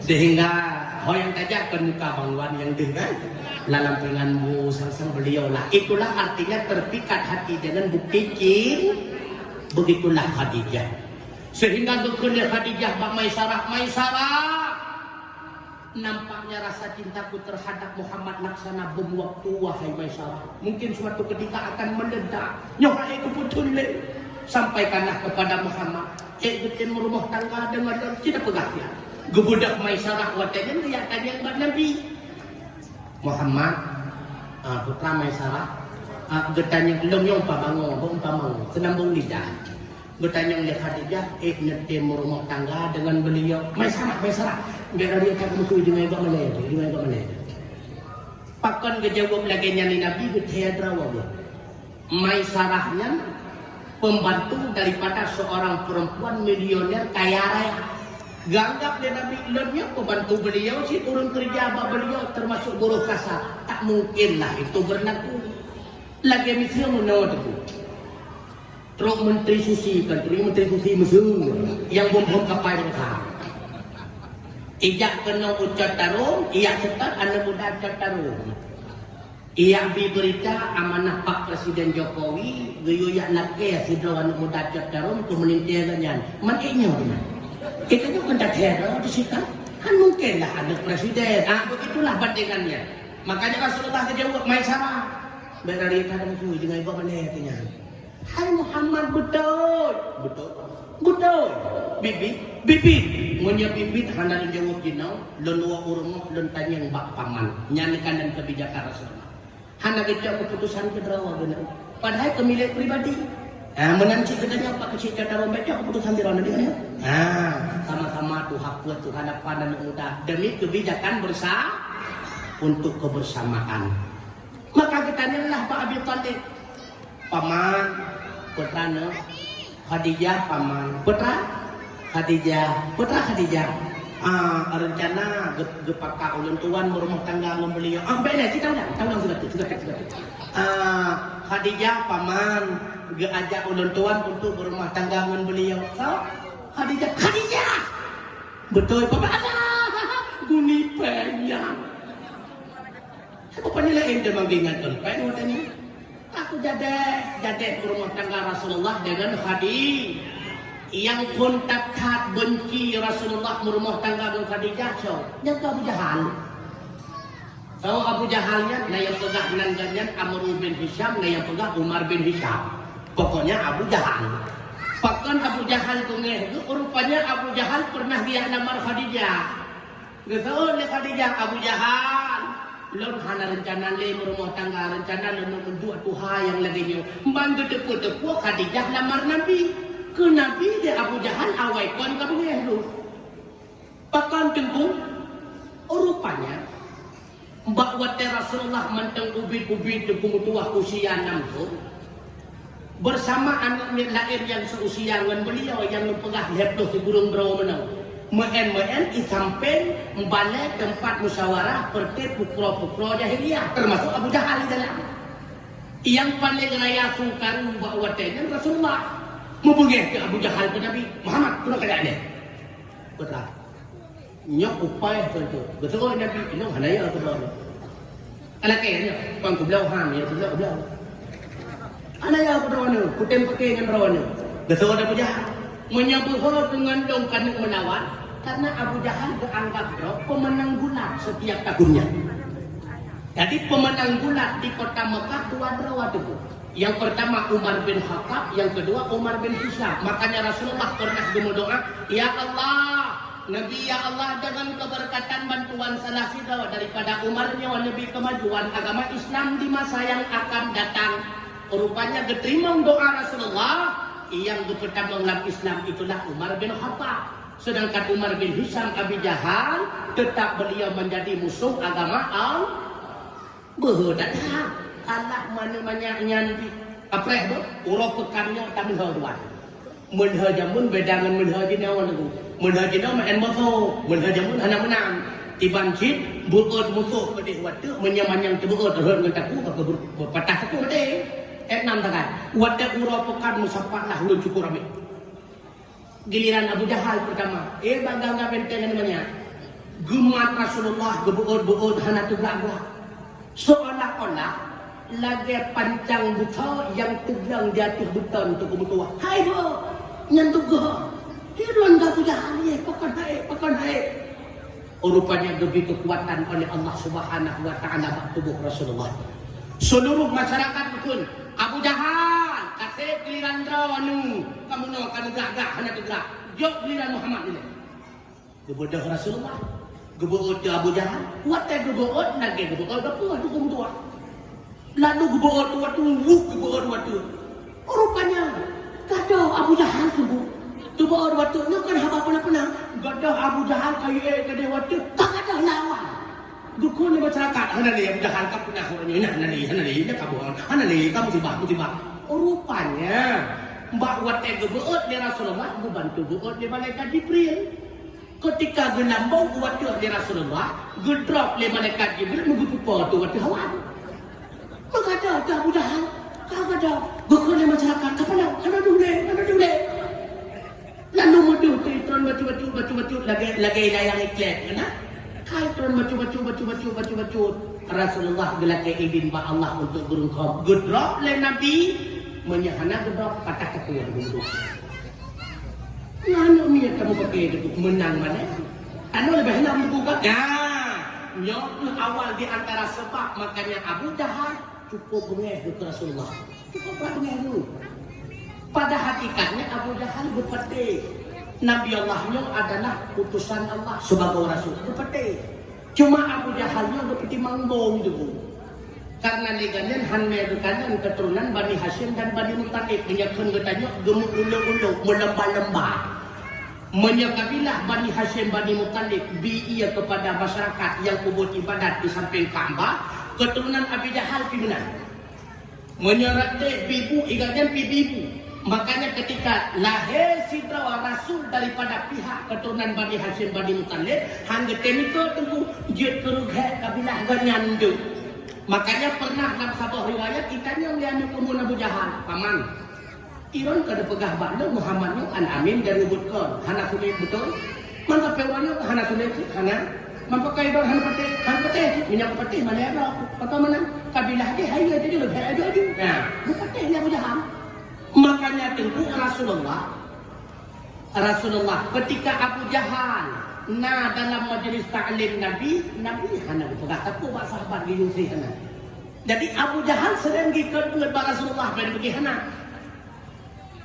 Sehingga ho nyang tajak kon muka Bang Wan nyang deuh, kan? Dalam pingan bu sang-sang beliau lah. Itulah artinya terpikat hati dengan bukti cin-, begitulah Khadijah. Sehingga geukheun lé Khadijah bak Maisarah, "Maisarah, nampaknya rasa cintaku terhadap Muhammad laksana bom waktu, wahai Maisarah. Mungkin suatu ketika akan meledak. Nyoe hai keubeuteun lé. Sampaikanlah kepada Muhammad, ék geutem rumoh tangga deungon lôn, cit peugah nyan." Geubeudôh Maisarah watèe nyan geujak tanyong bak Nabi. "Muhammad, ah, putra Maisarah, ah, geutanyong lôn nyoe umpama ngoe, umpama ngoe, seunambong lidah." Geutanyong lé Khadijah, "Ék neutem rumoh tangga deungon beliau?" "Maisarah, Maisarah." Bèk lari that meukeue deungon gobnyan, deungon gobnyan. Pakon geujaweueb lagèe nyan lé Nabi, geuthèe droe geuh. Maisarah nyan pembantu daripada seorang perempuan milioner kaya raya. Geuanggap lé Nabi, "Lôn nyoe pembantu beliau, cit ureueng keureuja bak beliau, termasuk buruh kasa. Tak mungkinlah itu berlaku." Lagèe miseue meunoe teungku. Trok Menteri Susi, kan, trok Menteri Susi Mesir nyang bom-bom kapai bangsa. Ijak keunoe u Cot Tarom, ijak seutôt aneuk muda Cot Tarom. Ijak bi beurita amanah Pak Presiden Jokowi, geuyue jak lakèe sidroe aneuk muda Cot Tarom keu meulintèe gobnyan. Man ék nyoe teuma. Geutanyoe kon that-that droe teuh sikakat. Kan mungkenlah aneuk presiden. Ah, begitulah bandingannya. Makanya Rasulullah geujaweueb, "Maisarah." Bèk lari that meukeue deungon gobnyan teuh nyan. "Hai Muhammad, beutôi." "Beutôi." "Beutôi." "Bit-bit." "Bit-bit." "Meunyoe bit-bit hana lôn jaweueb jinoe, lôn woe u rumoh, lôn tanyong bak paman." Nyan keunan kebijakan Rasulullah. Hana geucok keuputusan keu droe geuh nyan. Padahai keu milék pribadi. Ah, meunan cit geutanyoe Pak Keuchik Cot Tarom, bèk cok keuputusan sidroe nyan. Ah, sama-sama tuha peuet, tuha lapan aneuk muda demi kebijakan bersa-, untuk kebersamaan. Maka geutanyonglah bak Abi Thalib, "Paman, putra neuh, Khadijah, paman, putra Khadijah, putra Khadijah. Ah, reuncana geu-, geupakak ulôn tuan meurumoh tangga ngon beuliau." Ah, bèk lé, kita ulang, kita ulang sibateue, sibateue, sibateue. "Ah, Khadijah, paman, geuajak ulôn tuan untuk meurumoh tangga ngon beuliau." So, Khadijah, "Khadijah!" "Beutôi, paman." "Alah, guni pèng nyan." Rupanya laén teuma geuingat kon pèng watèe nyan. Aku jadèh, jadèh meurumoh tangga Rasulullah deungon Khadi-, nyang phôn that-that beunci Rasulullah meurumoh tangga ngon Khadijah, soe? Nyan keuh Abu Jahal. Soe Abu Jahal nyan? Na nyang peugah nan gobnyan Amr bin Hisham, na nyang peugah Umar bin Hisham. Pokoknya Abu Jahal. Pakon Abu Jahal beungèh geuh? Rupanya Abu Jahal pernah geujak lamar Khadijah. Geuseuôt lé Khadijah, "Abu Jahal, lôn hana reuncana lé meurumoh tangga, reuncana lôn meuduek tuha nyang lagèe nyoe." Ban geuteupeue-teupeue Khadijah lamar Nabi. Keu Nabi lé Abu Jahal awai kon ka beungèh lom. Pakon teungku? Rupanya, bak watèe Rasulullah mantong ubit-ubit teungku meutuwah usia nam thôn, bersama aneuk miet laén nyang seusia ngon beuliau nyang geupeugah lhèe ploh sikureueng droe meunoe. Meu'en-meu'en i sampéng balè teumpat musyawarah peureuté pukro-pukro jahiliyah, teumasok Abu Jahal di dalam. Nyang paléng raya su karu bak watèe nyan Rasulullah. Meubeungèh keu Abu Jahal keu Nabi, "Muhammad, keunoe kajak nyan." Putra. Nyoe upai keu tu. Beutôi Nabi, nyoe hana ya keu droeneuh. Alakèe nyoe, pang kubloe han, ya kubloe, kubloe. Hana ya keu droeneuh, kutem paké ngon droeneuh. Beutôi Abu Jahal. Meunyoe beuho deungon dong keuneuk meulawan, karena Abu Jahal geuanggap droe pemenang gulat setiap tahunnya. Jadi, peumeunang bulat di kota Mekah dua droe teungku. Nyang peurtama Umar bin Khattab, nyang keudua Umar bin Hisham. Makanya Rasulullah pernah geumeudoa, "Ya Allah, Nabi, ya Allah, dengan keberkatan bantuan salah sidroe daripada Umar nyoe, Nabi, kemajuan agama Islam di masa yang akan datang." Rupanya geuteurimong doa Rasulullah, nyang geupeutamong lam Islam itulah Umar bin Khattab. Sedangkan Umar bin Hisham Abi Jahal, tetap beliau menjadi musuh agama Allah. Beuhe that, alah, mana banyak nyan di kapreh tu, uroe peukan nyoe tameulhö dua. Meulhö jameun beda ngon meulhö jinoe tu. Meulhö jinoe meu'en musoh, meulhö jameun hana meunang. Tiban cit beuet musoh pedeh watèe, meunyo manyang teubeuet rhot ngon takue, maka ber-, patah takue maté. Eh, nam takai. Watèe uroe peukan meusapat lah ulôn syukur ramé. Giliran Abu Jahal peurtama, eh, bak gangga benteng nyan banyak. Geumat Rasulullah geubeuet-beuet hana teuglak-glak. Seolah-olah lagèe pancang buta nyang teuglang di ateueh beuton teungku meutuwah. Hai beuet! Nyan teugoh. Hireuen Abu Jahal, "Yeh, pakon hai, pakon hai?" Rupanya geubri keukuatan oleh Allah Subhanahu wa Ta'ala bak tuboh Rasulullah. Seluruh masyarakat geukheun, "Abu Jahal, ka sép giliran droeneuh, kamoe nyoe ka neuglak-glak hana teuglak. Jok giliran Muhammad ilèe." Geubeudôh Rasulullah, geubeuet Abu Jahal, watèe geubeuet lagèe geubeuet bapu tuboh meutuwah. Lalu geubeuet watèe, wuh, geubeuet watèe. Rupanya, gadôh Abu Jahal tuboh. Geubeuet watèe nyoe kan haba peunah-peunah. Gadôh Abu Jahal ka ié gadôh watèe, ka gadôh lawan. Geukheun lé masyarakat, "Hana lé Abu Jahal ka peunah uroe nyoe, hana lé, hana lé, nyan ka bohong. Hana lé, ka musibah, musibah." Rupanya, bak watèe geubeuet lé Rasulullah, geubantu beuet lé malaikat Jibril. Ketika geulambông u ateueh lé Rasulullah, geudrop lé malaikat Jibril meugeupupo ateueh, ateueh awan. Meugadôh teuh Abu Jahal, ka gadôh, geukheun lé masyarakat, "Ka palong, hana deuh lé, hana deuh lé." Lalu meudeuh teuh itron bacut-bacut, bacut-bacut lagèe, lagèe layang iklèp, kan? Ka itron bacut-bacut, bacut-bacut, bacut-bacut. Rasulullah geulakèe idin bak Allah untuk geurungkôm. Geudrop lé Nabi, meunyo hana geudrop, patah takue geudrop. Nyan aneuk miet kamoe paké teungku meunang malèe. Tanoh leubeh lom teungku ka. Nah, nyoe kheueh awal di antara sebab makanya Abu Jahal cukup beungèh keu Rasulullah. Cukup beungèh dulu. Pada hakikatnya Abu Jahal geupatéh Nabi Allah nyoe adalah utusan Allah sebagai rasul. Geupatéh. Cuma Abu Jahal nyoe geupeutimang bông teungku. Karena lé gobnyan han mè geukalon keuturonan Bani Hasyim dan Bani Muthalib, meunyo kheun geutanyoe geumeuulo-ulo, meulomba-lomba. Meunyo kabilah Bani Hasyim, Bani Muthalib bi ié keupada masyarakat nyang peubuet ibadat di sampéng Ka'bah, keuturonan Abi Jahal pi meunan. Meunyoe ratéh bi bu, i gobnyan pi bi bu. Makanya ketika lahé sidroe rasul daripada pihak keuturonan Bani Hasyim, Bani Muthalib, han geutem ikot teungku, jeuet keu rughèk kabilah gobnyan deuh. Makanya pernah lam saboh riwayat itanyong lé aneuk keumun Abu Jahal, "Paman, Iron ka neupeugah bak lôn Muhammad nyoe Al-Amin dari ubit kon, hana sulet beutôi. Man sapeue uroe nyoe hana sulet cit, hana. Man pakon Iron hana patéh, hana patéh cit, meunyoe patéh malèe droe. Pakon meunan? Kabilah jih hai lé teuh lôn hai aju-aju." Nah, geupatéh lé Abu Jahal. Makanya teungku Rasulullah, Rasulullah, ketika Abu Jahal na dalam majlis taklim Nabi, Nabi hana geupeugah sapeue bak sahabat geuyue hana. Jadi Abu Jahal seuring geuikot beuet bak Rasulullah, ban beugi hana.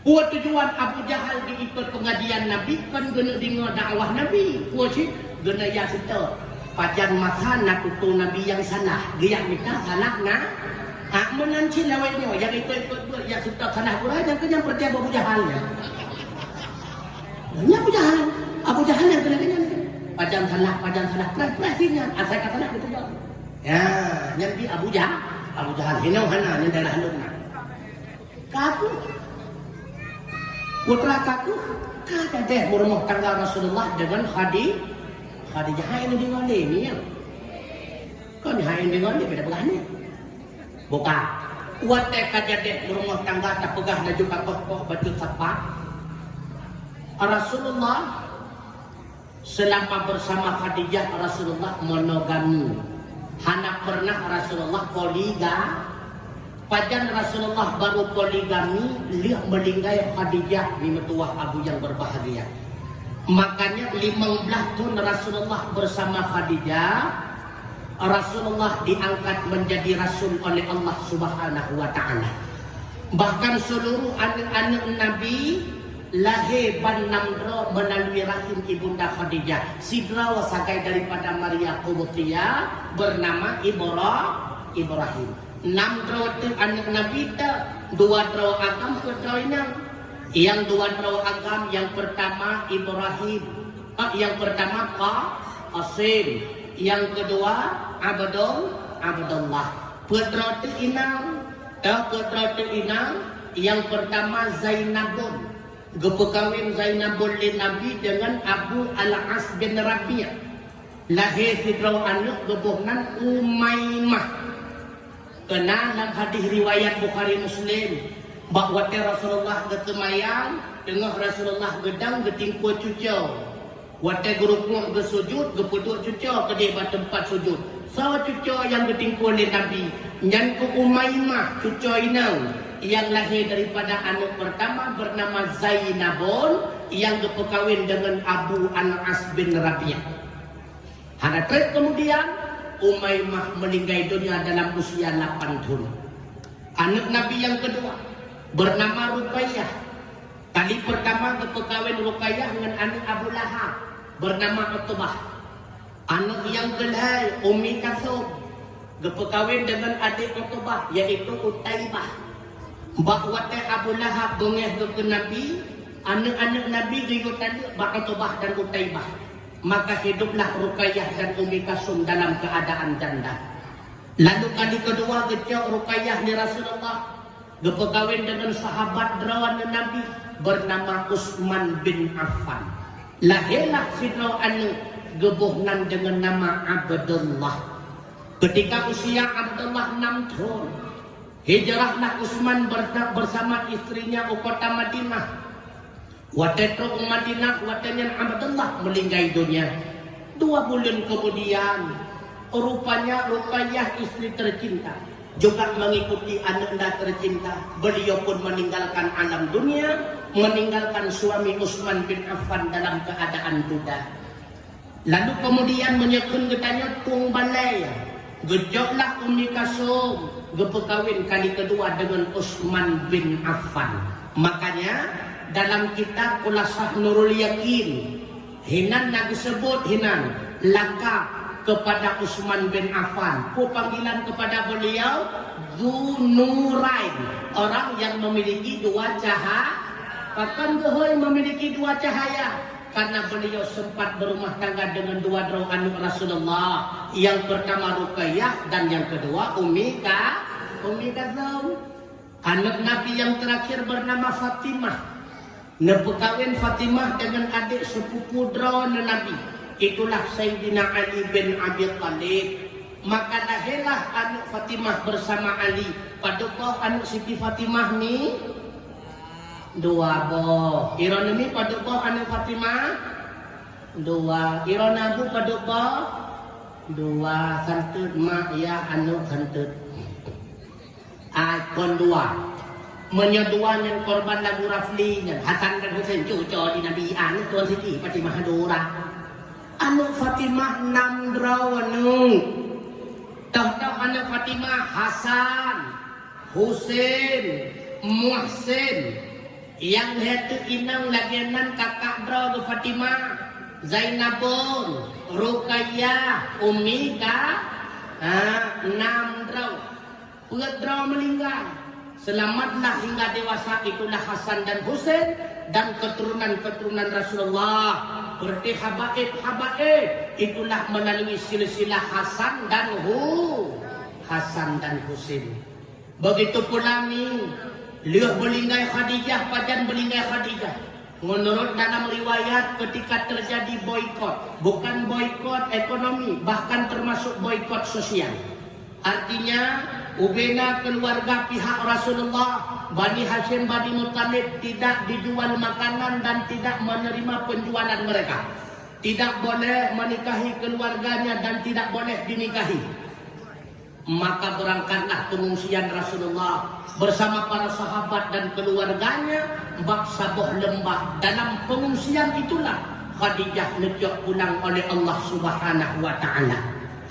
Peue tujuan Abu Jahal geuikot peungajian Nabi? Kon geuneuk deungoe dakwah Nabi. Peue cit? Geuneuk jak seutôt. Pajan masa na tutoe Nabi nyang salah. Geujak mita salah na. Hak meunan cit lawét nyoe, nyang ikot-ikot beuet jak seutôt salah gurèe, nyang keunong peureulèe Abu Jahal nyan. Nyan Abu Jahal. Abu Jahal nyang keunong nyan. Pajan salah, pajan salah, preh-preh cit nyan. Asai ka salah geupeugah. Ya, nyan di Abu Jahal. Abu Jahal hinoe hana nyan daerah lôn na. Ka kheueh. Putra ka kheueh, ka gadeh meurumoh tangga Rasulullah dengan Khadi-, Khadijah. Hai neudeungoe lé nyan. Kon hai neudeungoe lé, beda peugah nyan. Buka. Watèe ka gadeh meurumoh tangga tapeugah laju ka poh-poh bacut sapat. Rasulullah Selama bersama Khadijah, Rasulullah monogami. Hana pernah Rasulullah poliga-, pajan Rasulullah baru poligami, lheueh meuninggai Khadijah, mi meutuwah Abu yang berbahagia. Makanya limong blah thon Rasulullah bersama Khadijah, Rasulullah diangkat menjadi rasul oleh Allah Subhanahu wa Ta'ala. Bahkan seluruh aneuk-aneuk Nabi lahé ban nam droe melalui rahim Ibunda Khadijah. Sidroe sagai daripada Maria Qibtiyah bernama Ibra-, Ibrahim. Nam droe teuk aneuk Nabi teuk, dua droe agam, peuet droe inong. Nyang dua droe agam, nyang pertama Ibrahim, eh, nyang pertama Qa-, Qasim, nyang kedua Abdul-, Abdullah. Peuet droe teuk inong, eh, peuet droe teuk inong, nyang pertama Zainabun. Geupeukawen Zainabun lé Nabi deungon Abu Al-As bin Rabi'. Lahé sidroe aneuk geuboh nan Umaimah. Keunan lam hadih riwayat Bukhari Muslim, bak watée Rasulullah geuseumayang, teungoh Rasulullah geudong geutingkue cucoe. Watée geurukuk geusujut, geupeuduek cucoe keudeh bak teumpat sujut. Soe cucoe nyang geutingkue lé Nabi? Nyan keuh Umaimah, cucoe inong, nyang lahé daripada aneuk pertama bernama Zainabun, nyang geupeukawen deungon Abu Al-As bin Rabi'. Hana treb keumudian, Umaimah meuninggai donya dalam usia lapan thon. Aneuk Nabi nyang keudua bernama Ruqayyah. Kali pertama geupeukawen Ruqayyah ngon aneuk Abu Lahab bernama Utbah. Aneuk nyang keulhée Ummi Kalsum geupeukawen deungon adék Utbah, yaitu Utaibah. Bak watée Abu Lahab beungéh geuh keu Nabi, aneuk-aneuk Nabi geuyue taleuek bak Utbah dan Utaibah. Maka hiduplah Ruqayyah dan Ummi Kalsum dalam keuadaan janda. Lalu kali keudua geucok Ruqayyah lé Rasulullah, geupeukawen deungon sahabat droeneuh Nabi bernama Utsman bin Affan. Lahé lah sidroe aneuk, geuboh nan deungon nama Abdullah. Ketika usia Abdullah enam thon, hijrahlah Utsman bersa-, bersama istrinya u kota Madinah. Watée trok u Madinah, watée nyan Abdullah meuninggai donya. Dua buleuen keumudian, rupanya Ruqayyah, istri tercinta, juga mengikuti aneuknya tercinta. Beliau pun meninggalkan alam dunia, meninggalkan suami Utsman bin Affan dalam keadaan duda. Lalu keumudian meunyoe kheun geutanyoe tueng balée, geucoklah Ummi Kalsum geupeukawen kali keudua deungon Utsman bin Affan. Makanya dalam kitab Khulasah Nurul Yakin, hinan na geuseubut hinan lakab kepada Utsman bin Affan. Peue panggilan kepada beliau? Dzunurain, orang yang memiliki dua caha-, pakon geuhôi memiliki dua cahaya? Karena beliau sempat berumah tangga dengan dua droe aneuk Rasulullah. Yang pertama Ruqayyah dan yang kedua Ummi Ka-, Ummi Kalsum. Aneuk Nabi yang terakhir bernama Fatimah. Neupeukawen Fatimah dengan adik sepupu droeneuh Nabi, itulah Saidina Ali bin Abi Thalib. Maka lahirlah aneuk Fatimah bersama Ali. Padub boh aneuk Siti Fatimah ni? Dua boh. Droeneuh mi padub boh aneuk Fatimah? Dua. Droeneuh Abu padub boh? Dua. Santet mak ya aneuk santet. Ai kon dua. Meunyoe dua nyan korban lagu Rafli nyan, Hasan dan Husain, cucoe di Nabi, aneuk Tuan Siti Fatimah dua. Aneuk Fatimah nam droe aneuk. Toh-toh aneuk Fatimah Hasan, Husain, Muhsin. Nyang lhèe teuk inong lagèe nan kakak droe geuh Fatimah, Zainabun, Ruqayyah, Ummi Ka-, ha, nam droe. Peuet droe meuninggai. Selamatlah hingga dewasa, itulah Hasan dan Husain dan keturunan-keturunan Rasulullah. Berarti habaib-habaib, itulah melalui silsilah Hasan dan Hu-, Hasan dan Husain. Begitu pula mi, lheueh meuninggai Khadijah, pajan meuninggai Khadijah. Menurut dalam riwayat, ketika terjadi boikot, bukan boikot ekonomi, bahkan termasuk boikot sosial. Artinya, ubena keluarga pihak Rasulullah, Bani Hasyim, Bani Muthalib, tidak dijual makanan dan tidak menerima penjualan mereka. Tidak boleh menikahi keluarganya dan tidak boleh dinikahi. Maka berangkatlah pengungsian Rasulullah bersama para sahabat dan keluarganya bak saboh leumbah. Dalam pengungsian itulah Khadijah neucok pulang oleh Allah Subhanahu wa Ta'ala.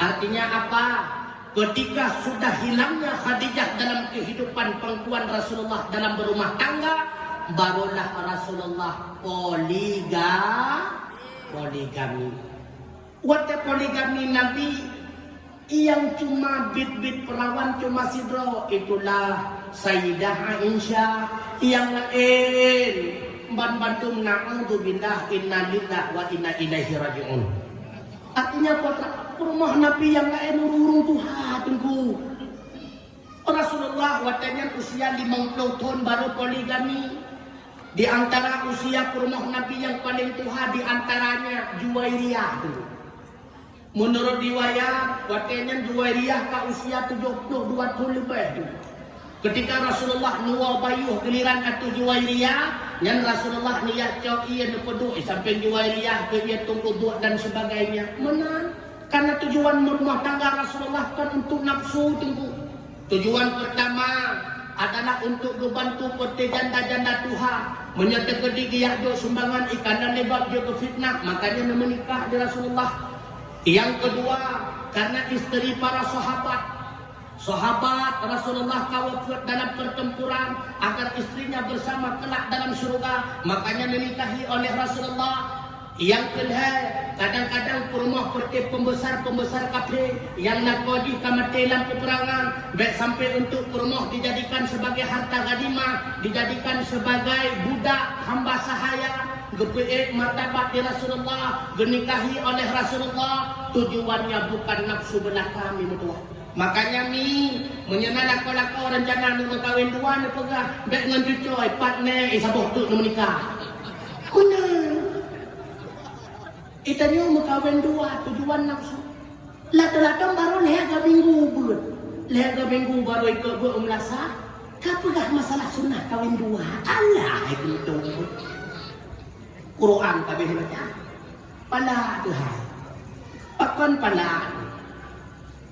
Artinya apa? Ketika sudah hilangnya Khadijah dalam kehidupan perempuan Rasulullah dalam berumah tangga, barulah Rasulullah poliga-, poligami. Watée poligami Nabi, nyang cuma bit-bit peurawan cuma sidroe, itulah Sayyidah Aisyah. Nyang laén ban-, bandum naudzubillah, innalillahi wa inna ilaihi raji'un. Artinya, putra-, peurumoh Nabi nyang laén ureuëng-ureuëng tuha, Teungku. Rasulullah watée nyan usia limong ploh thon baru poligami. Di antara usia peurumoh Nabi nyang paleng tuha di antaranya Juwairiyah tu. Meunurot riwayat, watée nyan Juwairiyah ka usia tujoh ploh dua thon leubeh tu. Ketika Rasulullah neuwoe bayoh giliran ateueh Juwairiyah, nyan Rasulullah niat cok ié neupeuduek, eh, sampéng Juwairiyah keu ié tueng uduk dan sebagainya. Meunan, karena tujuan meurumah tangga Rasulullah kon untuk nafsu, Teungku. Tujuan pertama adalah untuk geubantu peureute janda-janda tuha. Meunyoe teukeudi geujak jok sumbangan ié ka na lé gob jeuet keu fitnah, makanya neumeunikah di Rasulullah. Yang kedua, karena isteri para sahabat. Sahabat Rasulullah ka wafeuet dalam pertempuran, agar istrinya bersama kelak dalam syurga, makanya neunikahi oleh Rasulullah. Nyang keulhée, kadang-kadang peurumoh peureute peumbesar-peumbesar kafé nyang lakoe jih ka maté lam peupeurangan, bék sampai untuk peurumoh dijadikan sebagai harta ghanimah, dijadikan sebagai budak hamba sahaya, geupeuék martabat di Rasulullah, geunikahi oleh Rasulullah, tujuannya bukan nafsu belaka, mi meutuah. Makanya, mi, meunyoe na lakoe-lakoe rencana neumeukawen dua, neupeugah, bék ngon cucoe, pat nèk, eh, saboh teuk neumeunikah. Beuna. Geutanyoe meukawen dua tujuan nafsu. Latong-latong barô lhèe minggu beuet. Lhèe minggu barô ikot beuet u meulasah, ka peugah masalah sunnah kawen dua. Alah, hai beutôi. Quran ka abéh baca. Palak Tuhan. Pakon palak?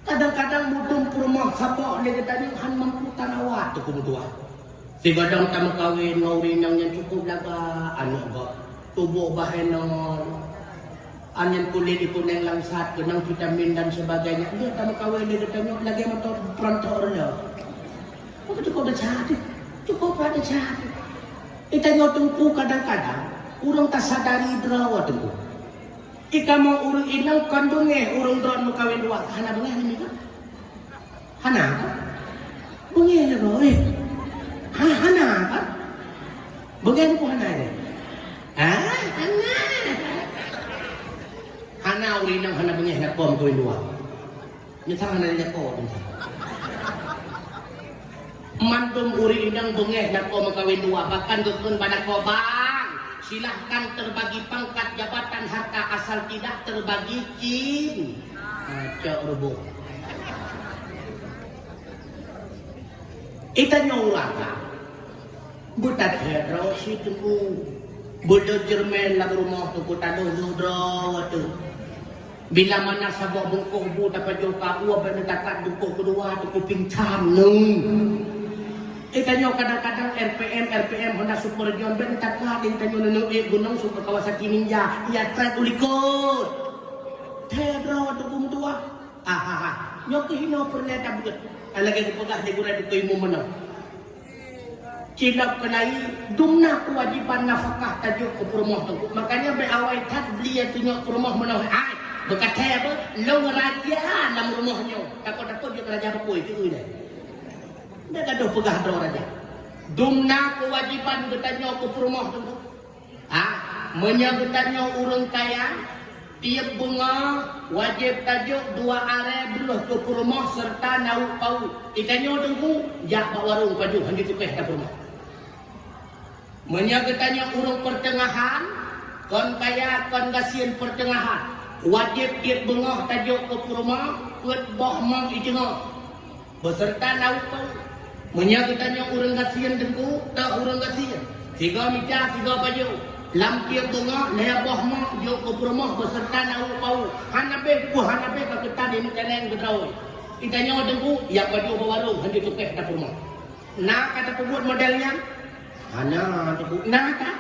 Kadang-kadang mudum peurumoh saboh lé geutanyoe hana mampu tarawat teungku meutuah. Sigohlom tameukawen ngon ureueng inong nyang cukup lagak aneuk gob, tuboh bah enol, angén kulét ikuneng langsat, keunong vitamin dan sebagainya. Nyoe tameukawen lé geutanyoe lagèe moto peurantok reulok. Cukup desya teuh. Cukup desya teuh. Geutanyoe teungku kadang-kadang ureueng tasadari droe teungku. Di kamoe ureueng inong kon beungèh ureueng droe meukawen dua, hana beungèh nyan kan? Hana kan? Beungèh nyan droe, eh. Ha, hana kan? Beungèh nyan hana kan? Ha? Hana. Hana ureueng inong hana beungèh lakoe meukawen dua. Nyan hana lakoe tu. Mandum ureueng inong beungèh lakoe meukawen dua, bahkan geukheun bak lakoe, "Bang, silahkan terbagi pangkat jabatan harta asal tidak terbagi cin." Nah, cok rubuk. Geutanyoe ureueng ka. Beutathèe droe cit teungku. Beudôh ceureumen lam rumoh teungku, tadôh lheueh droe teuh. Bila mana saboh bungkôh bu tapajoh ka ueh, bèk neutakat bungkôh keudua teungku, pingsan neu. Geutanyoe kadang-kadang R P M, R P M Honda Super John bèk neutakat, geutanyoe neuneuk ék gunong su keu Kawasaki Ninja, ya trek u likot. Thèe droe teungku meutuah. Ahaha, nyoe keuh hinoe peureulèe tabeuet. Lagèe geupeugah lé gurèe teuh keu imum meunoe. Cilok keulayi, dum na keuwajiban nafakah tajok keu peurumoh teungku. Makanya bèk awai that bli nyang tunyok peurumoh meunoe. Hai, beukathèe beuh, lôn raja lam rumoh nyoe. Takot-takot jeuet raja beupôi keu ulèe. Ndak gadoh peugah droe raja. Dum na keuwajiban geutanyoe keu peurumoh teungku. Ha, meunyoe geutanyoe ureueng kaya, tiep beungoh wajéb tajok dua arèe breuh keu peurumoh seureuta nawök pawök. Geutanyoe teungku, jak bak warong pajoh hanjeuet cukéh tapeurumoh. Meunyoe geutanyoe ureueng peurteungahan, kon kaya kon gasien peurteungahan, wajéb tiep beungoh tajok keu peurumoh peuet boh mong ié teungoh. Beuseureuta nawök pawök. Meunyoe geutanyoe ureueng gasien teungku, toh ureueng gasien, sigoe mita, sigoe pajoh, lam tiep beungoh lhèe boh mong jok keu peurumoh beuseureuta nawök pawök. Hana bèh, peue hana bèh ka geutan ineuk jalan geudrawe. Geutanyoe teungku, jak pajoh bak warong hanjeuet cukéh tapeurumoh. Na ka tapeubuet model nyan? Hana tapeubuet. Na ka?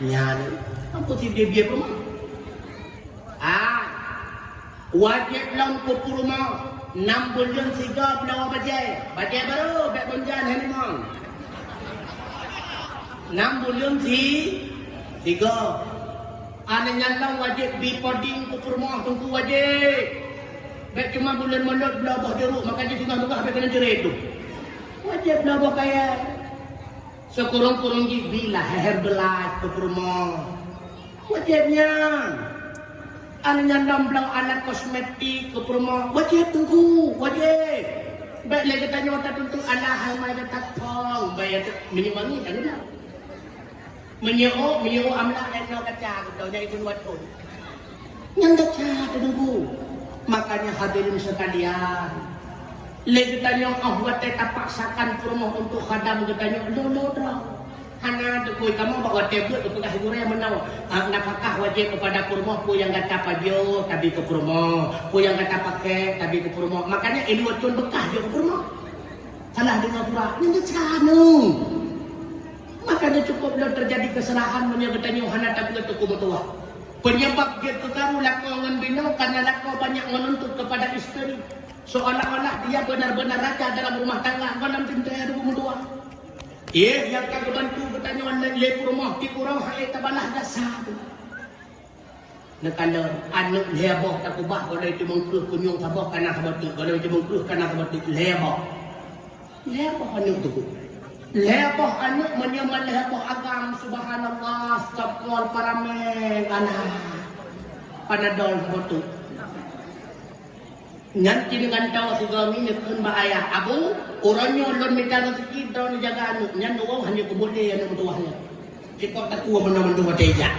Nyan. Ampôn si bie-bie peurumoh. Ah. Wajéb lom keu peurumoh, nam buleuen sigoe bloe bajée. Bajée barô, bék beunjan honeymoon. Nam buleuen si-, sigoe. Aneuëk nyan lom wajéb bi puding keu peurumoh, Teungku, wajéb. Bék cuma buleuen Molot bloe boh juruk, maka jih singoh beugah bék keuneuk cre tu. Wajéb bloe boh kayée. Sikureueng-kureueng jih bi lahé belas keu peurumoh. Wajéb nyan. Aneuëk nyan lom bloe alat kosmetik keu peurumoh. Wajéb, Teungku, wajéb. Bék lé geutanyoe tatuntut alah hai mai gata phong, bék ya, minyeuk wangi ka geuda. Minyeuk, minyeuk amlah, eh, nyoe kaca geutanyoe nyang ikun watôn. Nyan desya, Teungku. Makanya hadirin sekalian, lé geutanyoe óh watée tapaksakan peurumoh untuk khadam geutanyoe, lolo droe. Hana teupeu kamoe bak watée beuet geupeugah gurée meunoe, ah, nafakah wajéb keupada peurumoh, peue nyang gata pajoh tabi keu peurumoh, peue nyang gata pakék tabi keu peurumoh. Makanya ilée watôn beukah jok keu peurumoh. Salah deungoe pura, nyan desya nyoe. Makanya cukup lom teujadi keusalahan meunyoe geutanyoe hana tabeuet teungku meutuwah. Peunyeubab jeuet keu karu lakoe ngon binoe karena lakoe banyak menuntut kepada isteri, seolah-olah dia benar-benar raja dalam rumah tangga, gohlom teuntée teungku meutuwah. Yeh, nyang ka geubantu geutanyoe lé peurumoh tiep uroe han ék tabalah jasa teuh. Neukalon, aneuëk lhée boh takeubah, gohlom teumeung kreueh kunyueng saboh kana saboh teuk, gohlom teumeung kreueh kana saboh teuk, lhée boh. Lhée boh aneuëk teungku. Lhée boh aneuëk meunyoe man lhée boh agam, subhanallah, stop kol, paramé, alah. Panadol saboh teuk. Nyan cit deungon toh sigoe mi neukheun bak ayah, "Abu, uroe nyoe lôn mita raseuki droeneuh jaga aneuëk." Nyan uroe hana keubuet lé aneuëk meutuwah nyan. Cit kok takue meunan mandum watée jak.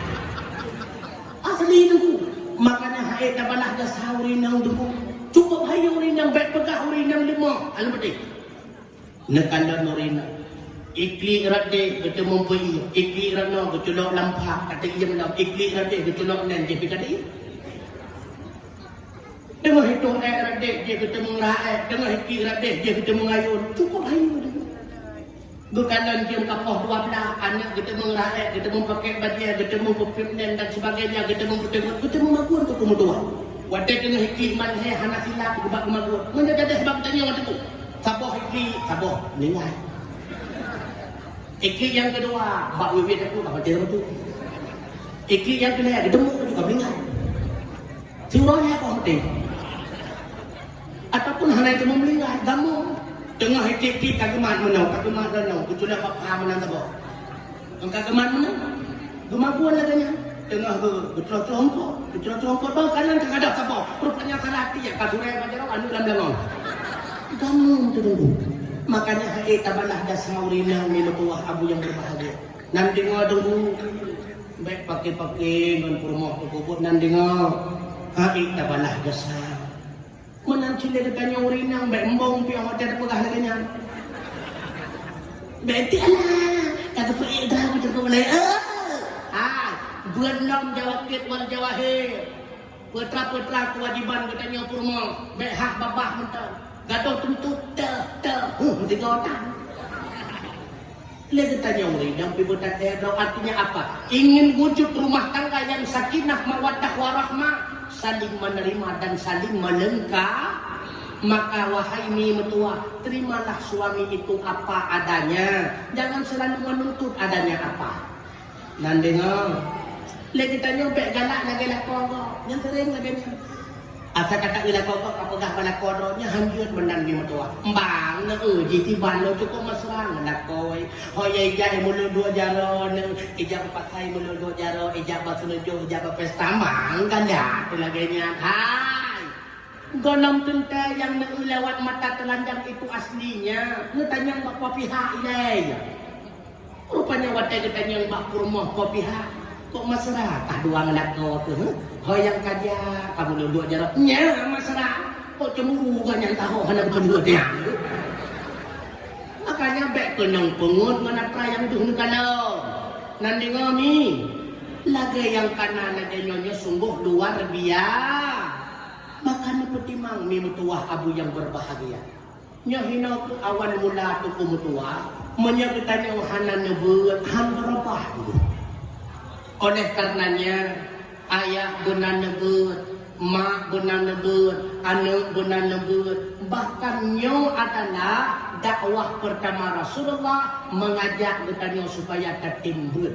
Asli teungku. Makanya han ék tabalah jasa ureuëng inong teungku. Cukup hayeue ureuëng inong, bék peugah ureuëng inong leumoh. Aleubeudeh. Neukalon ureuëng inong. Iklik rot déh geuteumeung peuieng, iklik rot noe geuculok lam pha, ka teuiem lom, iklik rot déh geuculok nyan jih pih ka teuiem. Teungoh itôh ék rot déh jih geuteumeung ra ék, teungoh iklik rot déh jih geuteumeung ayôn, cukup hayeue. Geukalon jeuem ka poh dua blaih, aneuëk geuteumeung ra ék, geuteumeung pakék bajée, geuteumeung peupiep nyan dan sebagainya, geuteumeung peuteungeut, geuteumeung magun teungku meutuwah. Watée teungoh iklik man lhée hana silap geubak geumagun. Meunyoe gadeh bak geutanyoe teungku. Saboh iklik, saboh meuninggai. Iklik nyang keudua, bak wiwit aku, bak watée teungku. Iklik nyang keulhée, geuteumeung juga meuninggai. Siuroe nyan ka maté. Ataupun hana teuma meuninggai, gamoe. Teungoh iték-iték ka geumat meunoe, ka geumat meunoe, geuculok bak pha meunan saboh. Ka geumat meunoe, geumagun lagée nyan. Teungoh geu-, geucroh-croh eungkôt, geucroh-croh eungkôt, bak kanan ka gadôh saboh. Rupanya salah tiek, ka surée bak jaroe, aneuëk lam beulangong. Gamoe teudeungoe. Makanya han ék tabalah jasa ureuëng inong mi meutuwah abu nyang berbahagia. Nan deungoe teungku, bék paké-paké ngon peurumoh teungku, buet nan deungoe, han ék tabalah jasa. Meunan cit lé geutanyoe ureuëng inong, bék embong piôh watée tapeugah lagée nyan. Bék tiek alah, ka geupeuék droe teungku lé. Eh, hai, beuet lom jawakét wal jawahir. Peutra-peutra keuwajiban geutanyoe peurumoh, bék hah babah mantong. Gadôh tuntut teuh, teuh, huh, tiga otak. Lé geutanyoe ureuëng nyang pih beutaté droe, artinya apa? Ingin wujud rumah tangga yang sakinah, mawaddah, warahmah, saling menerima dan saling melengka-, maka wahai mi meutuwah, terimalah suami itu apa adanya. Jangan selalu menuntut adanya apa. Nan deungoe, lé geutanyoe bék galak lagée lakoe gob, nyang seuréng lagée nyan. Asai ka taeu lakoe gob, ka peugah bak lakoe droe, nyan hanjeuet meunan mi meutuwah. Mbang, neu-eu jih tiban lôn cukup mesra ngon lakoe. Ho ya ijak mulod duek jaroe neu, ijak bak pasai mulod duek jaroe, ijak bak seuneujoh, ijak bak pesta, mbang galak lagée nyan. Hai! Gohlom teuntée nyang neu-eu lewat mata telanjang itu aslinya, neutanyong bak po pihak ilée. Rupanya watée geutanyong bak peurumoh po pihak, kok mesra tah dua ngon lakoe teuh, heh? Ho nyang ka jak, ka mulod duek jaroe, nyan mesra. Kok cemburu gobnyan taho hana geupeuduek nyan. Makanya bék keunong peungeut ngon atra nyang deuh neukalon. Nan deungoe mi, lagée nyang kana lagée nyoe nyoe sunggoh luar bia-, Maka neupeutimang mi meutuwah abu nyang berbahagia. Nyoe hinoe keuh awal mula teungku meutuwah, meunyoe geutanyoe hana neubeuet, han beurubah dulu. Oleh karenanya, ayah beuna neubeuet, Mak beuna neubeuet, aneuk beuna neubeuet. Bahkan nyoe adalah dakwah pertama Rasulullah mengajak geutanyoe supaya tatem beuet.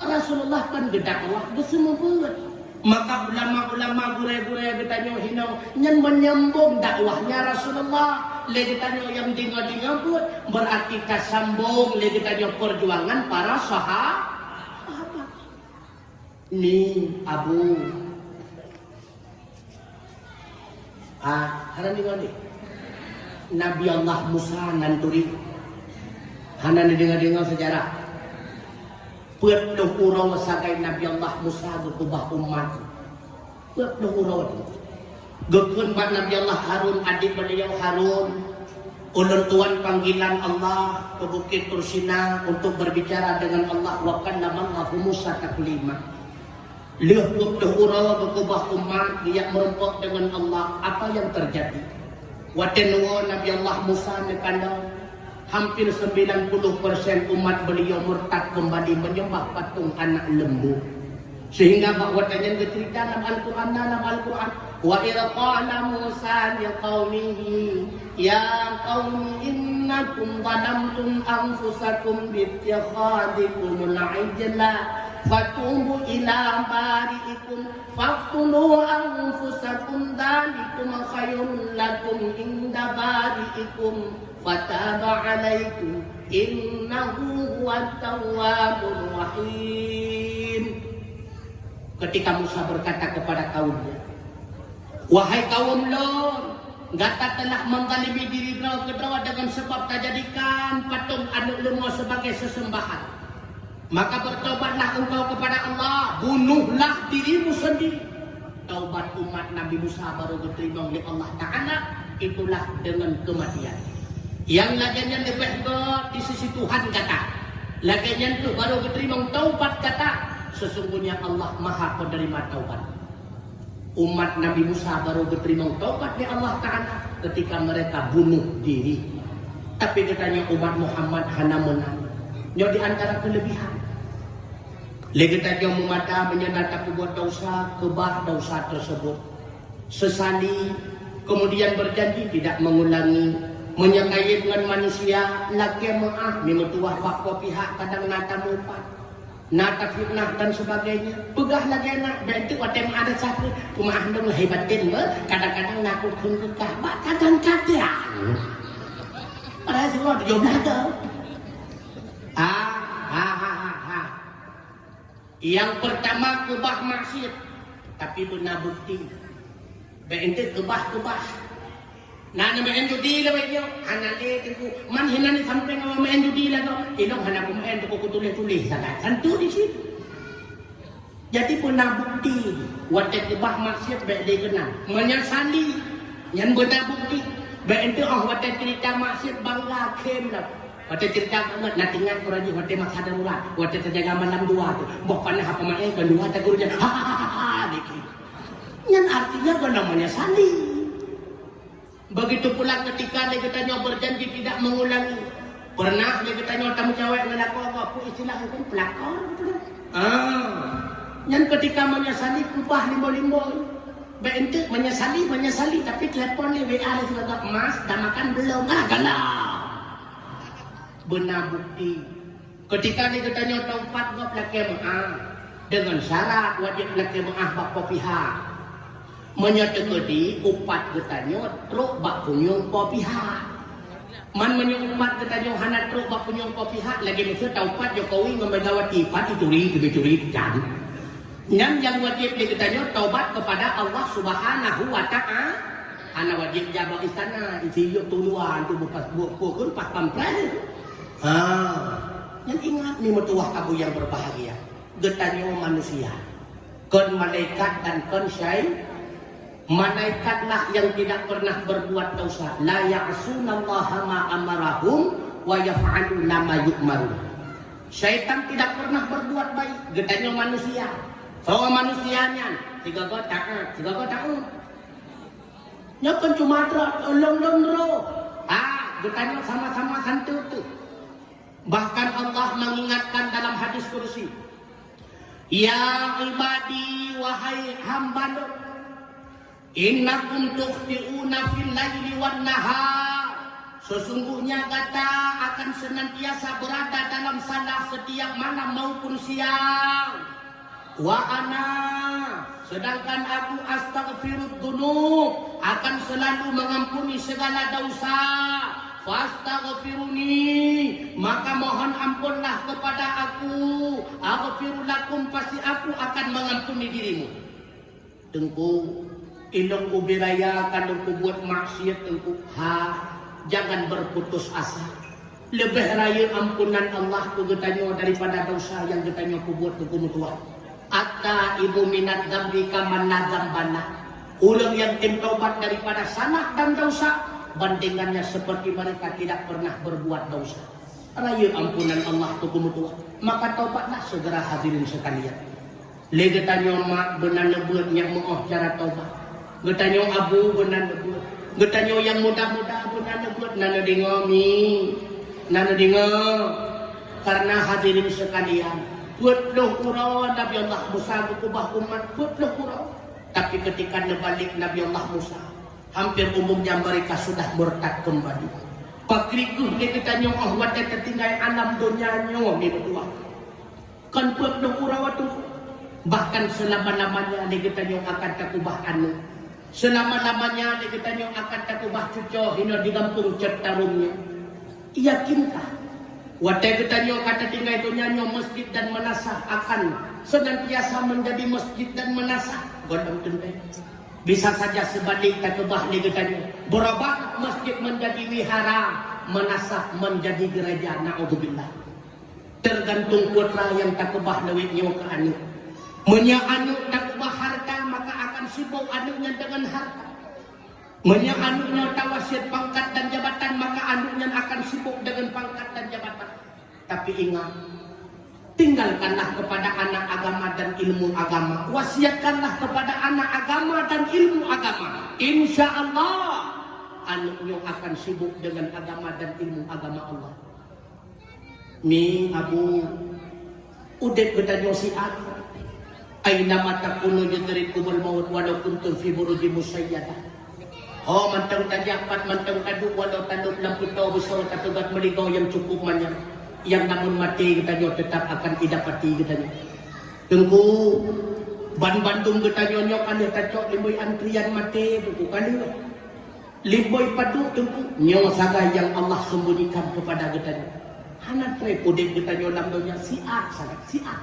Rasulullah kan geudakwah geuseumeubeuet. Maka ulama-ulama gurée-gurée geutanyoe hinoe nyan menyambung dakwahnya Rasulullah. Lé geutanyoe nyang deungoe-deungoe beuet, berarti tasambung lé geutanyoe perjuangan para saha-, sahabat. Ni, Abu. Ah, hana deungoe ni. Nabi Allah Musa nan turi. Hana neudeungoe-deungoe sejarah. Peuet ploh uroe sagai Nabi Allah Musa geukeubah umat. Peuet ploh uroe. Geukheun bak Nabi Allah Harun, adik beliau Harun, "Ulôn tuan panggilan Allah ke Bukit Tursina untuk berbicara dengan Allah, wa kallamallahu Musa taklima." Lheueh peuet ploh uroe geukeubah umat, geujak meurumpok deungon Allah, apa yang terjadi? Watée neuwoe Nabi Allah Musa neukandong, hampir sembilan puluh persen umat beliau murtad kembali menyembah patung anak lembu. Sehingga bak watée nyan geucerita lam Al-Quran, dalam Al-Quran, "Wa idh qala Musa liqaumihi, ya qaumi innakum zalamtum anfusakum bittikhadikumul ijla, fatubu ila bari'ikum, faqtulu anfusakum dzalikum khairul lakum inda bari'ikum, fataba alaikum, innahu huwat tawwabur rahim." Ketika Musa berkata kepada kaumnya, "Wahai kaum lôn, gata telah menzalimi diri droe keudroe dengan sebab tajadikan patung aneuk lembu sebagai sesembahan. Maka bertobatlah engkau kepada Allah, bunuhlah dirimu sendiri." Taubat umat Nabi Musa baru geuteurimong lé Allah Ta'ala, itulah dengan kematian. Nyang lagée nyan leubeh gét di sisi Tuhan gata. Lagée nyan kheueh baru geuteurimong taubat gata. Sesungguhnya Allah Maha Penerima Taubat. Umat Nabi Musa baru geuteurimong taubat lé Allah Ta'ala ketika mereka bunuh diri. Tapi geutanyoe umat Muhammad hana meunan. Nyoe di antara kelebihan. Lé geutanyoe meumada meunyoe na tapeubuet desya, keubah desya tersebut. Sesali, kemudian berjanji tidak mengulangi. Meunyoe kayém ngon manusia, lakée meuáh, meutuwah bak po pihak kadang na tameupat. Na tafitnah dan sebagainya. Peugah lagée na, bék teuk watée meuáh desya keu, peumeuáh dong lahé batén beuh, kadang-kadang na kukheun keukah, bak kadang-kadang. Padahai siuroe tujoh blaih tahun. Ha, ha, ha, ha, ha. Nyang peurtama keubah maksiet, tapi beuna bukeuti. Bék enteuk keubah-keubah. Na neumeu'en judi lagée nyoe, hana lé teungku. Man hinan di sampéng awak meu'en judi lagoe. Ilong hana kumeu'en teungku, kutuléh-tuléh sagai. Santu di situ. Jadi beuna bukeuti. Watée keubah maksiet bék lé keunan. Meunyeusali, nyan beuna bukeuti. Bék enteuk oh watée cerita maksiet bangga khém lom. Watée cerita bangat, na teuingat uroe jih watée masa darurat, watée teujaga malam dua tu. Boh panas apa maé, bandua tegur je. Ha, ha, ha, ha, ha, gitu. Nyan artinya bukan namanya sali. Begitu pula ketika lé geutanyoe berjanji tidak mengulangi. Pernah lé geutanyoe tameucawek ngon lakoe, apa istilah hukum pelakor gitu kan? Ah. Nyan ketika meunyeusali keubah limbo-limbo. Bék enteuk meunyeusali, meunyeusali, tapi telepon lé W A lé sibagoe, "Mas, dah makan belum?" Ah, galak. Beuna bukeuti. Keutika lé geutanyoe taupat gob lakée meuáh, deungon syarat wajéb lakée meuáh bak po pihak. Meunyoe teukeudi upat geutanyoe trok bak punyueng po pihak. Man meunyoe upat geutanyoe hana trok bak punyueng po pihak, lagée miseue taupat Jokowi ngon Megawati, pat ituri, teubi turi, dan. Nyan nyang wajéb lé geutanyoe taubat keupada Allah Subhanahu wa Ta'ala. Hana wajéb jak bak istana, isi yub tuan tu beupas buet kukun pas pampres. Ha. Nyan ingat ni meutuwah kabu nyang berbahagia. Geutanyoe manusia. Kon malaikat dan kon syai-, malaikat lah yang tidak pernah berbuat dosa. La ya'sunallaha ma amarahum wa yaf'aluna ma yu'marun. Syaitan tidak pernah berbuat baik. Geutanyoe manusia. Soe manusia nyan? Sigoe-goe taát, sigoe-goe taát. Nyoe kon cuma droe, lom-lom droe. Ha, geutanyoe sama-sama santu tu. Bahkan Allah mengingatkan dalam hadis kursi, "Ya ibadi, wahai hamba lôn, Innakum tukhti'una fil laili wan nahar. Sesungguhnya gata akan senantiasa berada dalam salah setiap malam maupun siang. Wa ana, sedangkan aku, astaghfirud dzunub, akan selalu mengampuni segala dosa. Fastaghfiruni, maka mohon ampunlah kepada aku. Aghfir lakum, pasti aku akan mengampuni dirimu. Teungku, ilong ubé raya ka lôn peubuet maksiat, Teungku. Ha, jangan berputus asa. Leubeh rayeuk ampunan Allah keu geutanyoe daripada dosa nyang geutanyoe peubuet, Teungku meutuah. At-taibu minadz dzambi kaman la dzamba lah. Ureuëng nyang tem taubat daripada salah dan dosa, bandingannya seperti mereka tidak pernah berbuat dosa. Rayeuk ampunan Allah, Teungku meutuah. Maka taubatlah segera, hadirin sekalian. Lé geutanyoe mak beuna neubeuet nyang meu'oh cara taubat. Geutanyoe abu beuna neubeuet. Geutanyoe nyang muda-muda beuna neubeuet, na neudeungoe mi. Na neudeungoe. Karena hadirin sekalian, peuet ploh uroe Nabi Allah Musa geukeubah umat, peuet ploh uroe. Tapi ketika neubalek Nabi Allah Musa, hampir umumnya mereka sudah murtad kembali. Pakriku lé geutanyoe 'oh watée teutinggai alam donya nyoe, mi meutuah. Kon peuet ploh uroe tu, bahkan selama-lamanya lé geutanyoe akan takeubah aneuk. Selama-lamanya lé geutanyoe akan takeubah cucoe hinoe di gampông Cot Tarom nyoe. Yakinkah, watée geutanyoe ka tatinggai donya nyoe, masjid dan meunasah akan senantiasa menjadi masjid dan meunasah? Gohlom teuntée. Bisa saja seubalik takeubah lé geutanyoe, beurubah masjid menjadi wihara, meunasah menjadi gereja. Naudzubillah. Teugantung putra nyang takeubah lawét nyoe keu aneuk. Meunyoe aneuk takeubah hareuta, maka akan sibok aneuk nyan deungon hareuta. Meunyoe aneuk nyoe tawasiet pangkat dan jabatan, maka aneuk nyan akan sibok deungon pangkat dan jabatan. Tapi ingat, tinggalkanlah kepada anak agama dan ilmu agama. Wasiatkanlah kepada anak agama dan ilmu agama. Insya Allah, aneuk nyoe akan sibok deungon agama dan ilmu agama Allah. Mi, Abu, udeb geutanyoe siat. Aina ma takunu yudrikkumul maut walau kuntum fi burujin musyayyadah. Ho mantong tajak, pat mantong taduek, walau taduek lam peutoe beusoe, tateugat meuligoe nyang cukup manyang, nyang namun maté geutanyoe teutap akan idapati geutanyoe. Teungku, ban bandum geutanyoe nyoe ka lheueh tacok limoi antrian maté, buku ka lheueh. Limoi padub, Teungku, nyoe sagai nyang Allah sembunyikan kepada geutanyoe. Hana treb udeb geutanyoe lam donya, siat sangat, siat.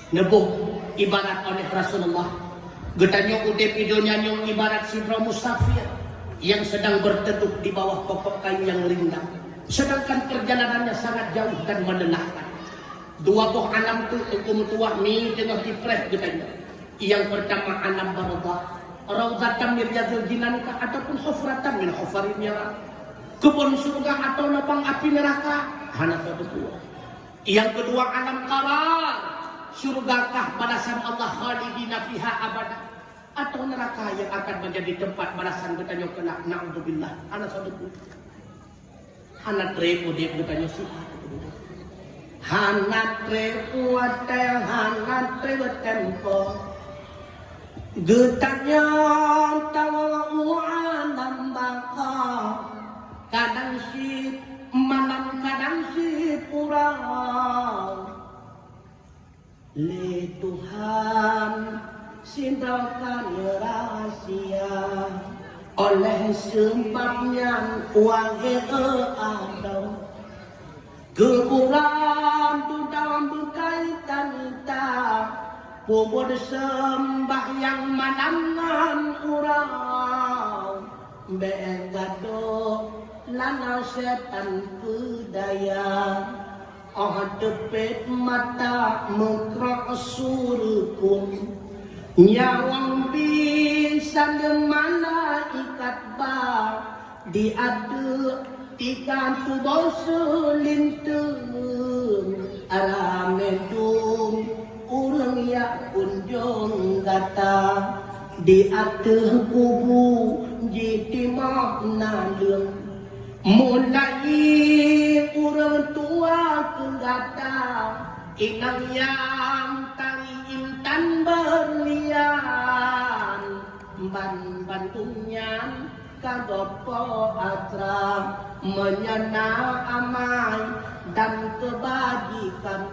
Neuboh ibarat oleh Rasulullah, geutanyoe udeb di donya nyoe ibarat sidroe musafir nyang sedang berteduh di bawah pokok kayu nyang rindang, sedangkan perjalanannya sangat jauh dan melelahkan. Dua boh alam tu, Teungku meutuah, mi teungoh jipreh geutanyoe. Nyang peurtama alam barzakh, raudhatan min riyadhil jinan kah ataupun hufratan min hufarin nar. Keubon syeuruga atawa lubang api neuraka? Hana soe teupeue. Nyang keudua alam qarar, syeuruga kah balasan Allah khalidina fiha abada, atawa neuraka nyang akan menjadi teumpat balasan geutanyoe keunak? Naudzubillah, hana soe teupeue. Hana treb udeb geutanyoe siat. Hana treb watée, hana treb teumpo. Geutanyoe tawoe u alam baqa, kadang cit malam, kadang cit uroe. Lé Tuhan sidroe ka neurahasia. Oleh seubab nyan, wahé Adam, keuburan dudoe beukaitan that, peubuet seumbahyang malam ngon uroe. Bék gadôh lana seutan peudaya. Óh teupet mata meukrok su reukông, nyawöng pih saleuem malaikat ba. Di ateueh tika tuboh seulinteung, ramé dum ureuëng jak kunjong gata. Di ateueh kubu jitimoh naleueng. Mulai ureuëng tuha keu gata, inong nyang tari intan beurlian, Ban bandum nyan ka gob po atra, meunyoe na amai dan keubajikan.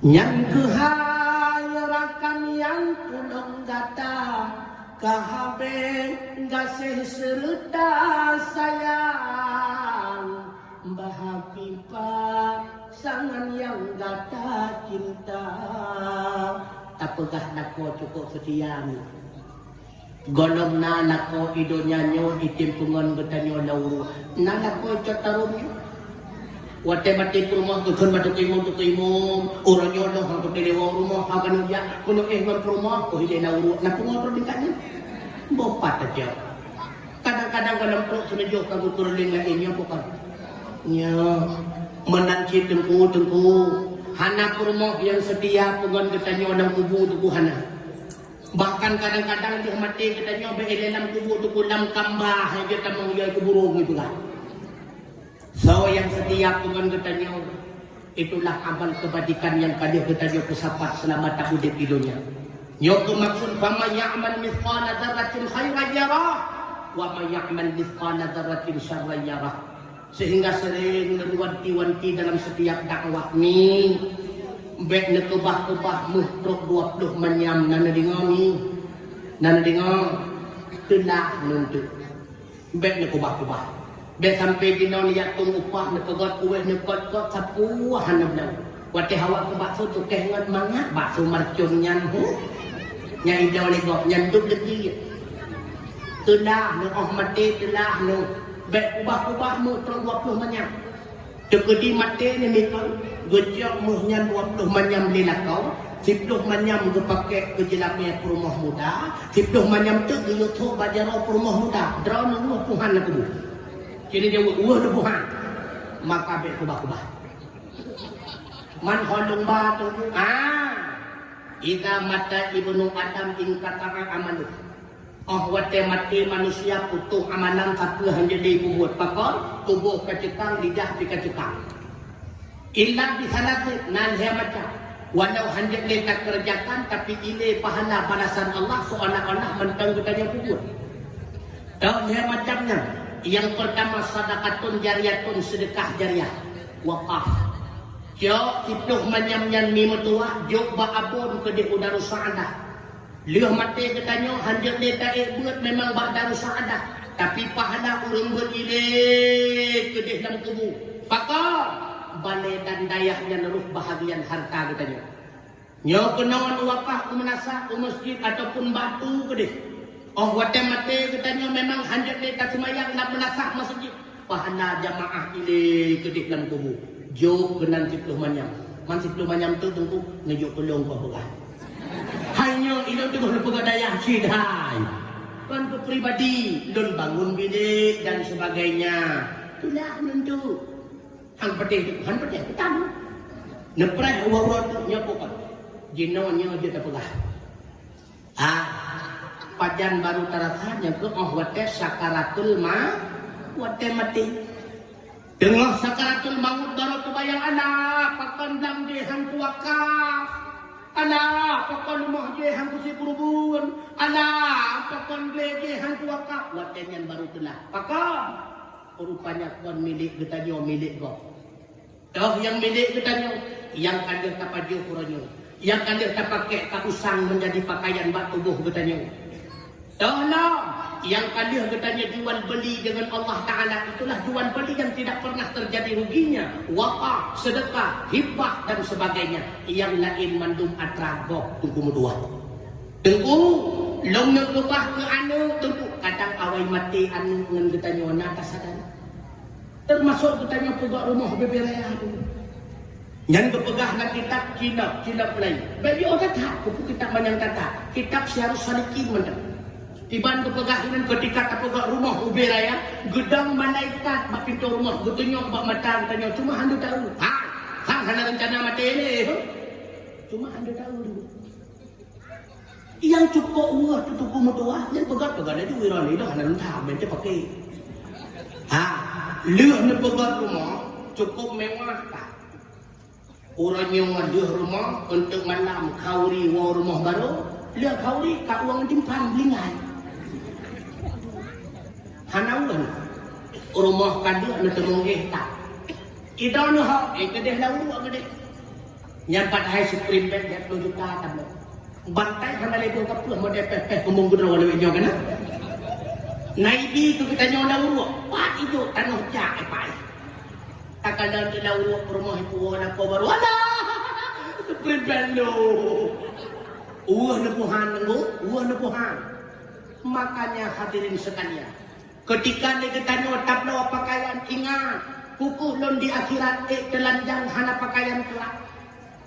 Nyan keuhai rakan nyang tulông gata, ka habéh gaséh seureuta sayang, bah pipa sangat nyang gata cinta. Tapeugah lakoe cukôp seutia nyoe. Gohlom na lakoe i donya nyoe item peungon geutanyoe lam uruek. Na lakoe cot tarom nyoe. Watée maté peurumoh geukheun bak teungku imum, teungku imum, uroe nyoe lôn hana kutéh lewat rumoh, hana keuneuk jak, keuneuk éh ngon peurumoh, oh ilée na uruek, na peungon rot tingkat nyoe. Boh pat tajak. Kadang-kadang gohlom trok seuneujôh ka geukeureuling laén nyoe bukan. Nyoe meunan cit teungku, teungku. Hana peurumoh nyang seutia peungon geutanyoe lam kubu teungku hana. Bahkan kadang-kadang lheueh maté geutanyoe beu ilée lam kubu teungku lam kamba hai jeuet tamong yai keu burông itu kan. Soe nyang seutia peungon geutanyoe, itulah amal keubajikan nyang ka lheueh geutanyoe peusapat seulama taudeb di donya. Nyoe keuh maksud, "Faman ya'mal mithqala dzarratin khairan yarah, wa man ya'mal mithqala dzarratin syarran yarah." Seuhingga seuréng lôn wanti-wanti dalam sitiap dakwah ni, bék neukeubah-keubah meuh trok dua ploh manyam, na neudeungoe ni? Na neudeungoe? Teulah nuntot. Bék neukeubah-keubah. Bék sampoe jinoe neujak tueng upah, neupeugöt kuéh, neukot-kot, sapeue hana bloe. Watée hawa keu bakso cukéh ngon mangat bakso marcon nyan, huh. Nyang idong lé gob nyan dub leuti. Teulah nyoe, óh maté teulah nyoe. Bék kubah-kubah meuh trok dua ploh manyam. Teukeudi maté nyoe meuh kon, geucok meuh nyan dua ploh manyam lé lakoe, siploh manyam geupakék keu jeulamé peurumoh muda, siploh manyam teuk geuyue thok bak jaroe peurumoh muda. Droeneuh weueh puhan lam kubu. Keuneuk jaweueb, weueh lôn puhan. Maka bék kubah-kubah. Man ho lôn ba teungku. Ah. Idza mata ibnu Adam inqata'a amaluh. Óh watée maté manusia putôh amalan sapeue han jeuet lé peubuet. Pakon? Tuboh ka ceukang, lidah pih ka ceukang. Illa bi tsalatsin, na lhée macam. Walau han jeuet lé takeureujakan, tapi ilée pahala balasan Allah seolah-olah mantong geutanyoe peubuet. Dua lhée macam nyan. Nyang peurtama, sadaqatun jariyatun, seudeukah jariah, wakaf. Cok siploh manyam nyan mimeutuwah, jok bak abon keudeh u Darussa'adah. Lheueh maté geutanyoe han jeuet lé taék beuet memang bak Darussa'adah, tapi pahala ureuëng beuet ilée keudeh lam kubu. Pakon? Balée dan dayah nyan roh bahagian harta geutanyoe. Nyoe keunoe neuwakaf keu meunasah, keu meuseujid ataupun bak atu keudeh. Óh watée maté geutanyoe memang han jeuet lé taseumayang lam meunasah meuseujid. Pahala jamaah ilée keudeh lam kubu. Jok keunan siploh manyam. Man siploh manyam tu teungku neujok tulông keu peugah. Hai nyoe ilôn teungoh neupeugah dayah cit hai. Kon keu pribadi, lôn bangun bilék dan sebagainya. Tulah lôn tu. Han patéh tu, han patéh, kutam. Neupreh uroe-uroe tu nyoe pokok. Jinoe nyoe jeuet tapeugah. Ah, pajan baru tarasa nyang keu óh watée sakaratul ma-, watée maté. Teungoh sakaratul maut baru teubayang, alah, pakon blang jih han kuwakaf. Alah, pakon rumoh jih han kusiburubueun. Alah, pakon glé jih han kuwakaf. Watée nyan baru teulah. Pakon? Rupanya kon milék geutanyoe, milék gob. Toh nyang milék geutanyoe, nyang ka lheueh tapajoh uroe nyoe, nyang ka lheueh tapakék ka usang meunjadi pakaian bak tuboh geutanyoe. Toh lom, nyang ka lheueh geutanyoe jual beli deungon Allah Taala, itulah jual beli yang tidak pernah terjadi ruginya, wakaf, sedekah, hibah dan sebagainya. Nyang laén mandum atra gob teungku meutuwah. Teungku, lôn neukeubah keu aneuk teungku, kadang awai maté aneuk ngon geutanyoe na tasadar. Teumasok geutanyoe peugöt rumoh ubé-ubé raya tu. Nyan geupeugah lam kitab cilok, cilok laén. Bèk jiôh that-that, keupeue kitab manyang that-that. Kitab Siyarus Salikin mantong. Iban geupeugah inan keutika tapeugöt rumoh ubé raya, geudong malaikat bak pintoe rumoh, geutunyok bak mata geutanyoe, cuma hana taeu. Ha, sang hana reuncana maté lé. Cuma hana taeu dulu. Nyang cukôp weueh tu teungku meutuwah, nyan peugöt-peugöt laju, iroh-iroh hana leuntah, meuntée paké. Ha, lheueh neupeugöt rumoh, cukôp mewah that. Uroe nyoe lheueh rumoh, untuk malam khauri woe rumoh barô, lheueh khauri ka ueng timphan beulingai. Hana ureueng. Rumoh ka deuek neuteumeung éh that. Idroe neuhok, éh, keudeh lam uruek keudeh. Nyan padahai spring bed jatuh juta tabloe. Bantai hana lé boh kapeue model péh-péh keumong keudroe lawét nyoe keunan. Naibi keu geutanyoe lam uruek, pat ijok tanoh jak, éh, pai. Takalon di lam uruek rumoh ipuwoe lakoe barô. Alah! Spring bed lo. Weueh neupuhan nunggu, weueh neupuhan. Makanya hadirin sekalian, Keutika lé geutanyoe tabloe peukayan, ingat, pukôh lôn di akhirat, ék teulanjang hana peukayan keulak.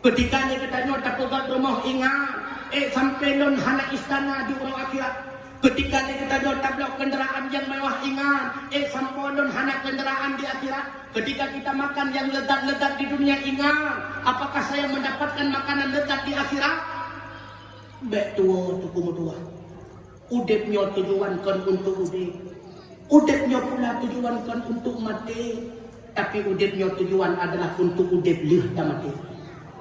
Keutika lé geutanyoe tapeugöt rumoh, ingat, ék sampoe lôn hana istana di uroe akhirat. Keutika lé geutanyoe tabloe keundaraan nyang mewah, ingat, ék sampoe lôn hana keundaraan di akhirat. Keutika kita makan nyang lezat-lezat di dunia, ingat, apakah saya mendapatkan makanan lezat di akhirat? Bék tuwo teupeu meutuwah. Udeb nyoe tujuan kon untuk udeb. Udeb nyoe pula tujuan kon untuk maté. Tapi udeb nyoe tujuan adalah untuk udeb lheueh tamaté.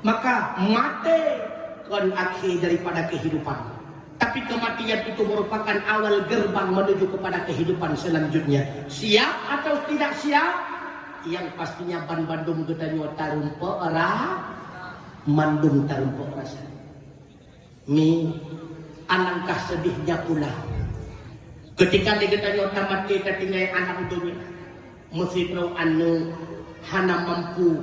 Maka maté kon akhé daripada kehidupan. Tapi kematian itu merupakan awal gerbang menuju kepada kehidupan selanjutnya. Siap atau tidak siap? Yang pastinya ban bandum geutanyoe tarumpok ra-, mandum tarumpok rasa. Mi, alangkah sedihnya pula, keutika lé geutanyoe tamaté tatinggai alam donya, meusidroe aneuëk hana mampu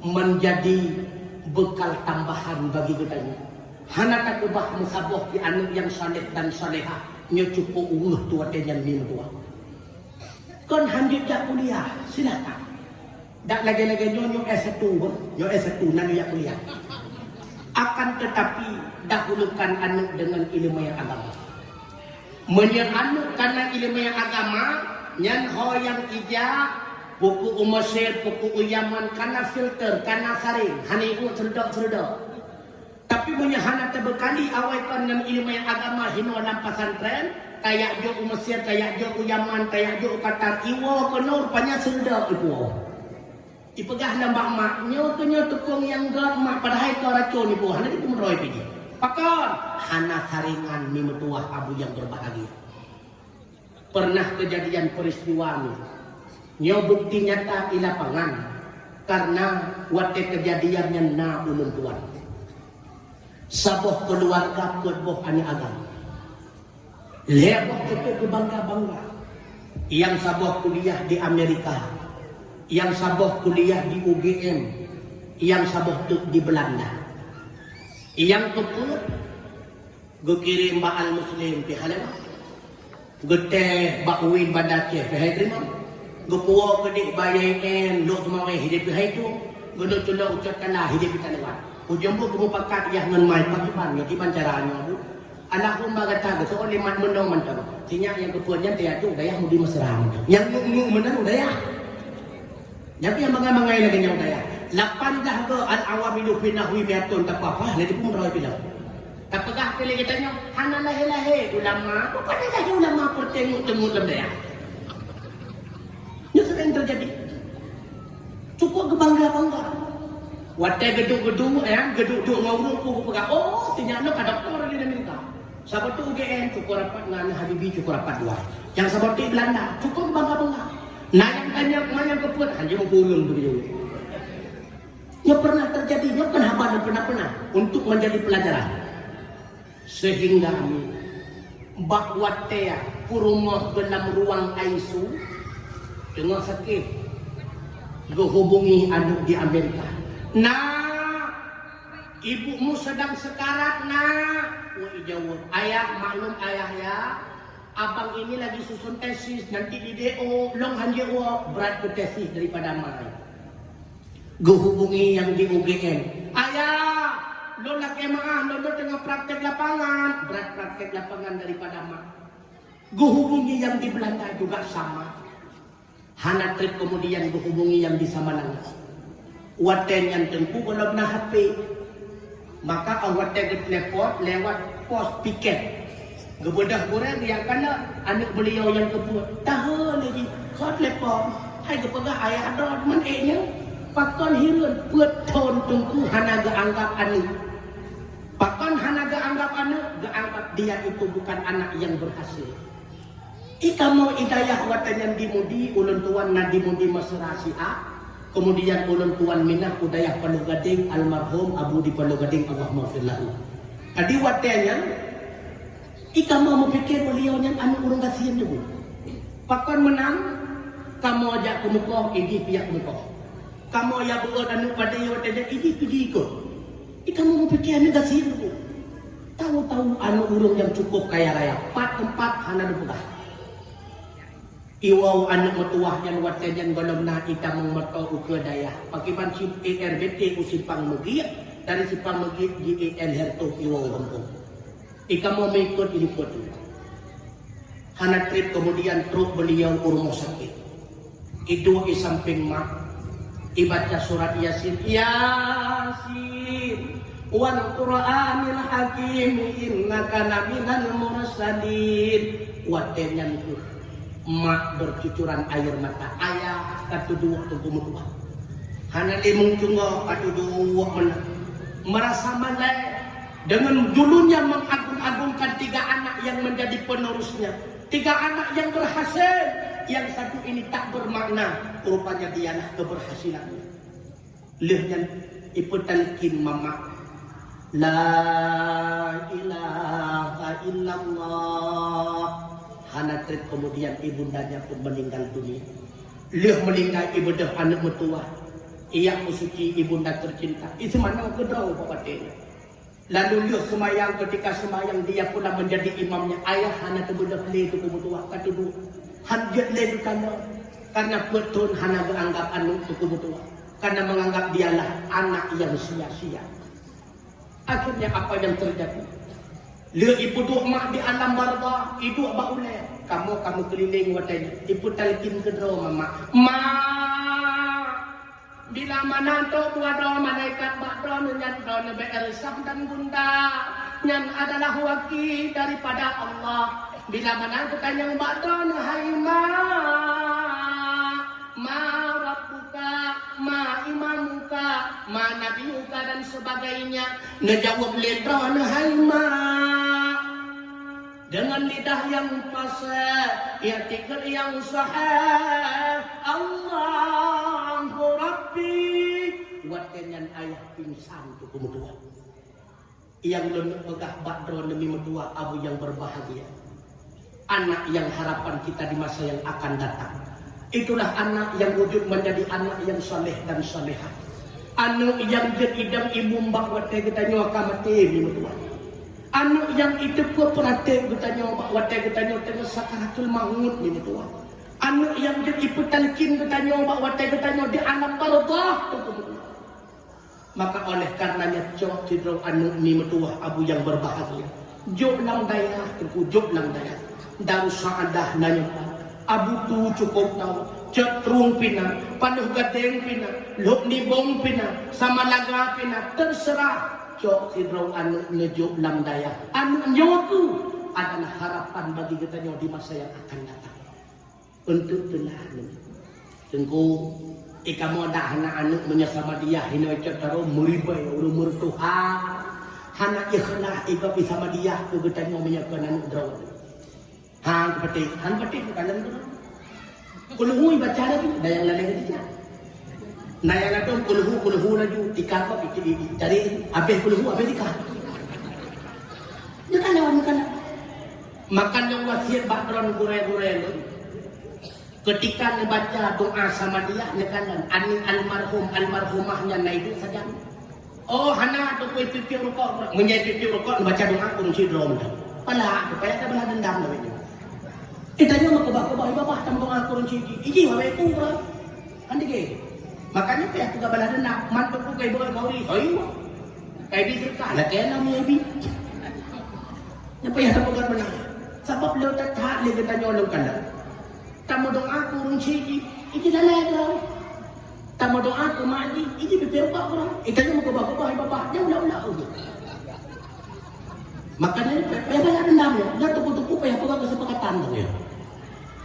menjadi bekal tambahan bagi geutanyoe. Hana takeubah meusaboh di aneuëk nyang saleh dan salehah, nyoe cukup weueh tu watée nyan mi meutuah. Kon hanjeuet jak kuliah, silakan. Dak lagée-lagée nyoe, nyoe S satu, nyoe S satu, na neujak kuliah. Akan tetapi, dahulukan aneuëk deungon ileumé agama. Meunyoe aneuëk kana ileumé agama, nyan ho nyang ijak, pukôk u Mesir, pukôk u Yaman, kana filter, kana saréng, hana ibu seudok-seudok. Tapi meunyoe hana teubeukali awai kon ngon ileumé agama hinoe lam pesantren, tajak jok u Mesir, tajak jok u Yaman, tajak jok u Qatar, iwoe keunoe rupanya seudok ipuwoe. Ipeugah lom bak mak, "Nyoe keuh nyoe teupông nyang gét mak, padahai kon racôn ipuwoe, hana jipeumeuroi pih jih." Pakon? Hana saréngan mi meutuwah abu nyang berbahagia. Pernah kejadian peristiwa nyoe. Nyoe bukti nyata di lapangan, karena watée kejadian nyan na ulôn tuan. Saboh keuluwarga peuet boh aneuëk agam. Lhée boh cukup beubangga-bangga. Nyang saboh kuliah di Amerika, nyang saboh kuliah di U G M, nyang saboh teuk di Belanda. Nyang keupeuet geukirém bak Al-Muslim pih haleuma. Geutéh bak uwin Banda Aceh pih hai teurimong. Geupuwoe keudéh bak I A I N, Lhokseumawe hidéh pih hai tueng. Geulheueh tulok u Cot Kala hidéh pih tan lewat. Ujong buet geumupakat yah ngon mai pakriban nyoe kiban cara nyoe bu. Alahumma gata geusoe lé mat meunong mantong. Sinyak nyang keupeuet nyan teuyak u dayah Mudi Mesra mantong. Nyang nguk-nguk meunan u dayah. Nyan pih nyang bangai-bangai lagée nyan u dayah. Lapan blah go al-awamilu fi nahwi miatun tapapah lé dipeumeuroi pilau. Tapeugah keu lé geutanyoe, hana lahé-lahé ulama, bukan lahé ulama peuteungut-teungut lam dayah. Nyoe sering terjadi. Cukup geubangga-bangga. Watée geuduek-geuduek, ya, geuduek-duek ngon ureuëng pun geupeugah, "Oh, sinyak nyoe ka doktor di Amerika." Saboh tu U G M, cukup rapat ngon Habibie, cukup rapat dua. Nyang saboh tu Belanda, cukup bangga-bangga. Nah, nyang tanyong, nyang keupeuet, hana meupeureueng beujeuet. Nyoe pernah terjadi, nyoe kan haba nyang pernah-pernah untuk menjadi pelajaran. Sehingga bak watée peurumoh geulam ruang I C U, teungoh sakét, geuhubungi aneuëk di Amerika. "Nak, ibumu sedang sekarat, Nak." Wah, ijaweueb, "Ayah, maklum Ayah ya, abang ini lagi susun tesis, nanti di D O, lôn hanjeuet woe, brat keu tesis daripada mai." Geuhubungi nyang di U G M. "Ayah, lôn lakée meuáh, lôn nyoe teungoh praktek lapangan." Brat praktek lapangan daripada mak. Geuhubungi nyang di Belanda juga sama. Hana treb kemudian geuhubungi nyang di Samalanga. Watée nyan Teungku gohlom na H P. Maka 'oh watée geutelepon lewat pos piket. Geubeudôh gurée geujak kalon aneuëk beuliau nyang keupeuet. Tahe lé jih, ka telepon. Hai geupeugah ayah droe meunan ék nyoe. Pakon hireuen peuet thon Teungku hana geuanggap aneuëk. Pakon hana geuanggap aneuëk? Geuanggap dia itu bukan anak yang berhasil. I kamoe i dayah watée nyan di Mudi, ulôn tuan na di Mudi Mesra Syiah, kemudian ulôn tuan minah u dayah Paloh Gadeng, almarhum Abu di Paloh Gadeng, Allahumma ghfir lahu. Jadi watée nyan, i kamoe meupike beuliau nyan aneuëk ureuëng gasien teungku. Pakon meunan, kamoe jak keumeukoh, i jih pih jak keumeukoh. Kamoe jak beuet aneuëk padé watée nyan, i jih pih jiikot. I kamoe meupike aneuëk gasien teungku. Tahu-tahu aneuëk ureuëng nyang cukup kaya raya, pat teumpat hana neupeugah. Iwoe aneuëk meutuwah nyan watée nyan gohlom na i tamong moto ukeue dayah. Pakriban cit E R B T u Simpang Meugiek, dari Simpang Meugiek ji E L Herto iwoe gampông. I kamoe meuikot i likot. Hana treb keumudian trok beuliau u rumoh sakét. Iduek i sampéng mak, ibaca surat Yasin, "Yasin, wal Qur'anil Hakim, innaka laminal mursalin." Watée nyan kheueh mak bercucuran air mata, ayah ka teuduek teungku meutuwah. Hana lé meucungoh ka teuduek meunan. Merasa malée dengan dulunya mengagung-agungkan tiga anak yang menjadi penerusnya. Tiga anak yang berhasil, yang satu ini tak bermakna, rupanya dialah keberhasilannya. Lheueh nyan ipeutalkin mamak, "La ilaha illallah." Hana treb kemudian ibundanya pun meninggal dunia. Lheueh meninggal ibeudôh aneuëk meutuwah, "Ya Pusuci ibunda tercinta, i seumanoe keudroe bak watée nyan." Lalu lheueh seumayang, ketika seumayang dia pula menjadi imamnya. Ayah hana teubeudôh lé teungku meutuwah, ka teuduek. Han jeuet lé geukalon, karena peuet thon hana geuanggap aneuëk teungku meutuwah, karena menganggap dialah anak yang sia-sia. Akhirnya apa yang terjadi? Lheueh ipeuduek mak di alam barzah, iduek bak ulée. Kamoe ka meukeulileng watée nyan, ipeutalkin keudroe mamak, "Mak!" Bila mana trok dua droe malaikat bak droeneuh nyan, droeneuh bèk reusah dan gundah. Nyan adalah wahyu daripada Allah. Bila mana geutanyong bak droeneuh, "Hai ma, ma rabbuka, ma imamuka, ma nabiyuka," dan sebagainya, neujaweueb lé droeneuh, "Hai ma." Dengan lidah yang fasih, i'tiqad yang sahih, "Allahu Rabbi." Watée nyan ayah pingsan teungku meutuwah. Nyang lôn peugah bak droeneuh mi meutuwah, abu yang berbahagia. Anak yang harapan kita di masa yang akan datang. Itulah anak yang wujud menjadi anak yang saleh dan salehah. Aneuëk nyang jeuet idong imeum bak watée geutanyoe ka maté mi meutuwah. Aneuëk nyang iteupeue peuratéb geutanyoe bak watée geutanyoe teungoh sakaratul maut mi meutuwah. Aneuëk nyang jeuet ipeutalkin geutanyoe bak watée geutanyoe di alam barzah teungku meutuwah. Maka oleh karenanya cok sidroe aneuëk mi meutuwah abu yang berbahagia. Jok lam dayah teungku, jok lam dayah. Darussa'adah na nyoe, Abu Tu cukôp tau, Cot Trueng pih na, Paloh Gadeng pih na, Lhok Nibong pih na, Samalaga pih na, terserah. Cok sidroe aneuëk neujok lam dayah. Aneuëk nyoe kheueh adalah harapan bagi geutanyoe di masa yang akan datang. Untuk teulah nyoe. Teungku, i kamoe dak hana aneuëk meunyoe Samadiyah hinoe cot taroe meuribèe ureuëng meureutoha. Hana ikhlas i gob i Samadiyah keu geutanyoe meunyoe kon aneuëk droe. Han peuté, han peuté bukan lom droe. Kulhu ibaca lagi, dak nyang laleng keudeh. Nah, nyang ladôm kulhu, kulhu laju, tika kok, i, i, i, cari, habéh kulhu, habéh tika. Nyoe kan lawan, nyoe kan lawan. Maka nyoe wasiet bak droe gurée-gurée lôn. Ketika neubaca doa Samadiyah, neukalon aneuëk almarhum, almarhumah nyan na iduek sajan. Oh, hana, teungku, ipiep-piep rukok. Meunyoe ipiep-piep rukok, neubaca doa kureueng sidroe mantong. Palak, supaya tabalah dendam lagée nyoe. Eh, tanyoe meukeubah-keubah, i babah tameudoa kureueng sidroe. Iji wawe ku, bro. Kan dikeu. Makanya payah peugah balah dendam. Man teungku kai beuet mauri. Ayo. Kai bi sedekah, lakée na mi bi. Nyan payah tapeugah meunan. Sabab lé that-that lé geutanyoe lôn kalon. Tameudoa keu ureueng syik jih, iji lalée droe. Tameudoa keu mak jih, iji pipée ubak droe. Eh, tanyoe meukeubah-keubah i babah, nyan ulah-ulah ureueng. Makanya, payah balah dendam nyoe. Nyan teupeu-teupeu payah peugah keuseupeukatan tu nyoe.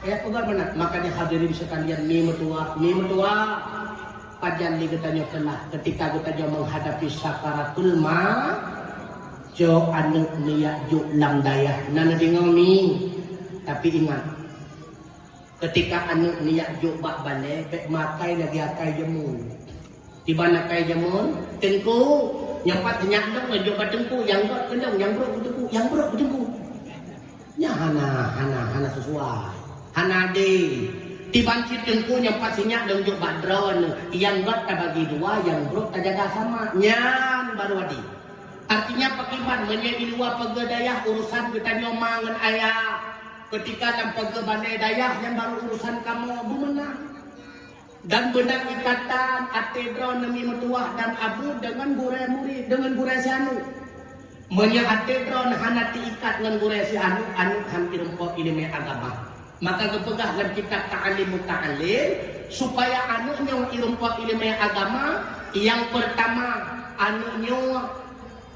Payah peugah meunan. Makanya hadirin sekalian, mi meutuwah, mi meutuwah. Pajan lé geutanyoe teulah, ketika geutanyoe menghadapi sakaratul ma-, cok aneuëk neujak jok lam dayah. Na neudeungoe mi? Tapi ingat, Keutika aneuk nyak jok bak balée, bék makai lagée akai jameun. Tiban akai jameun, teungku, nyang pat nyak dong jok bak teungku, nyang gét keu dong, nyang brok keu teungku, nyang brok keu teungku. Nyan hana, hana, hana sesuai. Hana adé. Tiban cit teungku nyang pat sinyak dong jok bak droeneuh, nyang gét tabagi dua, nyang brok tajaga sama. Nyan baru adé. Artinya pakriban meunyoe di luwa pageue dayah urusan geutanyoe ma ngon ayah. Keutika lam pageue balée dayah nyan baru urusan kamoe beumeunang. Dan beuna ikatan até droeneuh mi meutuwah dan abu deungon gurée murit, deungon gurée si aneuk. Meunyoe até droeneuh hana teuikat ngon gurée si aneuk, aneuk han irumpok ileumé agama. Maka geupeugah lam kitab Ta'lim Muta'allim, supaya aneuk nyoe irumpok ileumé agama, nyang peurtama, aneuk nyoe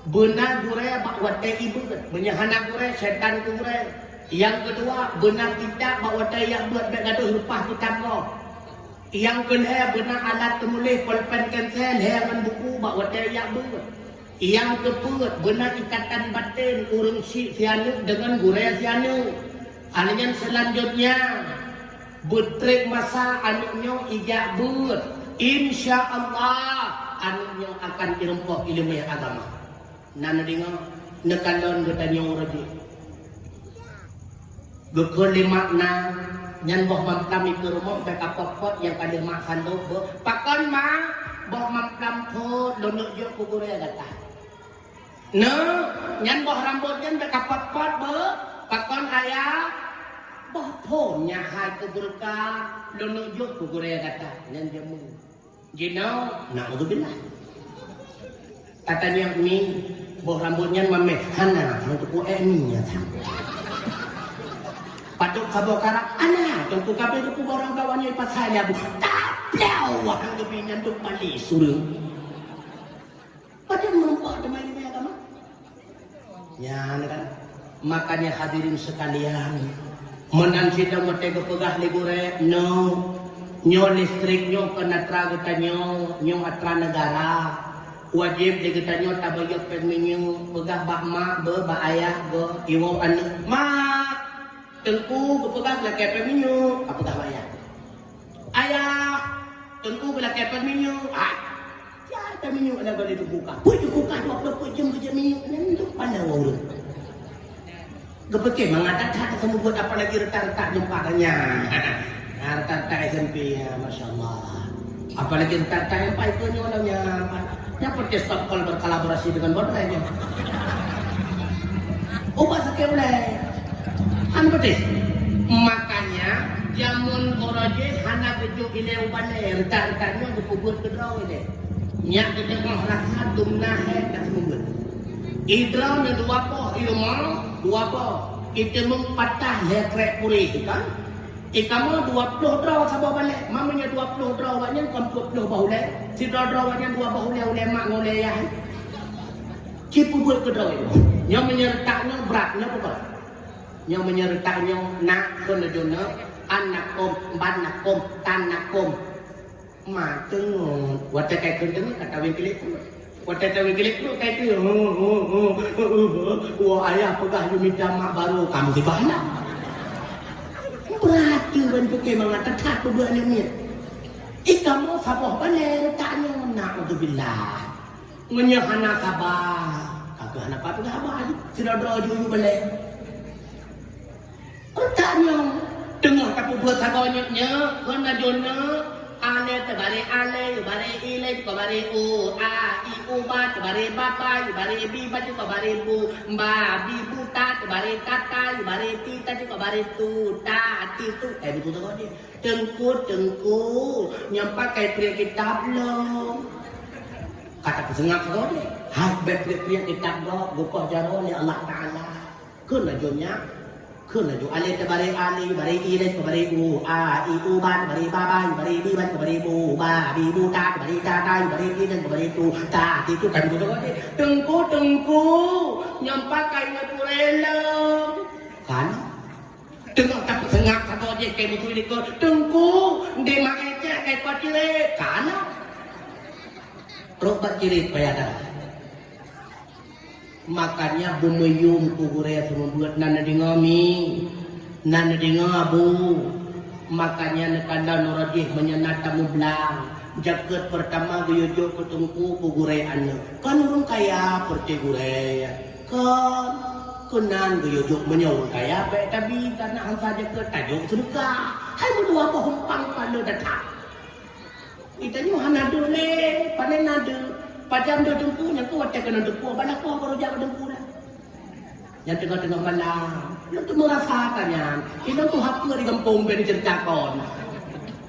beuna gurée bak watée ibeuet. Meunyoe hana gurée, setan keu gurée. Nyang keudua, beuna kitab bak watée jak beuet, bék gadôh leupah kitab gob. Nyang keulhée, beuna alat teumuléh, polpen, pensil, lhée ngon buku bak watée jak beuet. Nyang keupeuet, beuna ikatan baten ureuëng syiek si aneuk deungon gurée si aneuk. Aneuëk nyan seulanjutnya, beutrek masa aneuk nyoe ijak beuet. Insya Allah, aneuk nyoe akan irumpok ileumé agama. Na neudeungoe, neukalon geutanyoe uroe jih. Geukheun lé mak na, nyan boh mamplam ikeue rumoh, bék kapot-pot nyang ka lheueh mak sandok beuh. Pakon mak, boh mamplam thot lôn neuk jok keu gurée gata. Neu, nyan boh rambot nyan bék kapot-pot beuh. Pakon ayah, boh phon nyak hai keu beureuka, lôn neuk jok keu gurée gata. Nyan jameun. Jinoe, naudzubillah. Katanya mi, boh rambot nyan mameh, hana, sang teupeu ék mi nyan sang. Padub saboh karab, hana, teungku kabeh teupeu barang kawan nyan pasai labu. Tapi Allah, hang geubi nyan dok bali sureueng. Padahal meureumpok teuma ileumé agama. Nyan kan. Makanya hadirin sekalian, meunan sidang watée geupeugah lé gurée, no, nyoe listrik nyoe kon atra geutanyoe, nyoe atra negara. Wajéb lé geutanyoe tabayeue péng minyeuk, peugah bak mak beuh, bak ayah beuh, iwoe aneuk, "Mak, teungku geupeugah lakée péng minyeuk," ka peugah bak ayah. "Ayah, teungku geulakée péng minyeuk." "Ah, siapa minyeuk na boleh dibuka? Pui dibuka dua puluh peuet jam kerja minyeuk nyan untuk pandang urut." Gepikir mangat that-that seumeubeuet, apalagi retak-retak jumpa tanya. Nah, retak-retak S M P, ya, Masya Allah. Apalagi retak-retak yang pai ke nyoe dah nya. Nyang peunténg stop call berkolaborasi dengan Bodrai nyoe. Ubat sakét ulée. Hana peunténg. Makanya, jameun uroe jih hana geujok ilée ubat lé, retak-retak nyoe geupeubuet keudroe ilée. Nyak geuteungoh rasa dum na hék ka seumeubeuet. Idroe na dua boh, ilmu dua boh. Iteumeung patah lhée krek puréh kan? Eh, kamoe dua ploh droe saboh balée. Meunyoe dua ploh droe awak nyan kon peuet ploh boh ulée. Sidroe droe awak nyan dua boh ulée, ulée mak ngon ulée yah. Ci peubuet keudroe. Nyoe meunyoe retak nyoe brat, nyoe peugah. Nyoe meunyoe retak nyoe nak keuneuk jeuneuk, an nak kôm, ban nak kôm, tan nak kôm. Ma teungeut, watée kai kheun teungeut ka tawi gilék pruet. Watée tawi gilék pruet kai kheun, hu, hu, hu, hu, hu, woe ayah peugah yue mita mak barô, kamoe sibah na. Beurati ban pike mangat that-that peubeuet aneuk miet. Ih, kamoe saboh balée retak nyoe, naudzubillah. Meunyoe hana saba, ka keuh hana pat peugah haba, sidroe-droe ju-ju balée. Retak nyoe teungoh tapeubuet saboh nyoe, nyoe, kon laju nyoe, alé teubaré alé, baré ilé, teuka baré u, a, i, u, ba, teubaré ba, ba, i, baré bi, ba, teuka baré bu, ba, bi, bu, ta, teubaré ta, ta, i, baré ti, ta, teuka baré tu, ta, ti, tu. Eh, beutôi teuka jih. Teungku, teungku, nyoe pakai priek kitab lom. Ka tapeuseungab sagoe jih. Hai, bék priek-priek kitab gob, geukoh jaroe lé Allah Taala. Kheun laju nyan. Kheun laju alé teubaré alé, baré ilé teubaré u, a, i, u, ba teubaré ba, ba, i, baré bi, ba teubaré bu, ba, bi, bu, ta teubaré ta, ta, i, baré ti, ta teubaré tu, ta, ti, tu, kan beutôi jih. Teungku, teungku, nyoe pakai ngon purée lom. Kan? Teungoh tapeuseungab sagoe jih keu meukeue likot, "Teungku, di ma écék kai paciré?" Kana. Rot bak ciré payah that. Makanya beumeuyum keu gurée seumeubeuet, na neudeungoe mi, na neudeungoe abu. Makanya neukalon uroe jih meunyoe na tamu blang, jakeuet peurtama geuyue jok keu teungku keu gurée aneuk. Kon ureuëng kaya peureuté gurée, kon keunan geuyue jok meunyoe ureuëng kaya bék tabi, karna hansa jakeuet tajok seudeukah. Hai meudua boh umpang pala datang. Geutanyoe hana deuh lé, pane na deuh. Pajan deuh teungku nyang keu watée keunoe teupue balakoe baru jak teungku dah. Nyang teungoh-teungoh malam, lôn tu meurasa ka nyan. Inong tu hapeu di gampông ben cerita kon.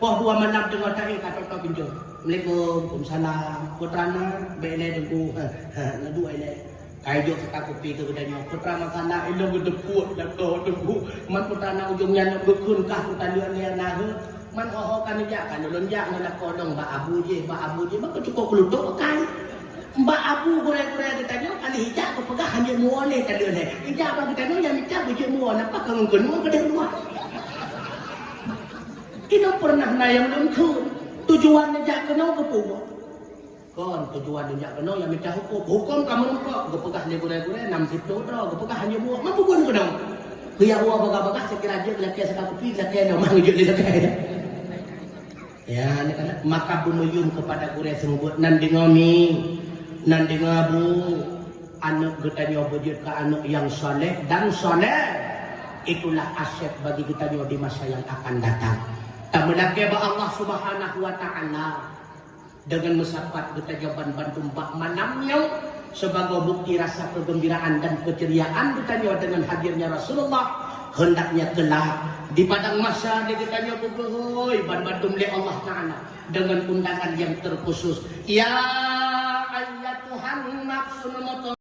Poh dua malam teungoh tahi ka tok-tok pintoe. Assalamualaikum, waalaikumsalam. Putra na, bék lé teungku. Ha, ha, na dua lé. Kai jok saka kupi keu geutanyoe. Putra masalah ilong geuteupuek lakoe teungku. Man putra na ujong nyan geukheun kah kutaleuek lé na heuet. Man ho-ho ka neujak ka lôn jak ngon lakoe dong bak abu jih, bak abu jih. Maka cukôp keulotok kai. Bak abu gurée-gurée geutanyoe ka lheueh jak geupeugah hana muwoe lé taleuek lé. Ijak bak geutanyoe nyang mita beujeuet muwoe napa ka ngon keunoe keudeh luwa. Inong pernah na nyang lôn kheun. Tujuan neujak keunoe keupeue? Kon tujuan neujak keunoe nyang mita hukôm. Hukôm ka meurumpok, geupeugah lé gurée-gurée nam siploh droe, geupeugah hana muwoe, mampu gon keunoe. Geujak woe bagah-bagah, sikira jeuet lakée saka kupi, lakée nyoe mah geujeuet lé lakée. Ya, maka beumeuyum keupada gurée seumeubeuet nan deungoe mi, nan deungoe bu, aneuk geutanyoe beujeuet keu aneuk nyang saleh dan saleh. Itulah aset bagi geutanyoe di masa yang akan datang. Tameulakée bak Allah Subhanahu wa Ta'ala. Deungon meusapat geutanyoe ban bandum bak malam nyoe, sibagoe bukti rasa keugeumbiraan dan keuceriaan geutanyoe deungon hadirnya Rasulullah, hendaknya kelak di padang mahsyar di geutanyoe geugeuhôi ban bandum lé Allah Ta'ala deungon undangan nyang terkhusus. Ya ayyatuhan nafsul mutmainnah.